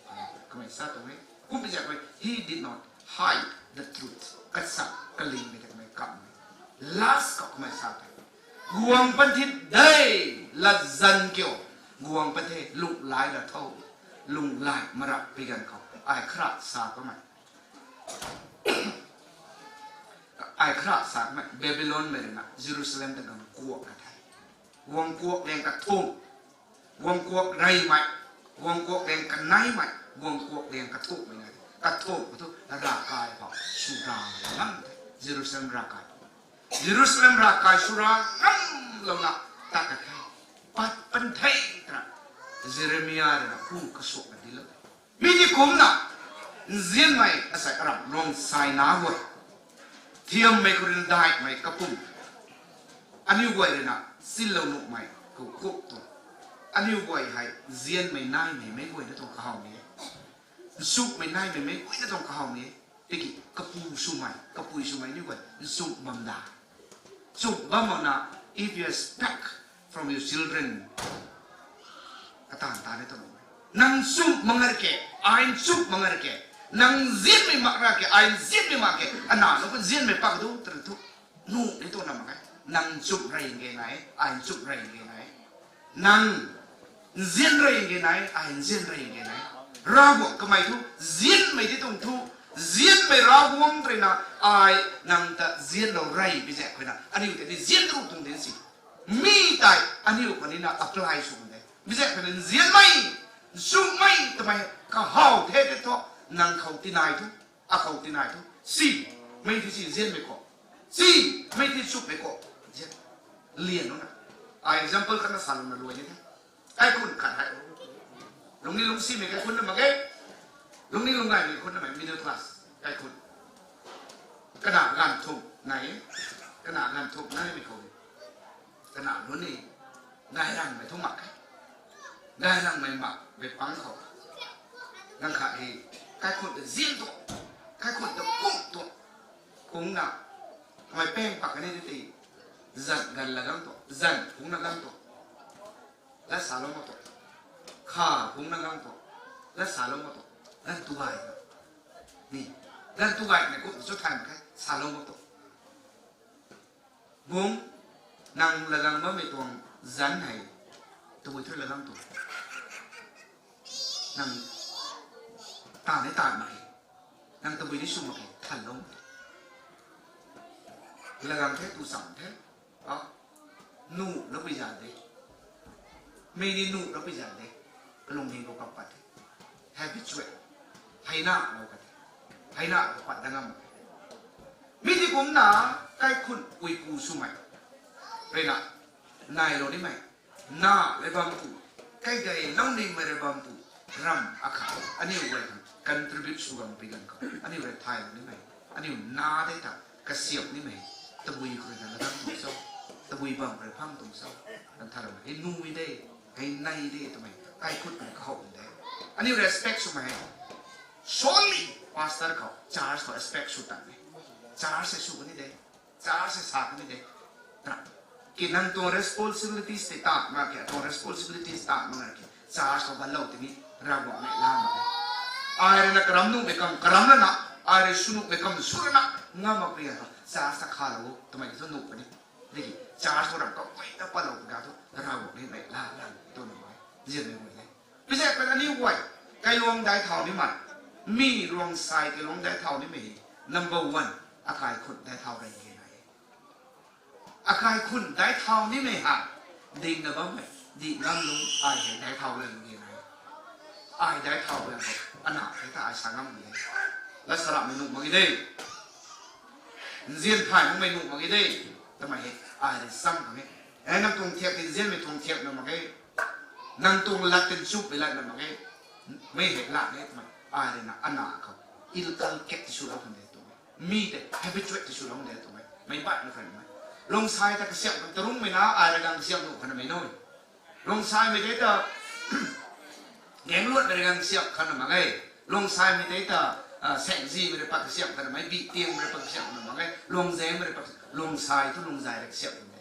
kamei sa tuang e. Kum pi zaeng khou, he did not hide the truth. Kasa, kalingmei ta kamei kam e. Last khou kamei sa the. Guang pan thi de, latzan kiu. Guang pan the, lunghlaic la tho. Lunghlaic marak pi ganv khou. Ai khara sa kamei. Ai khara sa kamei, Babylonmei rui na, Jerusalem ta guang kuak ka the. Guang kuak liang kathumh. Guang kuak reymei, guang kuak liang kaneimei, guang kuak liang kathumhmei nai. Kathumh khou thu ravkai khou swra ngam the, Jerusalem ravkai. Jerusalem ravkai swra ngamlouna tat ka the. Pat pan the twna Jeremia rui na hu kasuakna dinclou. Mi ni kumcna, nzianmei asei aram luang sai na guay. Thiammei khou rui na daihmei kapum. Aniu guay rui na, sinlou nuhmei khou kuk tuang. Aniu guay hei, nzianmei naimei meic guayna tuang kahaw ni e. Nchumhmei naimei meic guayna tuang kahaw ni e. Tiki, kapu swmei, kapui swmei aniu guay, nchumh bam da. Nchumh bam makna, if you expect from your children, kataanv ta ni tuang. Nang nchumh mak ngar ke, ai nchumh mak ngar ke, nang nzianmei mak ra ke, ai nzianmei mak ke, ana nunc khou nzianmei pak du, twna thu. Nuh ni tuang na mak e. Nang nchumh rey nge nai, ai nchumh rey nge nai. Nang nzian rey nge nai, ai nzian rey nge nai. Ravguangc kamei thu, nzianmei di tuang thu, nzianmei Ravguangc rui na, ai nang ta nzianlou rey bi zaeng khou na, aniu tei ni nzian ru tuang di si. Mi tei, aniu kani na apply sw de. Bi zaeng khou na nzianmei, nchumhmei twmei, kahaw the de thu, nang khou tinai thu, akhou tinai thu, si, mei thi si nzianmei khou, si, mei thi nchumhmei khou, nzian, lian na. Ai example khat na salou na luai ni the. Kaikhun khat hei. Lungning lungcsimei kaikhun na mak ge. Lungning lunggaymei kaikhun na mak, middle class kaikhun. Kana ganv thumh nai e. Kana ganv thumh naimei khou. Kana lun ni. Gayrangmei thu mak e. Gayrangmei mak, mei pang khou. Nang khat hei. Kaikhun ta nzian tuang. Kaikhun ta kum tuang. Kungna. Mei pang pak kani di ti. Zan ganv la gang tuang. Zan kungna gang tuang. Lat salou mak tuang. Kha kungna gang tuang. Lat salou mak tuang. Ganv tu gay na. Ni. Ganv tu gaymei kum chu thay mak khe. Salou mak tuang. Bung, nang lagang bammei tuang zanc hei, tabui thu lagang tu. Nang, ta ni ta mak e. Nang tabui ni sw mak e, thanlou mak e. Lagang the, tu cham the. A, nuh loupui zan de. Mei ni nuh loupui zan de. Kalung ni khou kap pat the. Habituate. Heina lou ka the. Heina lou pat da ngam mak e. Mi ti kumna, kaikhun puipu swmei rui na, nailou nimei, na rui bam pu, kaidei lou nimei rui bam pu, ram akhat, aniu guay khang contribute sw bam pi ganv khou, aniu rui thaylou nimei, aniu na de ta, kasiam nimei, tabui khou rui na ladang tuang cho, tabui bam rui pham tuang cho, kan thaylou hei nui de, hei nei de twmei, kaikhun rui kahow de. Aniu respect swmei hei, solely pastor khou, church khou respect sw tan de. Church hei sw kani de. Church hei sa kani de. Ki nang tuang responsibilities tei ta mak khe, tuang responsibilities ta mak khe. Church khou ganlou tini, Ravguangc neihla mak e. Ai rui na karam nuhmei kam karam lana, ai rui sw nuhmei kam sw lana, ngam mak pi a thu, church ta khalou, twmei thu nuh kani. Tiki, church khou ram kaguayna patlou pi a thu, Ravguangc ni neihla lan, tu na mak e. Nzianmei guay le. Pizaek pat aniu guay, kailuang daic thau nimei. Mi luang sai kailuang daic thau nimei hei. Number one, akai khun daic thau rey ge nai e. Akai khun daic thau nimei hei. Dingna bammei, dih ngam lung, ai hei daic thau rey ge nai e. Ai daic thau rey khou, ana hei ta ai sa ngam e. Lat sa ramhmei nuh mak ge de. Nzian thay makmei nuh mak ge de. Twmei hei, ai rui cham khang e. E, nang tuang thiak tei nzianmei tuang thiak na mak ge. Nang tuang lat tei nchumhmei lat na mak ge. Mei hei lat e twmei. Ai rui na ana khou. Inculcate ti swlou khang de twmei. Mi tei habituate ti swlou de twmei. Meic baihmei khat mei. Luang sai ta kasiamh khang tarungmei na, ai rui gang kasiamh nuh khang na mei nui. Luang saimei tei ta, gaengluatmei rui gang kasiamh khang na mak ge. Luang saimei tei ta, a, saengzimei rui pat kasiamh khang na mei, bih tiangmei rui pat kasiamh khang na mak ge. Luang zaengmei rui pat, luang sai thu luang zay rui kasiamh khang de.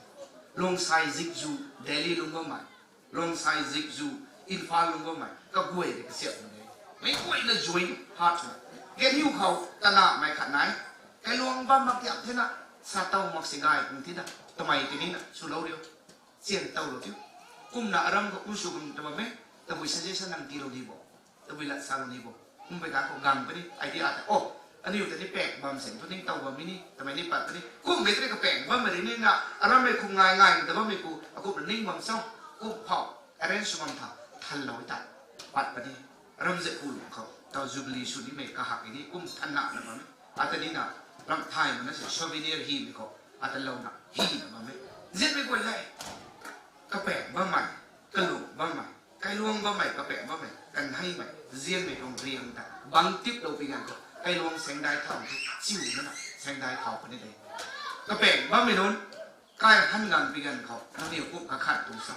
Luang sai zikzu, Delhi lung bammei. Luang sai zikzu, Imphal lung bammei. Kaguay rui kasiamh khang de. Meic guayna join heart na. Ganhiu khou, tanahmei khat nai. Kailuang bam mak tiam thena, sa tow mak si gay pung thena. Twmei tini na, swlou riu. Chian towlou tiu. Kumna aram khou kum sw bam ta bam e, tabui suggestion nang tiilou ni bo. Tabui lat salou ni bo. Kum pei ta khou gang puni, idea ta. Oh, aniu ta ni paeng bam seng tu ning tow bam mi ni, tamei ni pat puni. Kummei tei kapaeng bammei ri ni na, arammei khum ngai ngai ta bammei pu, akumna ning bam cho. Kum phou, arrange sw bam tha, thanlou ta. Pat puni. Aram ze pu lung khou, tau jubilee sw nimei kahak ni kum thanna na bam e. Ata ni na, ram thay mana se souvenir himei khou, ata louna, hina bam e. Nzianmei guay le. Kapaeng bammei, kalung bammei, kailuang bammei, kapaeng bammei, kanheimei, nzianmei tuang riang ta, bang tiplou pi ganv khou, kailuang saengdai thau, chiu nana, saengdai thau puni de. Kapaeng bammei nunc, kai han gang pi ganv khou, nangniw kum kakhat tuang sa.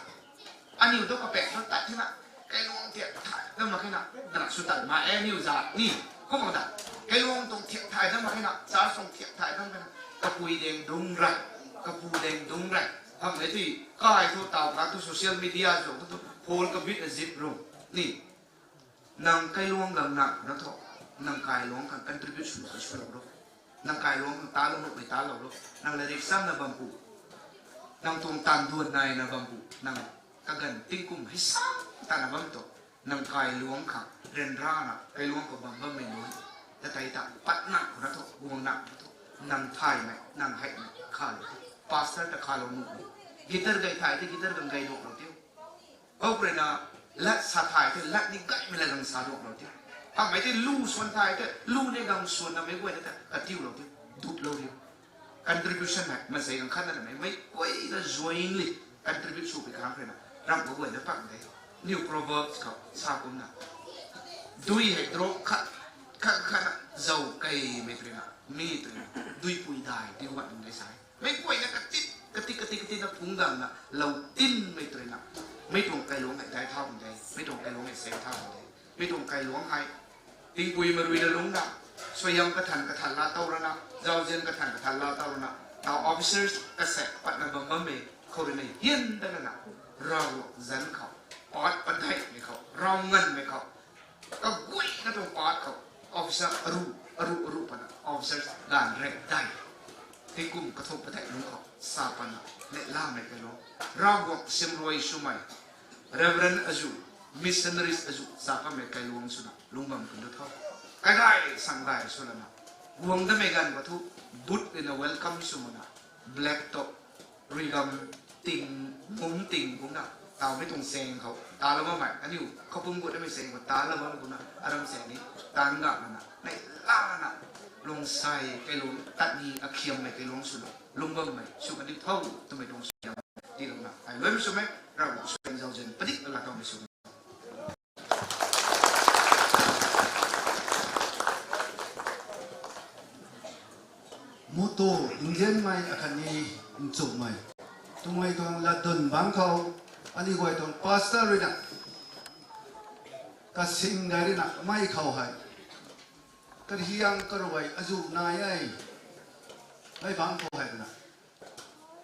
Aniu tu kapaeng thu tat thena, kailuang thiak thay dam mak khe na, dana sw tat ma e aniu zat ni, kum mak da. Kailuang tuang thiak thay dam mak khe na, church tuang thiak thay dam mak khe na, kapui deng dung rei, kapu deng dung rei. Hamh e tui, kai thu tau ka tu social media zong tu, phone kabit na zip ru. Ni, nang kailuang gang na na thu, nang kailuang khang contribute sw sw lo ro. Nang kailuang khang talou nuhmei talou ro. Nang lairik chamna bam pu. Nang tuang taanv duan naina bam pu. Nang kaganv tingkum hei sam tana bam tu. Nang kailuangc khang ryanrana kailuangc khou bam bammei nunc ta tei ta pat nang khou na thu, guang nang khou na thu, nang thaymei, nang heimei khalou the. Pastor ta khalou nuh. Guitar gay thay the, guitar gang gay nuh lou tiu. Kau rui na lat sa thay the, lat ni gaymei la gang sa nuh lou tiu. Hamei the lu swan thay the, lu ni gang swan na mei guay na ta katiu lou tiu, dut lou tiu. Contribution hei maansei ganv khat na mei, mei guay na jointly contribute sw pi khang rui na, ram khou guay na pak de. New Proverbs khou sa kumna, dui hei drop khat, khat khat na zau keimei tw rui na, mi tw rui na, dui pui dai ti wat nung de sa e. Mei guay na katit, katit, katit, katit na phungc gang na, lou tinmei tw rui na, mei tuang kailuangc hei dai thau de, mei tuang kailuangc hei sei thau de, mei tuang kailuangc hei tingpui marui na lungc na, suaihiam kathan kathan laa tow rana, zauzian kathan kathan laa tow rana, tau officers kasek patna bam bammei khou rui na hian dat lana, Ravguangc zanc khou, paat padeihmei khou, rav nganvmei khou, kaguayna tuang paat khou, officer aru, aru, aru pana, officers gaanv rek dai, tingkum kathumh padeih lungc khou sa pana, neihlamei kailuangc, Ravguangc simruai swmei, Reverend azu, missionaries azu sa pammei kailuangc swna lungc bam kan du tho. Kaigay sanggay sw lana, guang damei ganv khou thu, but rui na welcome sw makna, black top, rui gam ting, mum ting kumna, tawmei tuang chaeng khou talou bammei, aniu khou pum gut damei chaeng khou talou bam kumna, aram chaeng ni, taanv gak lana, neihla lana, luang sai kailuangc, tat ni akhiammei kailuangc swna lungc bammei sw kan di tho twmei tuang suaihiam tiilouna, ai luaimei swmei, Ravguangc suaihiam zauzian padik laa tawmei sw Mutu, nzianmei akhatni nchumhmei, twmei tuang latdyn bangc khou, aniu guay tuang pastor rui na kasing gay rui na mei khou hei, kahiang karuai azu nai e, mei bangc khou hei na,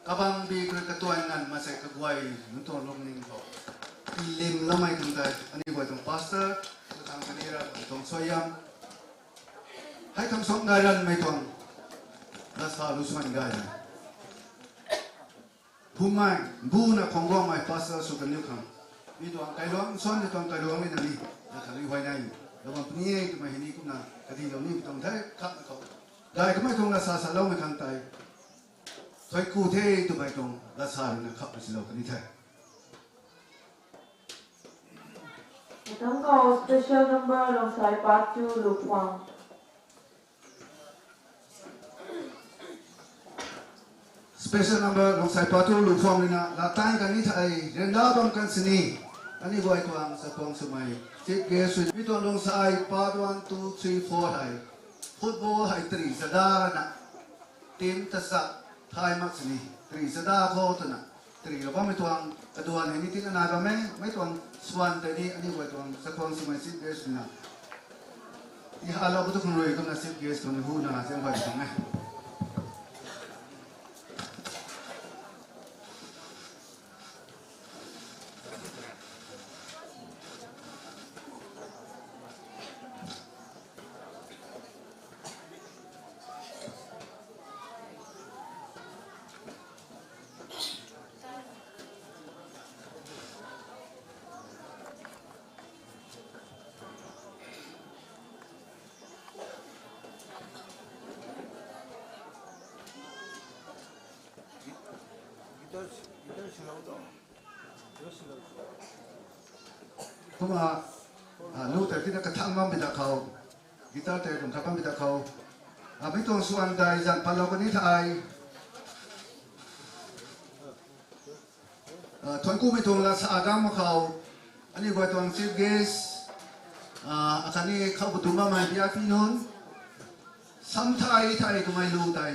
kabang bi kru katuan nganv maansei kaguay nunc tuang lungning khou tilimloumei khang tei, aniu guay tuang pastor, kathang kani ra tuang suaihiam, hei khang suang gay ranmei tuang, lasa lu suan gay na, bumei, buna khang guangmei pastor sw kaniw khang, mi tuang kailuangc, nsuan mi tuang kailuangc mi na ni, na khang ni huayney, lou bam puni e twmei hei ni kumna kadilou ni mi tuang the khat na khou, gay kamei tuang lasa saloumei khang tei, thuiku the twmei tuang lasa rui na khap na silou kan ni the. Tangkau special number Longsai Patu Luphuang. Special number Longsai Patu Luphuang rui na laa tan kan ni thei, ryanra bam kan sini, aniu guay tuang chakhwang swmei chief guest rui mi tuang Longsai part one, two, three, four hei, football hei tari chadana, team tasa thay mak sini, tari chada khou twna, tarilou bammei tuang kaduan hei ni tin anai bam e, mei tuang swan tei ni aniu guay tuang chakhwang swmei chief guest rui na, i halou bu tu khang rui kumna chief guest tuang ni huna zian guay tuang e. Kumna, a, lu tei tina kathang bam bi da khou, guitar tei kum khat bam bi da khou, a, mi tuang swan dai zan patlou kan ni thei. A, thuanc kumei tuang lasa agam mak khou, aniu guay tuang chief guest, a, akhatni khou bu dum bammei biak ti nunc, sam thay thay twmei lu tei,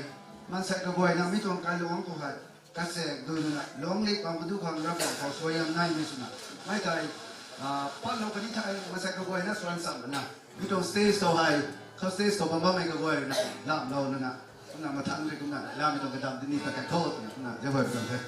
maansei kaguayna mi tuang kailuangc khou hei, kachaek dui nuna, luangc lik bam kadu khang Ravguangc khou suaihiam naimei swna, mei tei, a, patlou kan ni thei, maansei kaguayna swan cham lana, mi tuang stage khou hei, khou stage khou bam bammei kaguay rui na, lamlou nuna, kumna mathang rui kumna, lamei tuang kadam tini ta kai tho twna, kumna, zauhuay tuang the.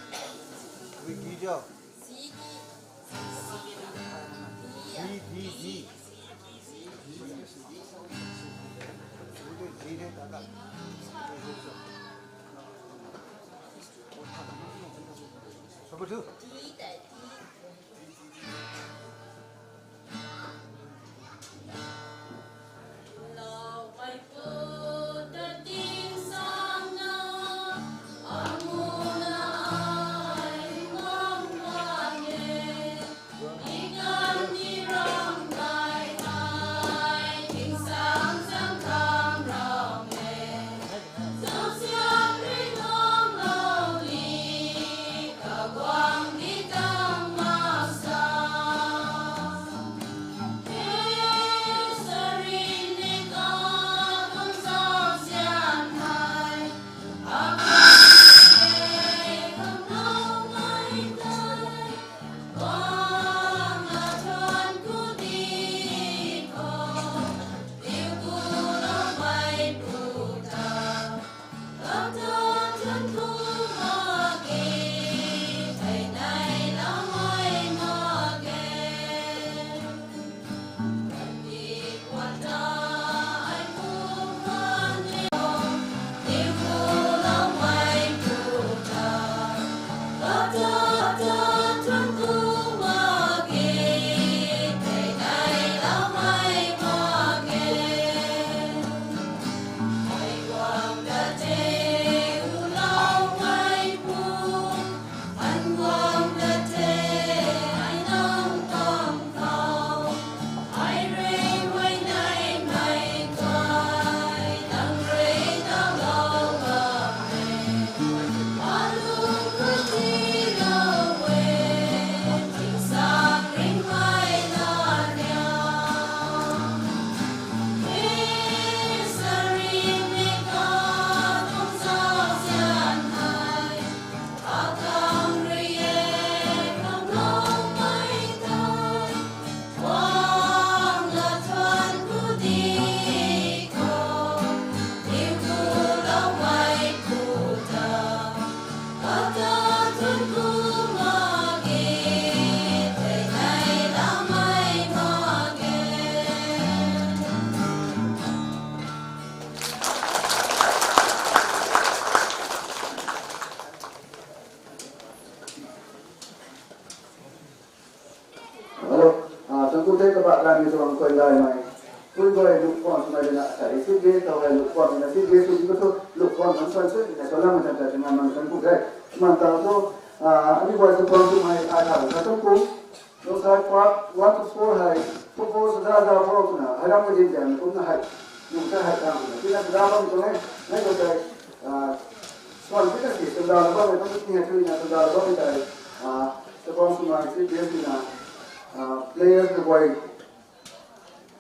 Pu tei kabah ganv ni tuang kuan daimei. Pui guay luk kuan swmei rui na, sa ri si ge, tau hei luk kuan na si ge, sw di ka thu, luk kuan kan suan sw, na suan lam ma chan ta, chan na man kan pu de. Man tau thu, ah, ani guay sa kuan swmei, ai tha ka tum pu. Losai part one to four hei, pu pu sa da da pu na, hai ram ka din dan kum na hei. Nung sa hei tang na, tina sa da bam tu ne, nai ko dai, ah, suan si ka si, sa da bam na, tum ni hei tu na, sa da bam dai, ah, sa kuan swmei si ge si na, ah, players ka guay,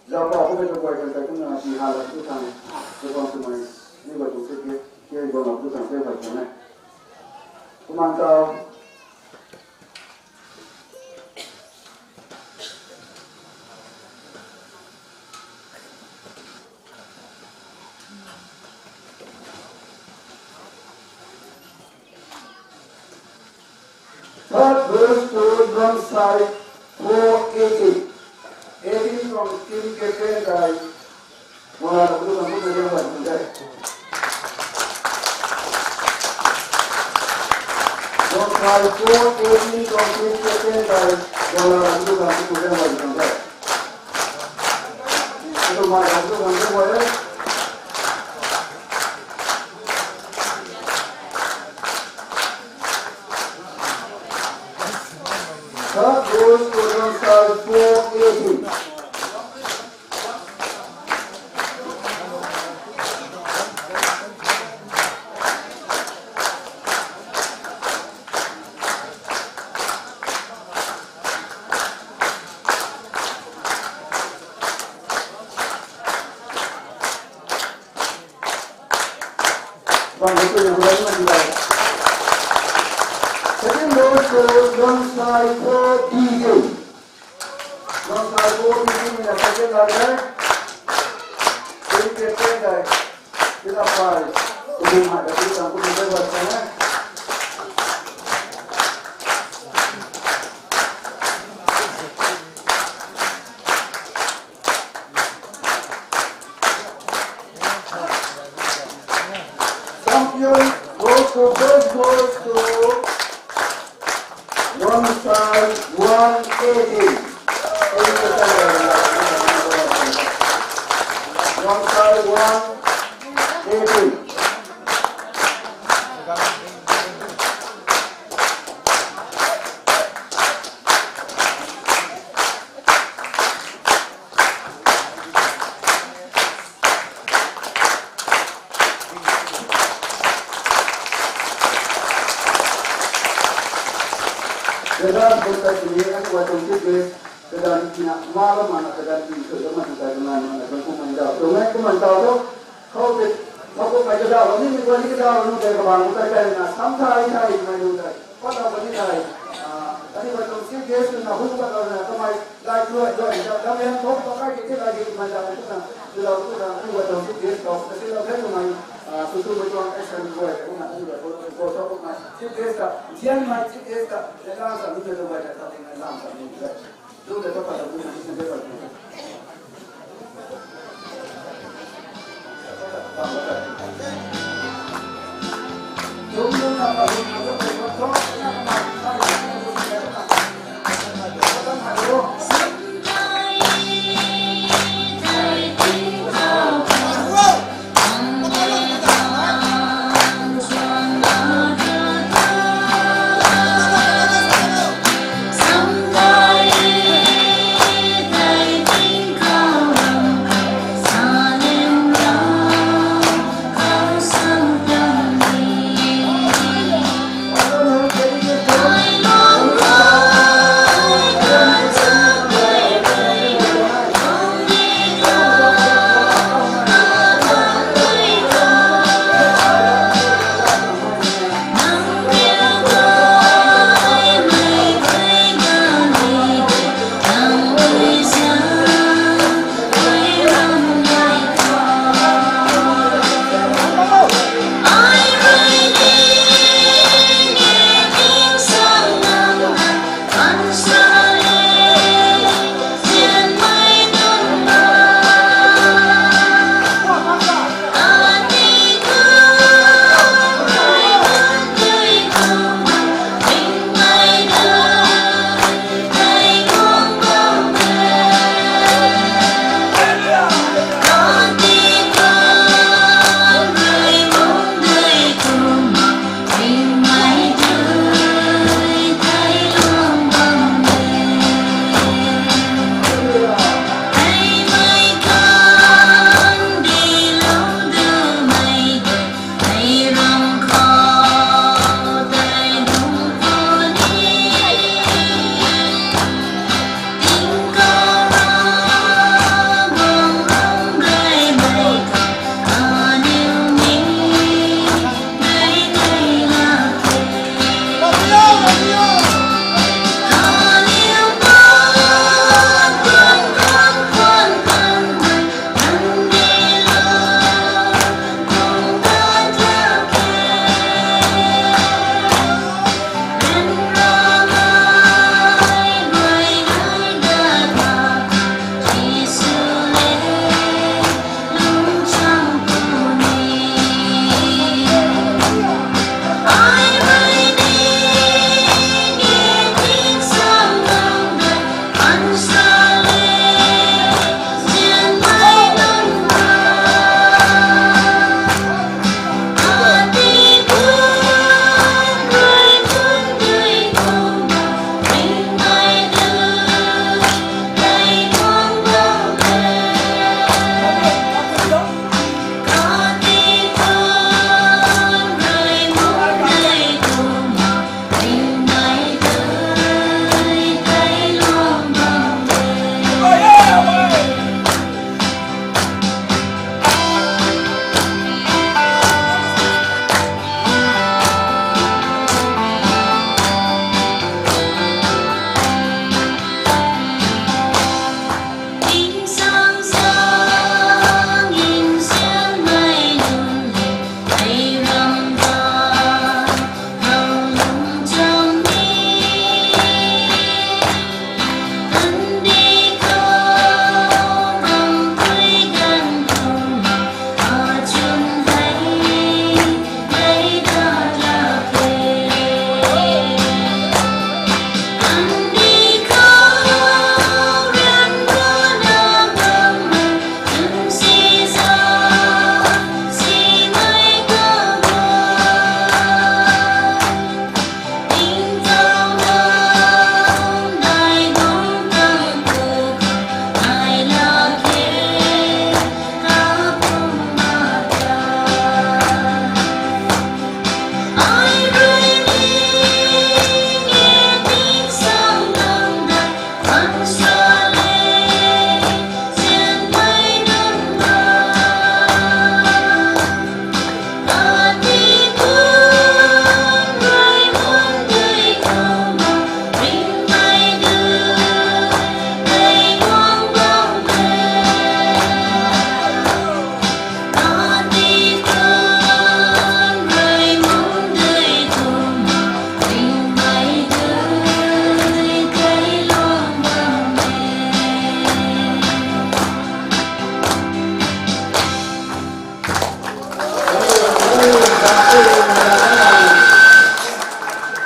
Zaupa kum e kaguay kan tei kumna ti ha la tu tang, tu bam tu mai, ni guay tu se ke, ke guay ma tu tang se bai tang e. Kumang tau. Third verse to Ramsai four eighteen. Eighteen from Kim Kepeng guy. Wala na kudu kan kudu kan kudu kan. Ramsai four eighteen from Kim Kepeng guy. Wala na kudu kan kudu kan kudu kan. Kudu kan kudu kan kudu kan. That goes to Ramsai four eighteen. Bang tu yang rai na di rai. Second goes to Ramsai four D J. Ramsai four D J ni na second rai rai. Team captain rai. Sila pai. Kudu mai da tu tang kudu rai rai rai. Champion goes to, first goes to Ramsai one eighteen. Ramsai one eighteen. Kadan bun ta sini, aniu guay tuang chief guest, kadan tina ma la mana, kadan tin sui la mana, kadan mana, kadan kumna da. Tumei kumna da lo. Khou te, khou kumna da lo, ni mi guay ni da lo, ni guay kabang ta kai na, sam thai thai mai lo dai. Khou ta ni thai. Ah, aniu guay tuang chief guest na hu ka na kamei. Lai tuai tuai ta, dam lian thok ta kai ki ti lai ki mai da tu na, tu lau tu na, tu wa tong tu guest tong, ta si lau khen tu mai, ah, tu tu mai tuang action tuai, tu na, tu wa tong tu guest tong mai, chief guest ta, zian mai chief guest ta, ta lang sa mi tu wa ta, ta ting lang sa mi tu. Tu ta tu pa ta tu na, tu na tu wa.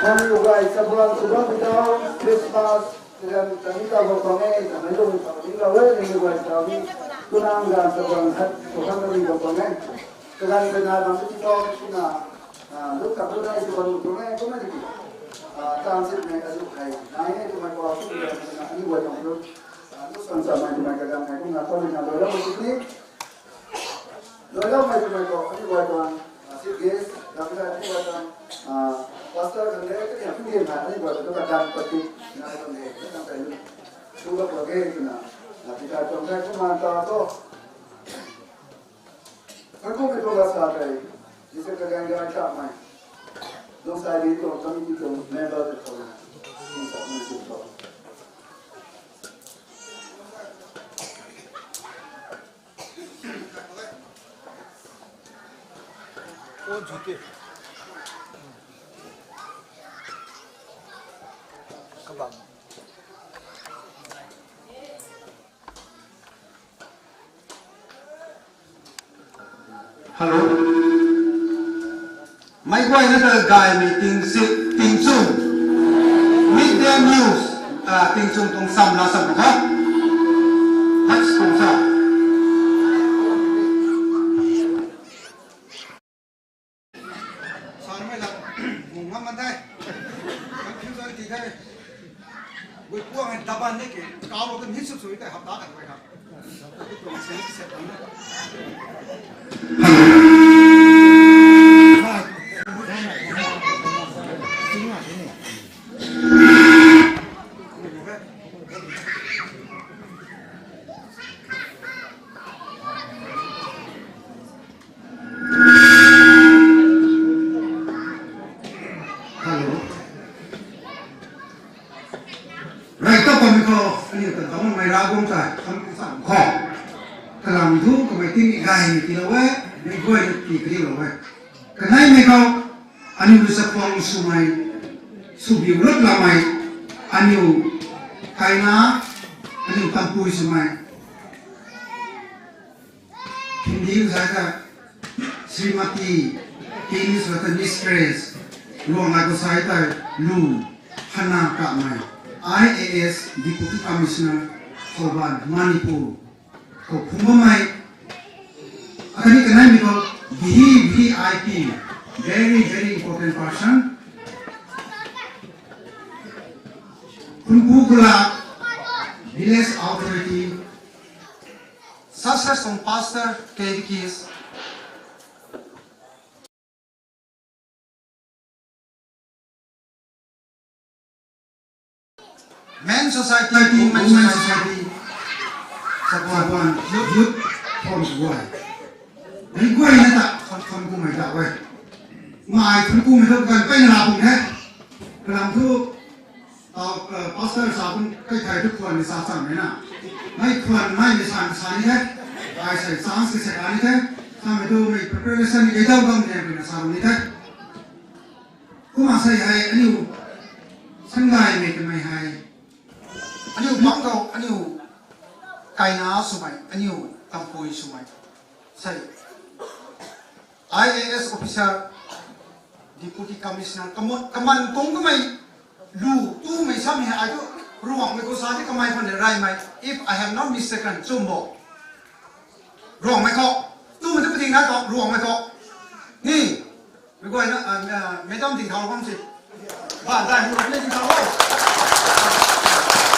Nangniw guay chabuang sw bam pui tau, Christmas, kaganv kani tau bam tuang e, kamei lung khou ni lou e, nangniw guay tau ni, tunang ganv chabuang khat, sw khang kani bam tuang e. Kaganv kani bam ti tau, tuna, ah, luk tak luk nai sw bam tuang e, kumna di. Ah, taanv sitmei azu hei, nai e, twmei khou, aniw guay tuang tu, ah, luk sang chamei twmei kaganv hei, kumna khou ni na lou lou sw ni. Loiloumei twmei khou, aniw guay tuang, ah, chief guest, ram ta aniw guay tuang, ah, pastor khan de, kaniw phu dian hei, aniw guay tuang kadam pati, nai tuang de, nai tuang de, tu ka page twna, ah, pi kai tuang kai kumna ta to. Kan kumei tuang la sa kai, jise kaganv gay chamei. Lung sai di tuang, committee tuang member de tuang, in sa ni si tuang. Hello. Meic guayna ta gaymei ting si, tingchung. Midday news, ah, tingchung tuang sam la sam kha. Touch tuang sa. Sa mei la, mung ngam man the. Confusion ti the. Gui puang hei daban ni ke, kau lo kan hit suk sui tei hapta kan gui ha. Hello. Rai ta pamei khou, aniu ta tamei Ravguangc ta, kam sam khou. Kalam thu kamei tini gaymei tiilou e, meic guayna tii kariulou e. Kaneimei khou, aniu rui chakhwang swmei, swbiu lat lamei, aniu kaina, aniu tampui swmei. Hindi khou sa ta, Srimati, English khou ta Mistress, Ruangmei khou sa ta Lu Hana Kamei, I A S Deputy Commissioner, Thoubal, Manipur. Khou phungc bammei, akhatni kaneimei khou V V I P, very, very important person. Khunpu Kula, village authority, Success tuang pastor, catechist, Men Society, Women Society, Sabuan, Youth Forum guay. Mei guayna ta khwan khwan kumei ta guay. Mei khwan kumei ta guay peyna la bung he. Kalam thu Tau, eh, pastor sa bun kai thai tu khwan ni sa cham ni na. Mei khwan mei ni sa ni sa ni the. Ai sai chance ki sa ka ni the. Samei tu mei preparation ni kai dau dam the na sa ni the. Kumna sai hei aniu sangay mei kamei hei. Aniu bang khou aniu kaina swmei, aniu tampui swmei. Sai. I A S officer, Deputy Commissioner, kaman, kaman kung kamei lu tumei samei hei ai tu Ruangmei khou sa di kamei khwan de raymei. If I have not mistaken, chum bo. Ruangmei khou. Tumei tu pating na khou, Ruangmei khou. Ni, mei guayna, ah, ah, madam ting thau bam si. Ba, dai hu ni ting thau.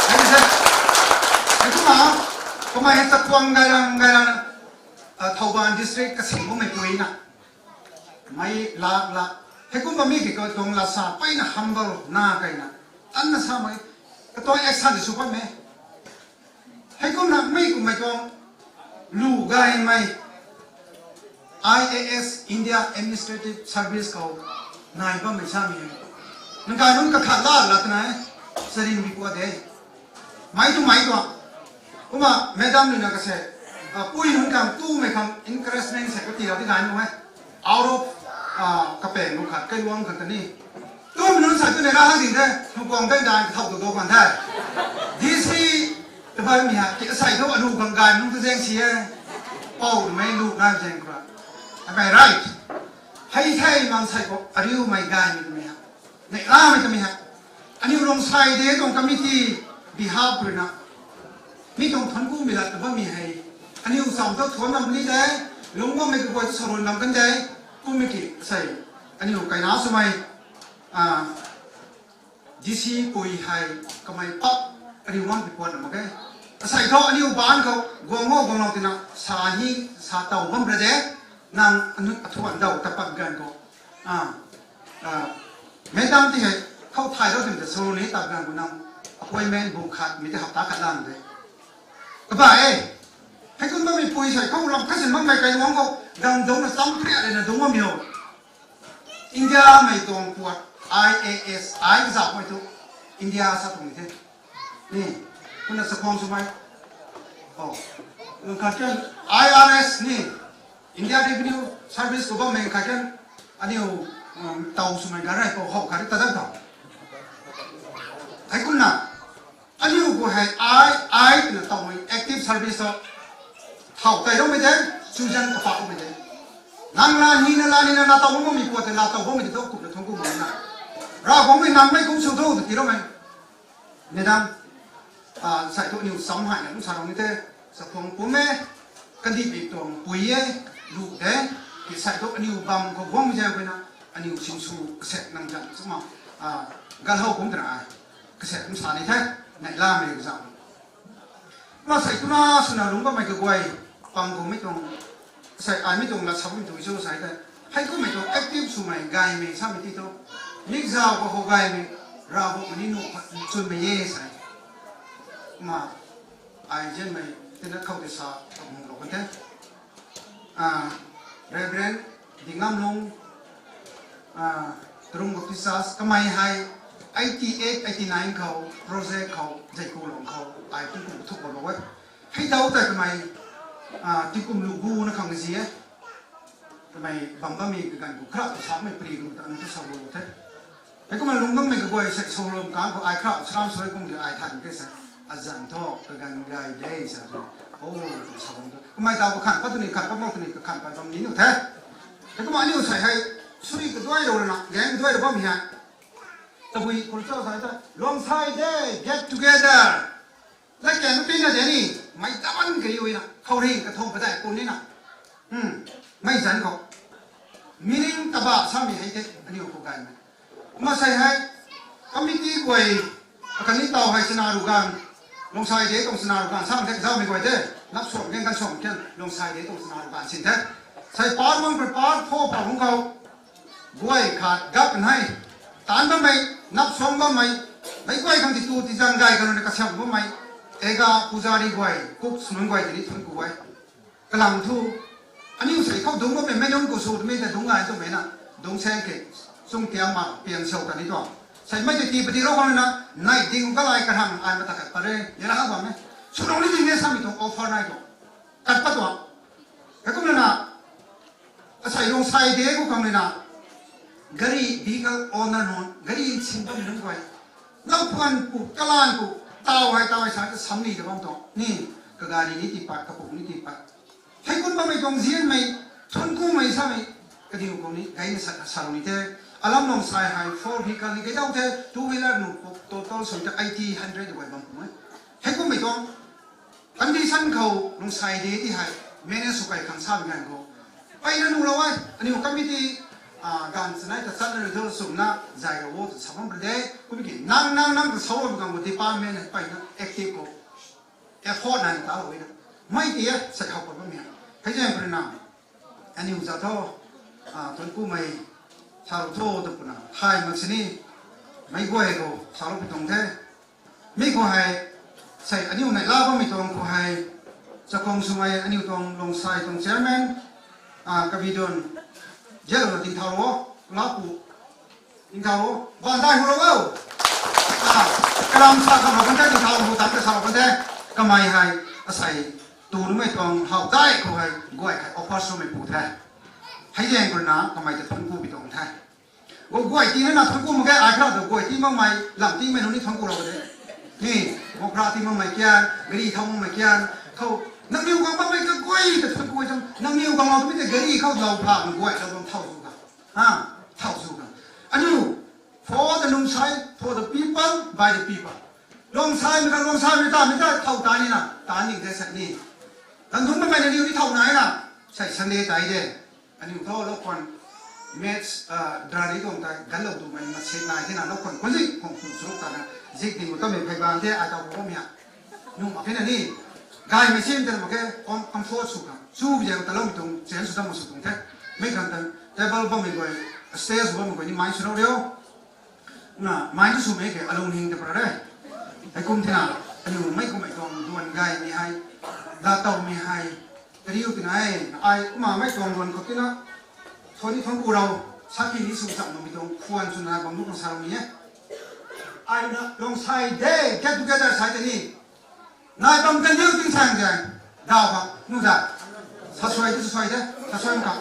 Ni se. Ni tu ma, kamei hei chakhwang gay lang, gay lang, ah, Thoubal district kasing bu mei pui na. Mei lak lak. Heikumna mi ki katuang lasa peyna humble na kaina. Tanna sa mei. Katuang action sw pat mei. Heikumna mei kummei tuang lu gaymei I A S, India Administrative Service khou nai bammei samei e. Nang kai nunc kakhat la la twna e, sarin bi kua de. Mei tu mei tuang. Kumna madam nina kase, pui nunc khang tumei khang encouragement se kati ra di nai nu e. Out of kapeng lu khat kailuang khat ta ni. Tumei nunc sa tu ne ra ha ding the, nang kuang ben dan kathau tu do kan the. D C tabai mi ha, ti asei thu alu khang gay nunc tu zaeng si e. Pou mei lu nai zaeng kura. Am I right? Hei thei mang sei khou ariumei gaymei twmei ha, neihlamei twmei ha, aniu Lungsaidei tuang committee behalf ruina mi tuang thuanc kumei lat ta bammei hei, aniu cham thu thuanc lam ni de, lungc bammei kaguay thu sarun lam kan de. Kummei ki sei, aniu kaina swmei D C pui hei kamei pak ariu mang pi puat na mak e. Asei thu aniu baan khou guang o guanglou tina sa hi, sa tow bam ra de. Nang anu athuan daw ta pat ganv khou madam ti hei khou thay lou tim ta sarun ni tat ganv khou nang appointment bu khat mei tei hapta khat lang de. Kaba e, heikum bammei pui sei khou lam khat sin makmei kailuang khou gang dungcna cham priat lena dungc bammei o. Indiamei tuang puat I A S, I kazauhmei tu India sa tuang the. Ni, kumna chakhwang swmei, khat kan I R S ni, India Revenue Service khou bammei khat kan aniu tow swmei ganv rei khou how khat ta dat tau. Heikumna aniu khou hei I, I twna tawmei active service o. Thau tei roumei de, chuzaeng kapak mei de. Nang la nina la nina la tow bammei puat tei la tow bammei tei thu kumna thuanc ku mak na. Ravguangc mei nang mei kum sw tho tw ti roumei. Madam, sei thu aniu sam hei na kum sa rou ni the, chakhwang pum e, kandihmei tuang pui e, lu de, ki sei thu aniu bam khou guangmei zaeng khou na, aniu sinsw kasaek nang zan suma, galhow kum twna ai kasaek kum sa ni the, neihlamei kazauh. Kumna sei tuna swna lungc bammei kaguay, pang khou mei tuang, sei ai mei tuang lat sa bammei tu cho sei tei, heikummei tuang active swmei gaymei samei ti thu, mikzau khou khou gaymei, Ravguangc ni nuh khat chwnmei e sei. Kumna ai zianmei tina khou tei sa kamunglou kan the. Reverend Dingamlung, Tarung Baptist Church, kamei hei eighty eight, eighty nine khou project khou Zeikulong khou ai tingkum kathuk bam e. Hei dau tei kamei tingkum lu bu na khang zi e. Kamei bam bammei kaganv khou khrap samei pri kum ta anu tu sa bu the. Heikumna lungc bammei kaguay sei soulum kang khou ai khrap sam sui kum de ai than ke sa. Azanc thu kaganv gay de sa. O, sa bam tu kamei tau kakhan pat tu ni, khan pat mak tu ni, kakhan pat bam ni nu the. Heikumna aniu sei hei sui kaduai rou na, gaeng kaduai rou bammei hei, tabui khou cho sa ta Lungsaidei get together. Latkaeng tina de ni, mei taban kariu na khou ri kathumh padeih pun ni na, mei zanc khou meaning taba samei hei the aniu khou gaymei. Kumna sei hei committee guay, akhatni taw hei chana ruganv, Lungsaidei tuang chana ruganv sam the kazauhmei guay the, nap suam kan kan suam kan Lungsaidei tuang chana ruganv sin the. Sei part one khou part four phou hungc khou guay khat gap hei taanc bammei, nap suam bammei, meic guay khang ti tu ti zang gay kanu na kasiam bammei, ega pujari guay, cook swmei guay tini thuanc ku e. Kalam thu aniu sei khou dungc bammei mei nunc khou sw twmei ta dungc gay twmei na, dungc saeng ke, chung tiang ma piang sou ta ni tuang. Sei mei tei tii pati rou khang na, nei ding kalai karang ai mata khat pat re ni ra bam e. Sw rou ni ding e samei tuang offer nai tuang, kat pat tuang. Heikumna na, asei Lungsaidei khou khang ni na, gari vehicle owner nunc, gari sin bammei nunc guay, lau phuan pu, kalan pu, taw hei taw hei sa ta sam ni ta bam tuang ni, kagari ni tii pat, kapuk ni tii pat. Heikum bammei tuang zianmei, thuanc kumei samei, kadiu khou ni gayna sa, sa lou ni the. Alam Lungsai hei four vehicle ni gay dau the, two wheeler nunc total sw ta eighty, hundred guay bam pu e. Heikummei tuang condition khou Lungsaidei ti hei manage sw kai khang samei ganv khou, mpeyna nuhlou e, aniu committee ganv chanei ta chatna result swmna zay ra o tw sa bam pw de. Kum ki nang nang nang ta sou bam ganv khou department hei mpeyna active khou effort nai talou e na. Mei ti e sei how pat bammei hei zaeng pw rui na, aniu za tho, thuanc kumei salou tho tw pwna thay mak sini, meic guay khou salou pi tuang the. Mi khou hei Sei aniu neihla bammei tuang khou hei, chakhwang swmei aniu tuang Longsai tuang chairman, ah, Kabidon, Jalo na tingthau o, lapu, tingthau o, bandai hu ro o. Ah, kalam sa kha mak kan the, tingthau hu tan ka sa mak kan the, kamei hei, asei, tu numei tuang how dai khou hei, guay hei, offer swmei pu the. Hei zaeng khou na, kamei ta thuanc ku pi tuang the. Go guay ti na na thuanc ku mak ge, ai kha ta guay ti makmei, lam ti mei nunc ni thuanc ku ro de. Ni, go pra ti makmei kian, gari thau makmei kian, khou, nangniw gang bammei ka guay ta thuanc ku zam, nangniw gang lau tu mi te gari khou lau pha, guay ta bam thau zu ka. Ha, thau zu ka. Aniu, for the Longsai, for the people, by the people. Longsai mi ka, Longsai mi ta, mi ta, thau ta ni na, ta ni de sa ni. Kan thun makmei na niw ni thau nai na, sai Sunday tai de. Aniu thu lou khwan match, ah, drari tuang tei ganlou tumei machine nai thena lou khwan khwan zik khong khong churuk ta na zik ding khou tamei phey bang the ai tau khou mi ha. Nung mak khe na ni. Gaymei sin tei mak khe com-, comfort sw khang. Chu bi zang ta lou mi tuang chen sw dam sw tuang the. Mei khang tan table bammei guay, stage bammei guay ni mai sw lou riu. Na, mai tu swmei khe alung hing te pra re. Hei kum thena, aniu mei kummei tuang duan gaymei hei, la tawmei hei, kariu tina e, ai kumna mei tuang duan khou tina, thoni thon ku rau, sakhi ni sw cham mei tuang, khuan swna bam lu khang sa rau ni e. Ai na, Longsai Day, get together sai te ni. Nai bam kan diu tingsaeng zaeng. Dau kha, nu da. Sa suai de, sa suai de, sa suai ka.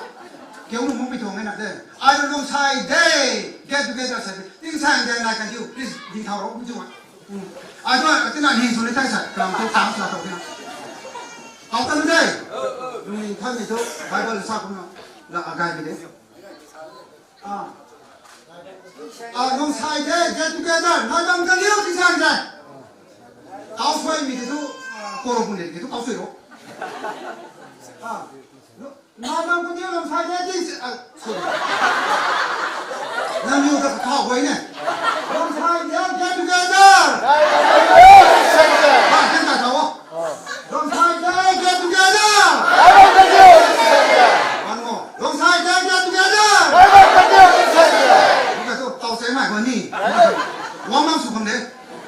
Kiu nu mung pi tuang e na de. Ai nu Longsai Day, get together sa de. Tingsaeng zaeng nai kan diu, please, ding thau rou pi tuang. Hmm. Ai nu, ka tina hing sw ni tai sa, kalam tu tang sa tau tina. Kau kan de. Lung ning than ni tu, Bible sa kum na, la agai bi de. Ah. Ah, Longsai Day, get together. Nai bam kan diu tingsaeng zaeng. Tau suai mi tu, ah, koro pun de, tu tau suai ro. Ah. Nai bam kan diu Longsai Day, ting, ah, sorry. Nang niu ta kau guay ne. Longsai Day, get together. Ah, kan ta tau. Longsai Day, get together. One more. Longsai Day, get together. Ni ka tu tau se mai ko ni. Wang mang sw khang de.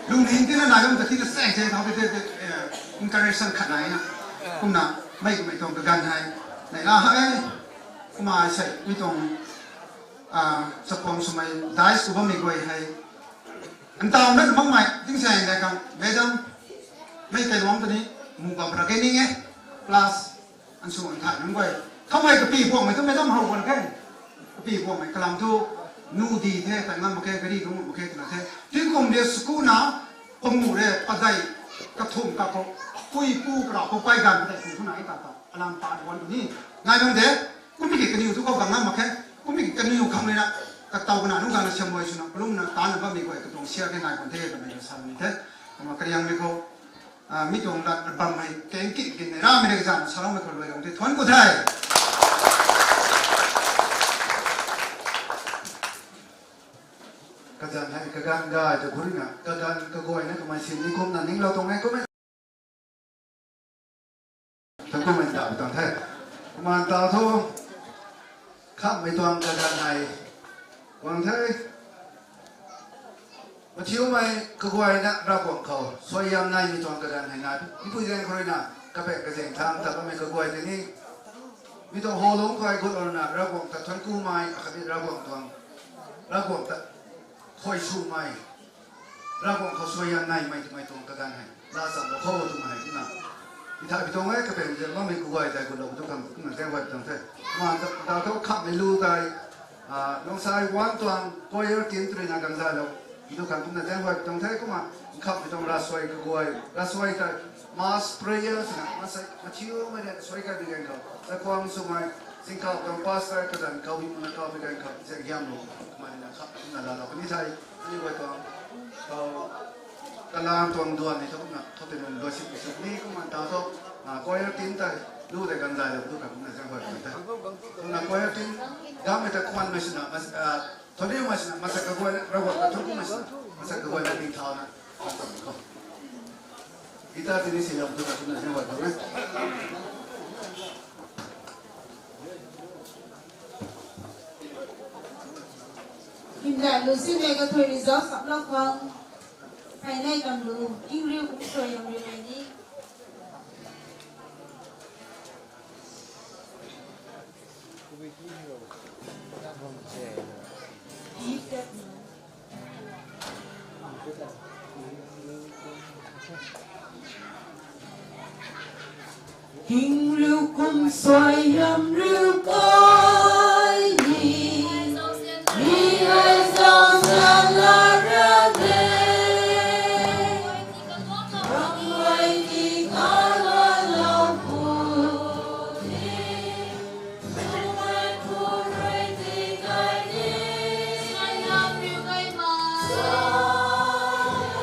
Lung ning tina nai bam ta ti ka seng se thau te te te, eh, encourage san khat nai na. Kumna mei kummei tuang kaganv hei. Nai la hei. Kumna sei mi tuang, ah, chakhwang swmei dais ku bammei guay hei. Ntau na makmei tingsaeng dai khang, madam, mei kailuang ta ni, mu bam ra ke ning e, plus, an sw an thay nunc guay. Khou mei kapi puangmei tu madam how guan khe. Kapi puangmei kalam tu, nu di the, tai ngam mak khe, gari tu ngam mak khe, twna the. Tingkum de school na, pamu re, padai, kathum kakhou, pui pu, karau khou, pai gan, padai pu, tu na, i ta ta, alam pa, guan tu ni. Ngai bam de, Kummei ki kaniw tu khou gang ngam mak khe, kummei ki kaniw khang rui na, kataw kana nunc gang na siam guay swna, kalum na, ta na bammei guay katuang share ke nai khwan the, twmei sa ni the. Kumna kariangmei khou, ah, mi tuang lat bam hei, keng kit kit nei ramei rui kazanc na saloumei khou luai rong the, thuanc ku the. Kazanc hei, kaganv gay ta khou rui na, kaganv kaguayna kamei sin ni kumna ninglou tuang e, kummei Thuanc ku mei ta tuang the. Kumna ta thu, khamhmei tuang kaganv hei, guang the. Mathiumei kaguayna Ravguangc khou suaihiam naimei tuang kaganv hei nai. Mipui zaeng khou rui na, kapaeng kazaeng tham ta bammei kaguay tei ni. Mi tuang holung khou gut lou na, Ravguangc ta thuanc ku mei, akhatni Ravguangc tuang, Ravguangc ta khuay sw mei. Ravguangc khou suaihiam naimei twmei tuang kaganv hei. La chamlou khou twmei hei kumna. I thay pi tuang e, kapaeng zaeng bammei kaguay tei gutlou tu khang kumna zaeng guay tuang the. Kumna ta, ta thu khamhmei lu tei, ah, Longsai One tuang choir team tu rui na gang zaylou. Tu khang kumna zaeng guay tuang the kumna khamhmei tuang ravsuai kaguay, ravsuai tei mass prayer swna, mass mathiumei rui suai kai bi gan khou. Chakhwang swmei, Singkau tuang pastor, kazanc kau bi muna kau bi gan khou, zaeng hiamlou. Kumna ni na khamhmei kumna laalou. Kani thei, Aniu guay tuang, khou, kalam tuang duan ni thu kumna, khou tei nunc luaisip sip ni kumna ta thu, ah, choir team tei, lu tei gang zaylou, lu tei kumna zaeng guay tei. Kumna choir team, gammei ta khwanmei swna, mas-, ah, thonimei swna, masak kaguay, Ravguangc ta thuanc ku mei swna, masak kaguay na ning thau na, khou. Guitar tei ni silou, lu tei kumna zaeng guay tei. Hymdaih lu simei kathui result saplou khang. Kai nei kam lu, king riu kum suai yam riu kai ni. King riu kum suai yam riu kai ni, mi hei zauzian la ra de. Rang rui ti kai lou pu ni, rang rui pu rui ti kai ni. Suai yam riu kai ma. Suai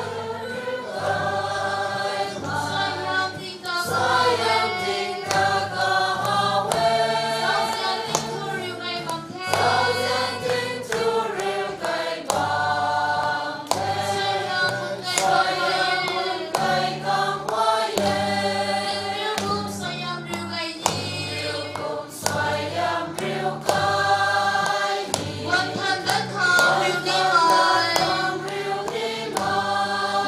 yam riu kai ma. Suai yam ting ta. Suai yam ting ta kahaw e. Zauzian ting thu riu kai bam the. Zauzian ting thu riu kai bam the. Suai yam bun kai bam the. Suai yam bun kai bam the. King riu kum suai yam riu kai ni. King riu kum suai yam riu kai ni. Guan than dat khang riu ni mai. Guan than dat khang riu ni mai.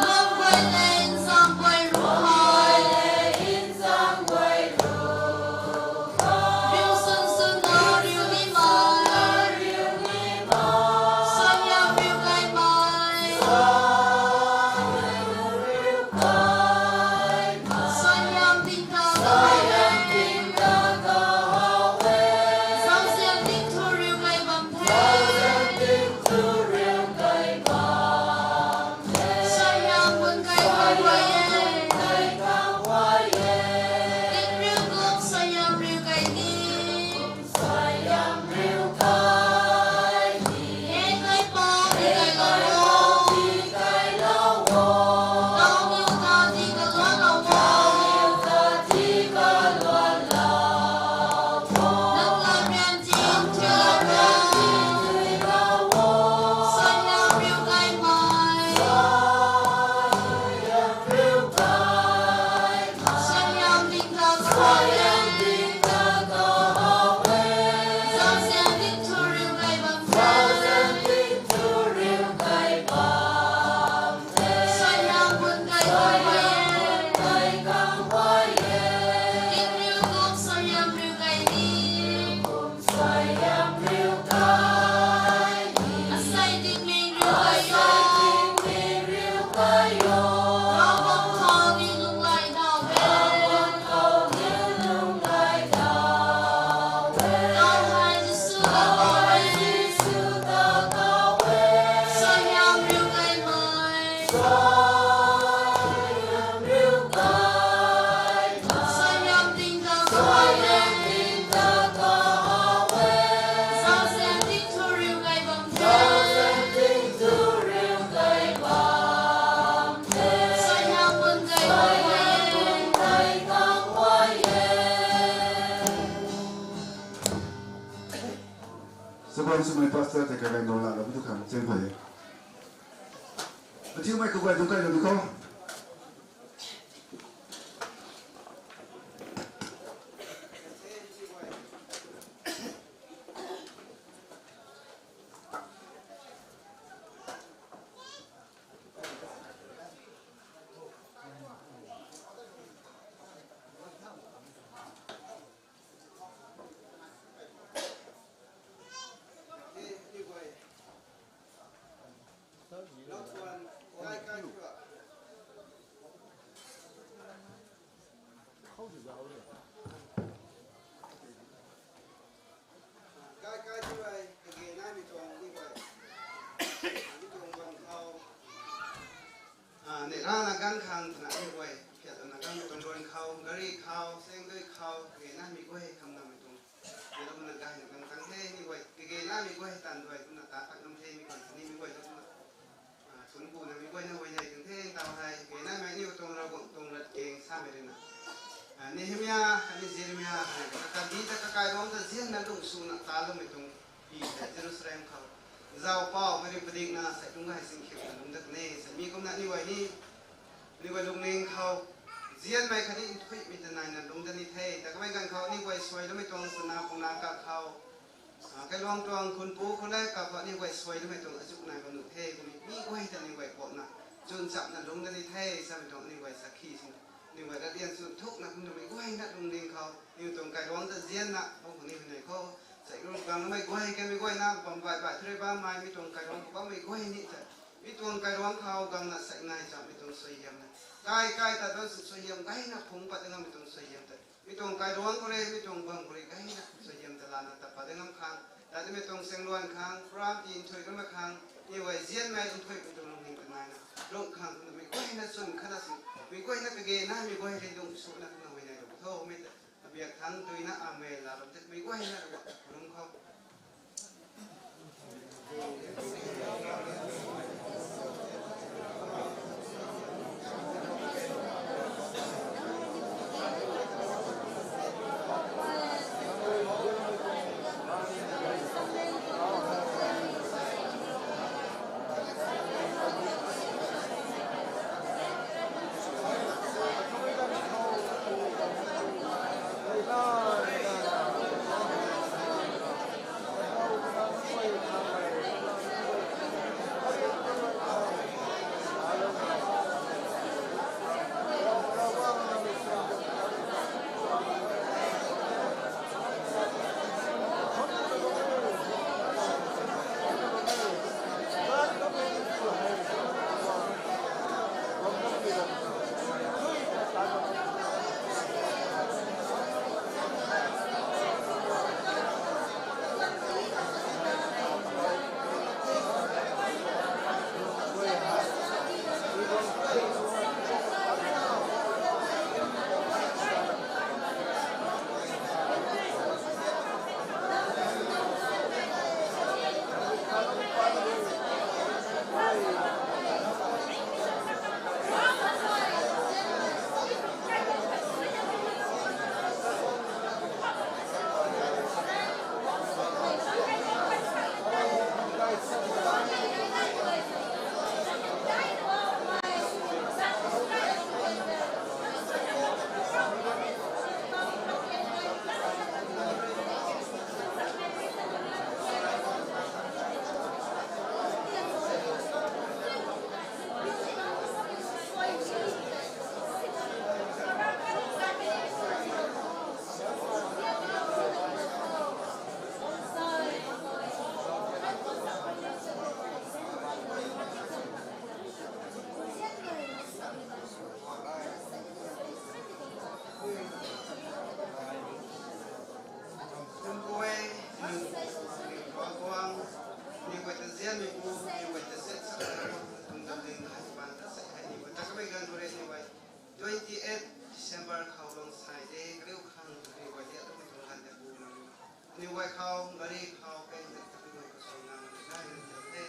Lam guay le nzang guay ru hai. Lam guay le nzang guay ru. Riu swn swn na riu ni mai. Suai yam riu kai mai. Suai yam ting ta kahaw e. Zauzian ting thu riu kai bam the. Suai yam bun kai bam e. King riu kum suai yam riu kai ni. Suai yam riu kai ni. Hei kai pa, hei kai lou o. Hei kai lou o. Tau niu ta ti kaluan lou o. Tau niu ta ti kaluan lou o. Nang lam rian ting, nang lam rian ting, tui lou o. Suai yam riu kai mai. Suai yam riu kai. Suai yam ting ta kahaw e. Suai yam ting ta kahaw e. Zauzian ting thu riu kai bam the. Zauzian ting thu riu kai bam the. Suai yam bun kai bam the. Suai yam bun kai bam the. King riu kum suai yam riu kai ni. Kum suai yam riu kai ni. Asei ting mei riu kai o. Asei ting mei riu kai o. Ravguangc khou ni lung lay thau e. Ravguangc khou ni lung lay thau e. Tau hei Jisu ta kahaw e. Tau hei Jisu ta kahaw e. Suai yam riu kai mai. Suai yam riu kai. Suai yam ting ta kahaw e. Suai yam ting ta kahaw e. Zauzian ting thu riu kai bam the. Zauzian ting thu riu kai bam the. Suai yam bun kai bam e. Suai yam bun kai bam e. Sabon swmei pastor tei kaganv dong lana bu tu khang cheng phay e. Mathiumei kaguay dungc kai lou di khou. Kai kai tu ai, kage naimei tuang ni guay. Mi tuang bam khou. Ah, neih rana ganv khang twna ni guay. Phiat twna ganv tuang ruan khou, gari khou, seng dui khou, kage naimei guay kham namei tuang. Ni lou kumna gayna ganv tang the ni guay. Kage naimei guay tan duay kumna ta pat nam the mi khang ni mi guay lou kumna. Ah, thun kuna mi guayna huay nei kan the tau hei. Kage naimei ni tuang Ravguangc tuang lat keng samei rui na. Ah, Nehemia, khatni Jeremia, khatni kata di ta kakai bam ta zianna lung swna taloumei tuang pi tei Jerusalem khou. Zau pau mei rui padikna sei lung gay sing khiu na lung dat ne, sei mi kumna ni guay ni, ni guay lungning khou. Zianmei khatni nthuihmei ta naina lung dat ni the, ta kamei ganv khou ni guay suai loumei tuang swna pungna ka khou. Ah, kailuang tuang khunpu khou le ka khou ni guay suai loumei tuang azuh nai bam nuh the, kumna mi guay ta ni guay kuakna. chwn chamna lungc da ni the samei tuang aniw guay sakhi sina, aniw guay latdian chwn thukna kumna mei guayna lungning khou aniw tuang kairuangc ta zianna bam khang ni hei nei khou, sai ru gang mei guay kan mei guayna bam bai bai thre bammei mi tuang kairuangc khou bammei guay ni ta, mi tuang kairuangc khou gangna sai nai chamei tuang suaihiamna, kai kai ta dan sw suaihiam gayna phungc pat da ngammei tuang suaihiam ta, mi tuang kairuangc khou rui, mi tuang bam khou rui gayna suaihiam ta lana tat pat da ngam khang, tat mei tuang sengluan khang, program ti nthui kamei khang, aniw guay zianmei nthuimei tuang lungning ta naina lungc khang kumna mei guayna chwn khatna si, mei guayna kage naimei guay rui lungc suna kumna mei nei lungc tho mei ta, abiak thangc duina amen la bam tei mei guayna lungc khou Kum kue, aniw guay ta zianmei pu, aniw guay ta set sa, kum dam ding hai pan ta sei hei aniw guay ta kamei ganv khou rui aniw guay twenty eight December khou lung sai de kariu khang aniw guay liak tumei tuang ganv de pu nang aniw guay khou gari khou pen de kariu guay khou sui na na gay na tel the,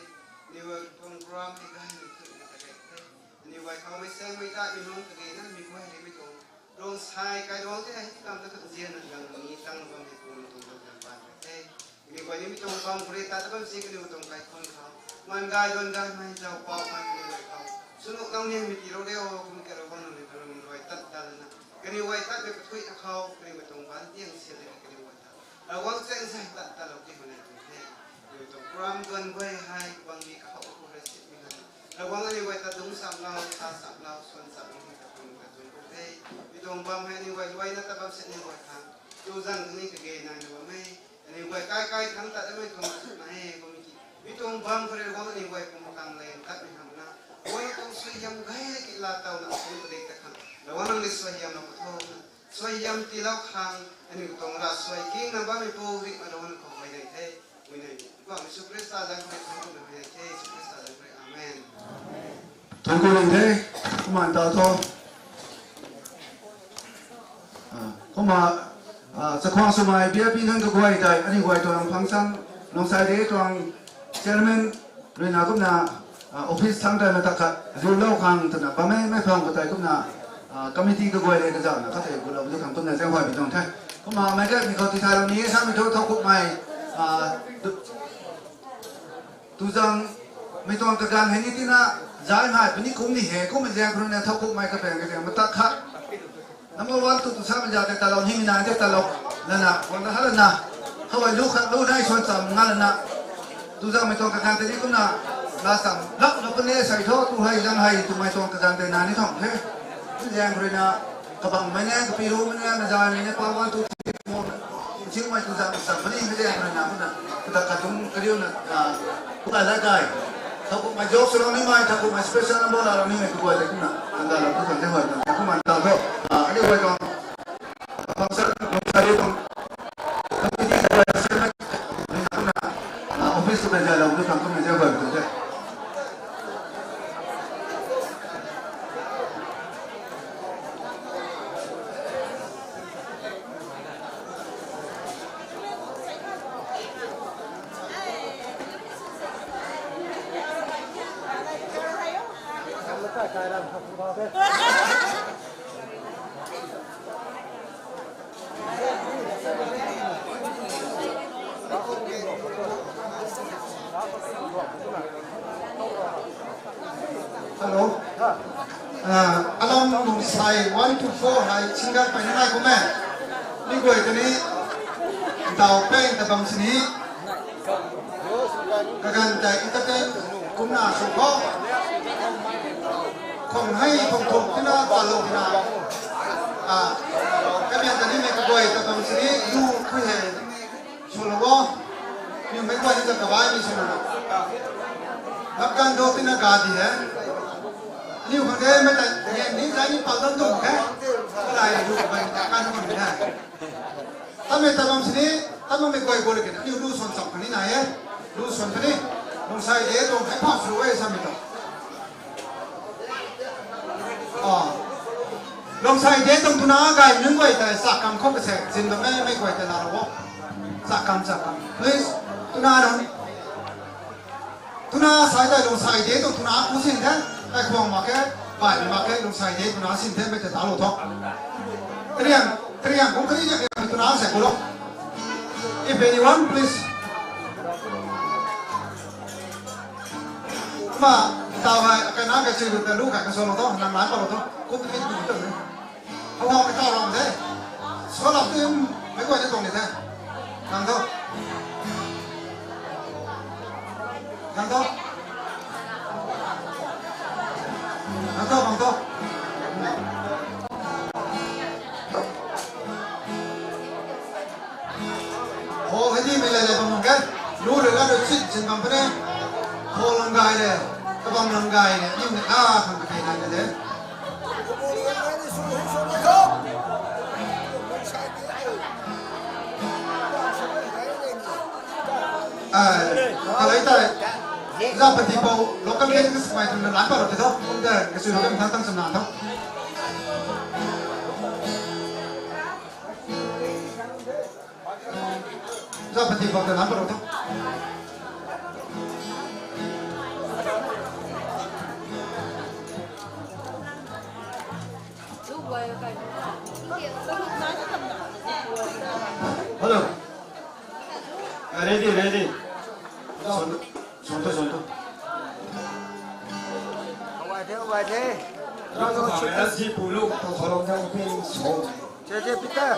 aniw guay tuang program hei gay na thui na ta gay the, aniw guay khou mei seng mei ta mi nung kage na mi guay ri mei tuang lung sai kairuangc the hei ti kam ta khat zianna gang ni tang bam hei pu nang tuang dam dam pan the. Kaniw guay ni mi tuang bam khou rui tat ta bam si kaniw tuang kaikhun khou, man gay duan gaymei zau pau man kaniw guay khou swnuh nang niangmei tii rou de o, kum ke Ravguangc nang ni karam rui tat ta lana, kaniw guay tatmei kathuina khou kaniw guay tuang ban tiang sian de kaniw guay ta Ravguangc chaeng zay tat ta lou ti hou nei tuang the. Kaniw tuang program duan guay hei bang ni kakhou khou rui sitmei hana, Ravguangc aniw guay ta dungc chamlou, sa chamlou, suan chamlou ni ta kum ta tuang kum the. Mi tuang bam hei aniw guay luaina ta bam si aniw guay khang tu zang ni kage nai na bam e. Aniw guay kai kai thangc tat damei tuang na e kum ki, mi tuang bam khou rui Ravguangc aniw guay kum kang le tatmei hamna, guay tuang suaihiam gay ki laa tawna kum padik ta khang Ravguangc nang ni suaihiam na pu tho na, suaihiam tiilou khang aniw tuang ravsuai kingna bammei pu rihmei Ravguangc khou huayney the. Huayney, Mpouh Jisu Khrista zanc khou rui thangc kumna huayney the, Jisu Khrista zanc khou rui. Amen. Thuanc ku ling the, kumna ta tho. Kumna, chakhwang swmei V I P nunc kaguay tei aniw guay tuang function, Nungsai Day tuang chairman ruina kumna office thangc tei na ta khat riulou khang twna bammei mei phang khou tei kumna committee kaguay le kazauhna khat tei gulou tu khang kumna zaenghuay pi tuang the. Kumna meic gaymei khou tithaylou ni e samei thu thowkumhmei tu zangmei tuang kaganv hei ni tina, zaimei puni kum ni he, kummei zaeng khou ruina thowkumhmei kapaeng kazaeng mata khat number one tu tu samei za tei talou nimei na tei talou lana, guangna ha lana, howai lu khat lu nai suan cham nga lana, tu zangmei tuang kaganv tei ni kumna Last time, lak na pune sai tho, tu hei, zang hei, tu mai tuang kazang tei na ni thong the. Tu zang rui na, kabang mai ne, kapi ru mai ne, na zan mai ne, pa one, two, three, four, ching mai tu zang, zang mai ni, zang rui na, kuna, kuta katung kariu na, ah, kuta la kai. Thaku mai joke sw rau ni mai, thaku mai special number la rau ni mai, kuta la kuna, anda la kuta de hoi, kuta man ta tho. Ah, ani hoi kang, Office tu na jai lou, tu tang tu na jai bam tu te. Hello. Ah, alam nung sai one to four hei single pai na nai kum e. Ni guay kani daw peng ta bam sini. Kaganv tei entertain kumna sw khou. Khong hei khong thum tina talou tina. Ah, kamian ta ni mei kaguay ta bam sini lu khui hei. Sw lou o. Niu mei guay ni ta kabai ni sw na. Lap kan do tina ga di he. Niu khang de mei ta ni ni zai ni pal dam dum khe. Kalai lu kabai ta kan dam dum khe. Tamei ta bam sini, tamei guay guay kina, aniu lu swan cham kani nai e. Lu swan kani, lungsai de tuang hei pha sw e samei ta. Ah. Lungsai de tuang tuna gay nunc guay ta sa kam khou kase, zin bam e mei guay ta la ro. Sa kam, sa kam. Please, tuna nunc. Tuna sai tei lungsai de tuang tuna ku sin the, tai khuang mak khe, bai mak khe, lungsai de tuna sin the, mei tei ta lou tho. Triang, triang kung kari jak tuna sai ku lou. If anyone, please. Ma, tau hai, kai na kai chui ta lu kai ka so lou tho, nang lai pa lou tho. Kum tu fit tu tu. Hou hou ka tau ram de. Sua lam tu mei guay ni tuang ni the. Nang tho. Nang tho. Nang tho, nang tho. Hall hei ni mei le le bam nung ke. Lu rui la rui chit chin bam pune. Hall lam gay le. Kabam lam gay le. Aniu ni ka khang ka kai nai le de. Ah, kalai tai. Zapati pou local business mai tu na lan pa ro te tho. Kum de, ka sui ro ke mthang tang sam na tho. Zapati pou ta lan pa ro tho. Hello. Ah, ready, ready. Son, son to, son to. Awai the, awai the. Rang ko chika si pulu, to tholong jang pin so. Che, che, pita.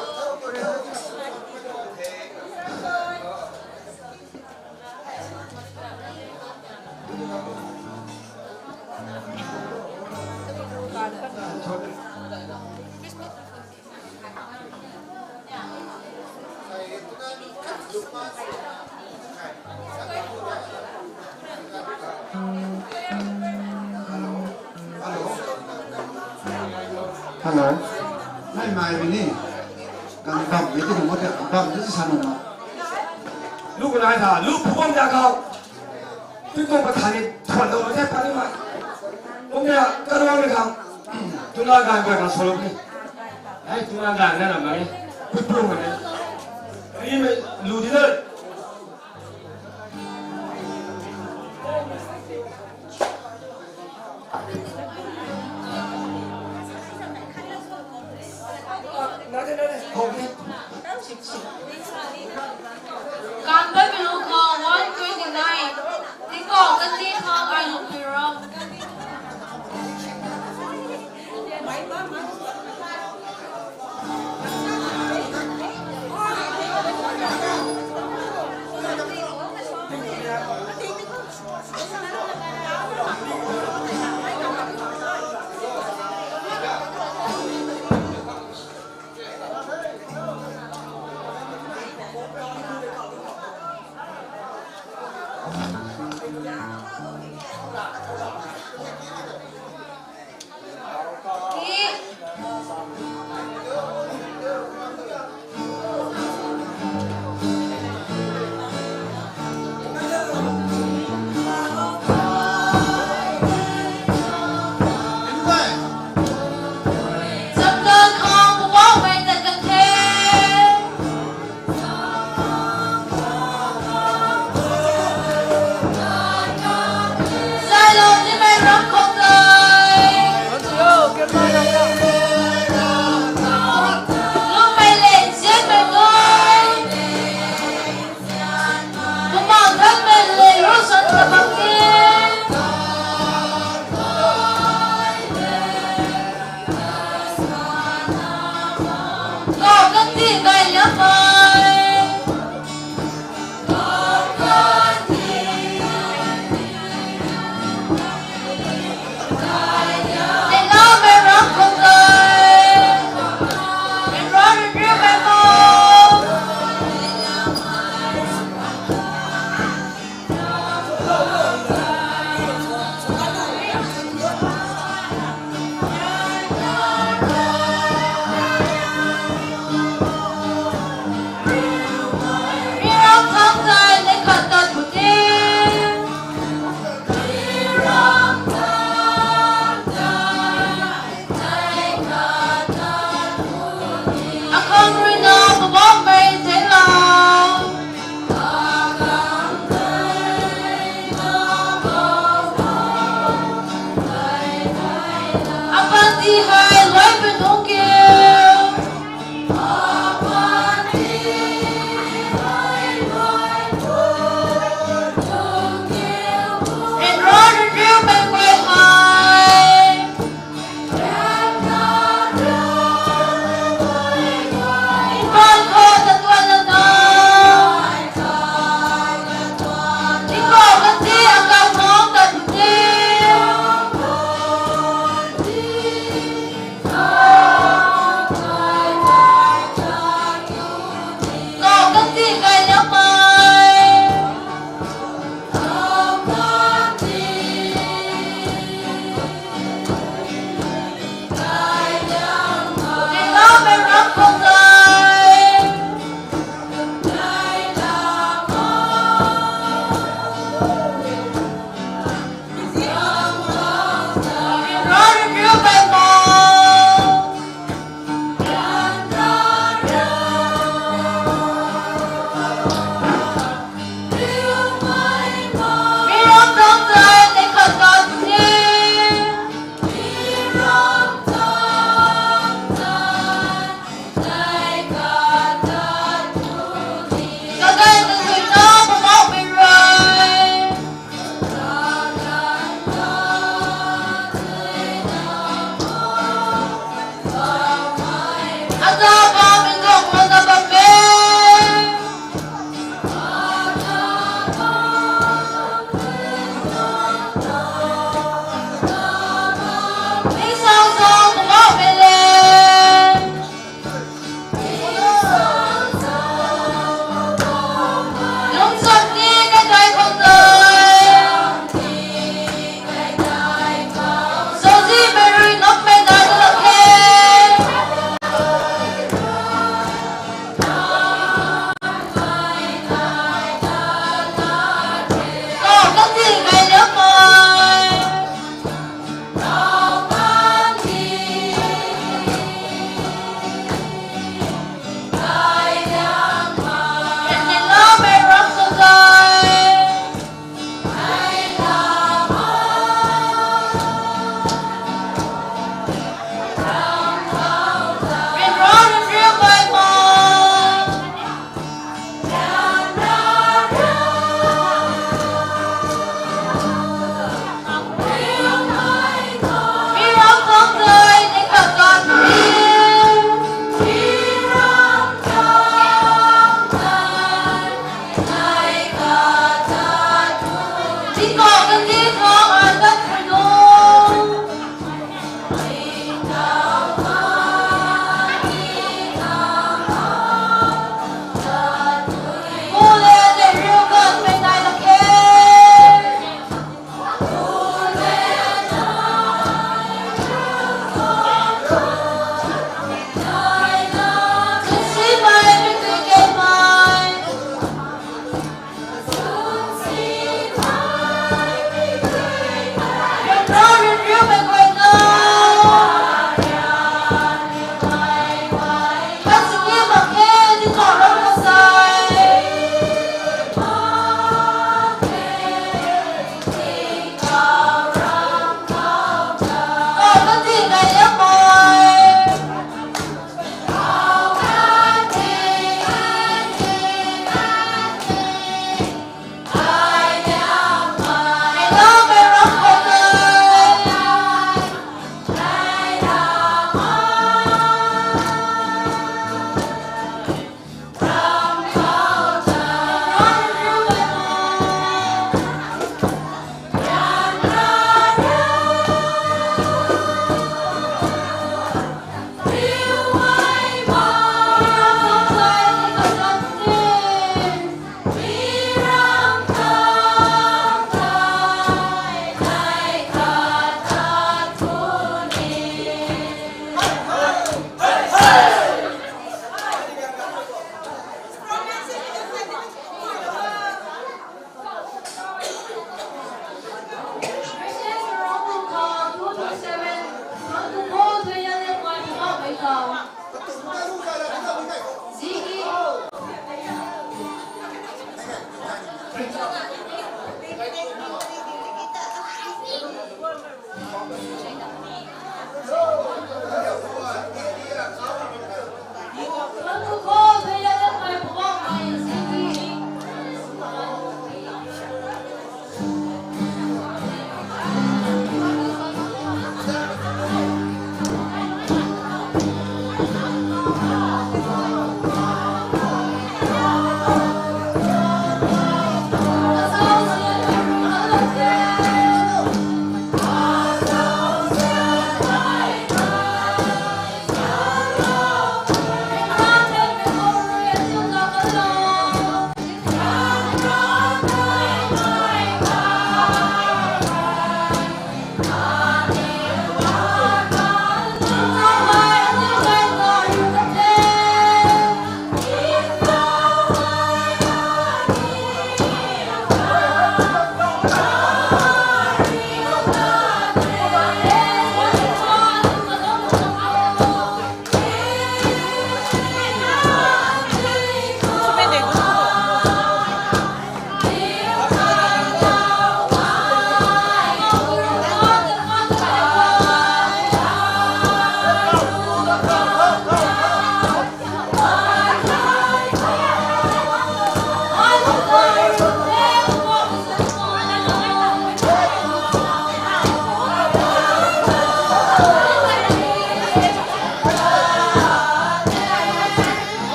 Hello. Hello. Nai mai bini. Kan bam ni tu mo te bam ni sa nung ma. Lu ko nai tha, lu phubam da kau. Tui kong pathan ni thuan dou the pani ma. Kum ya karuang ni khang. Tuna gan guay khang solo ni. Ai tuna gan na na mai. Pui pung ni. Ni mei lu di na. Kanba pilu khou one twenty nine. Tingkauh kati khou ai lung piro.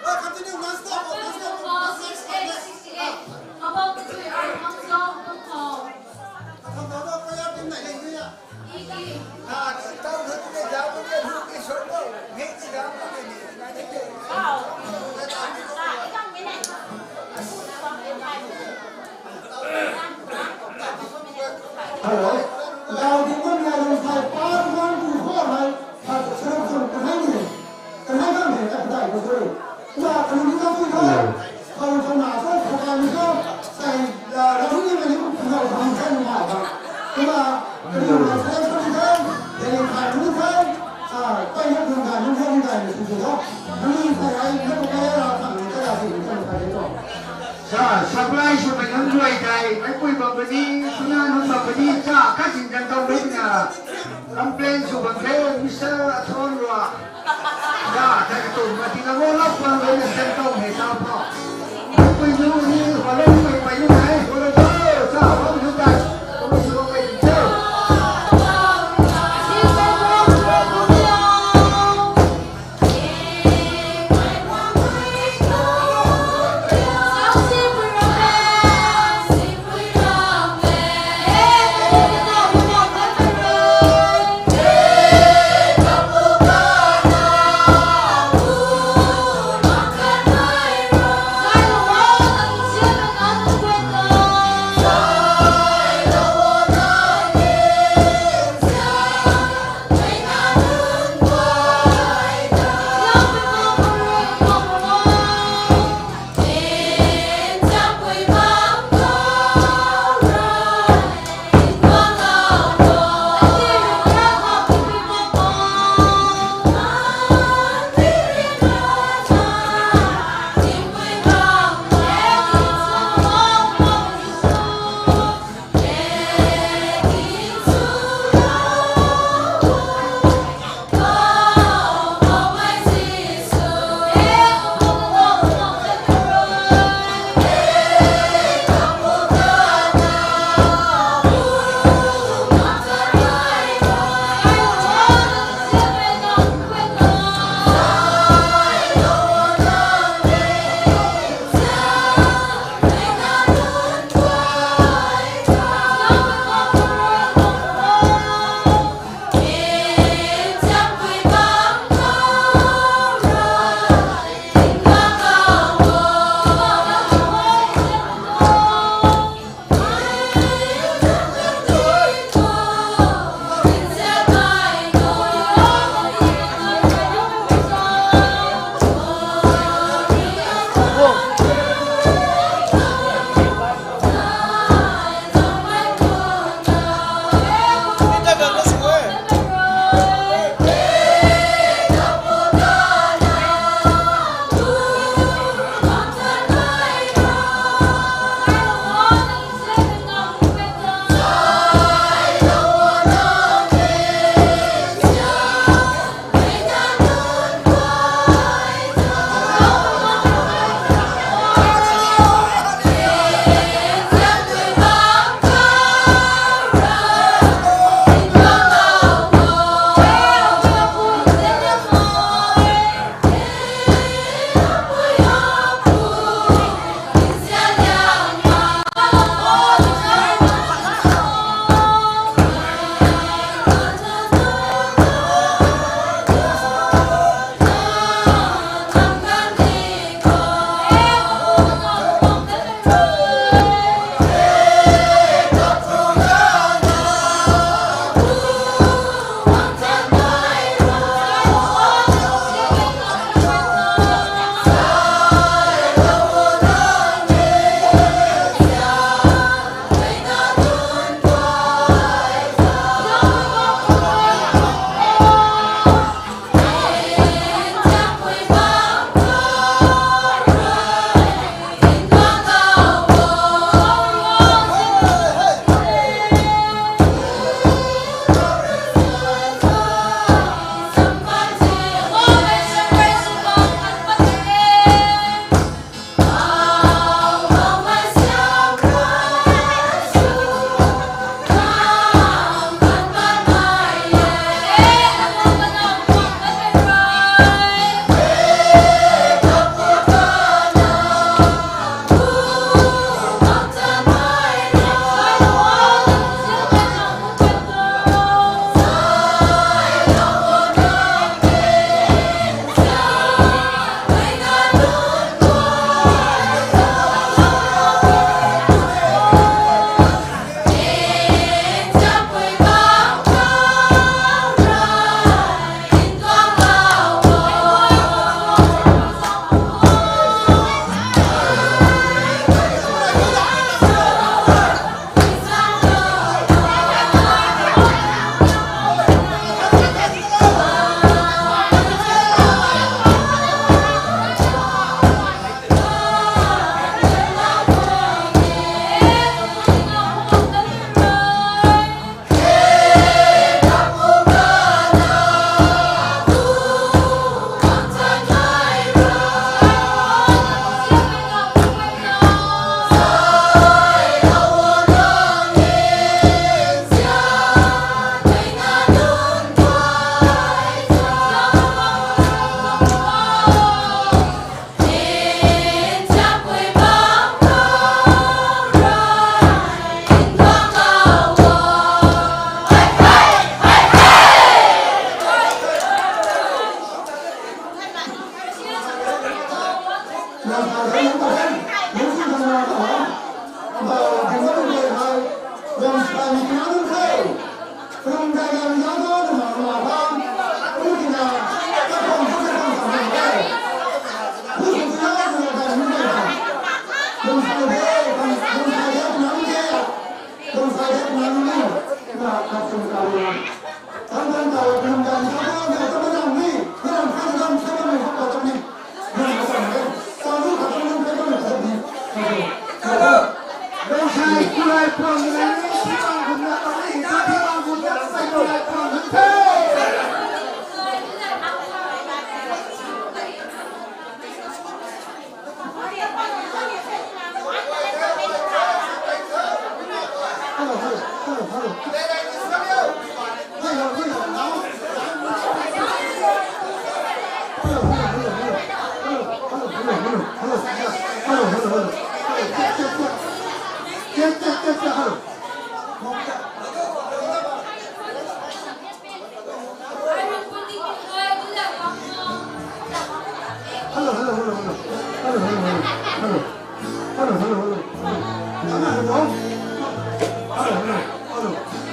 Continue, non-stop, non-stop. About the council, Hello. Now, the one that is like part one to four, right? But the selection behind it. Kan hei kan hei kan dai ko tui. Tua kan ni ka tui tho. Kan kan na tho, kan kan ni tho. Sai la la ni ni ni kan na kan kan ni ma ba. Tua kan ni ma sai kan ni tho. Deni kan ni tho. Ah, pai na kan kan ni tho ni kan ni tho. Kan ni sai ai na ko ya la kan ni ka la si kan ni tho. Sa, supply sw mei nunc guay tei, meicpui bam puni, tuna nunc bam puni, cha, khat sin kan tau mei na. Complain sw bam the, Mister Athon rua. Ya, tei tu, ma ti na wo lap pan rui na sen tau hei tau tho. Meicpui nu ni, hua lou ni, meicpui nu nai, hua lou tho, cha, hua lou tei, hua lou tho. Hello, hello, hello, hello. Hello, hello, hello. Hello. Hello, hello, hello. Hello, hello. Hello, hello, hello.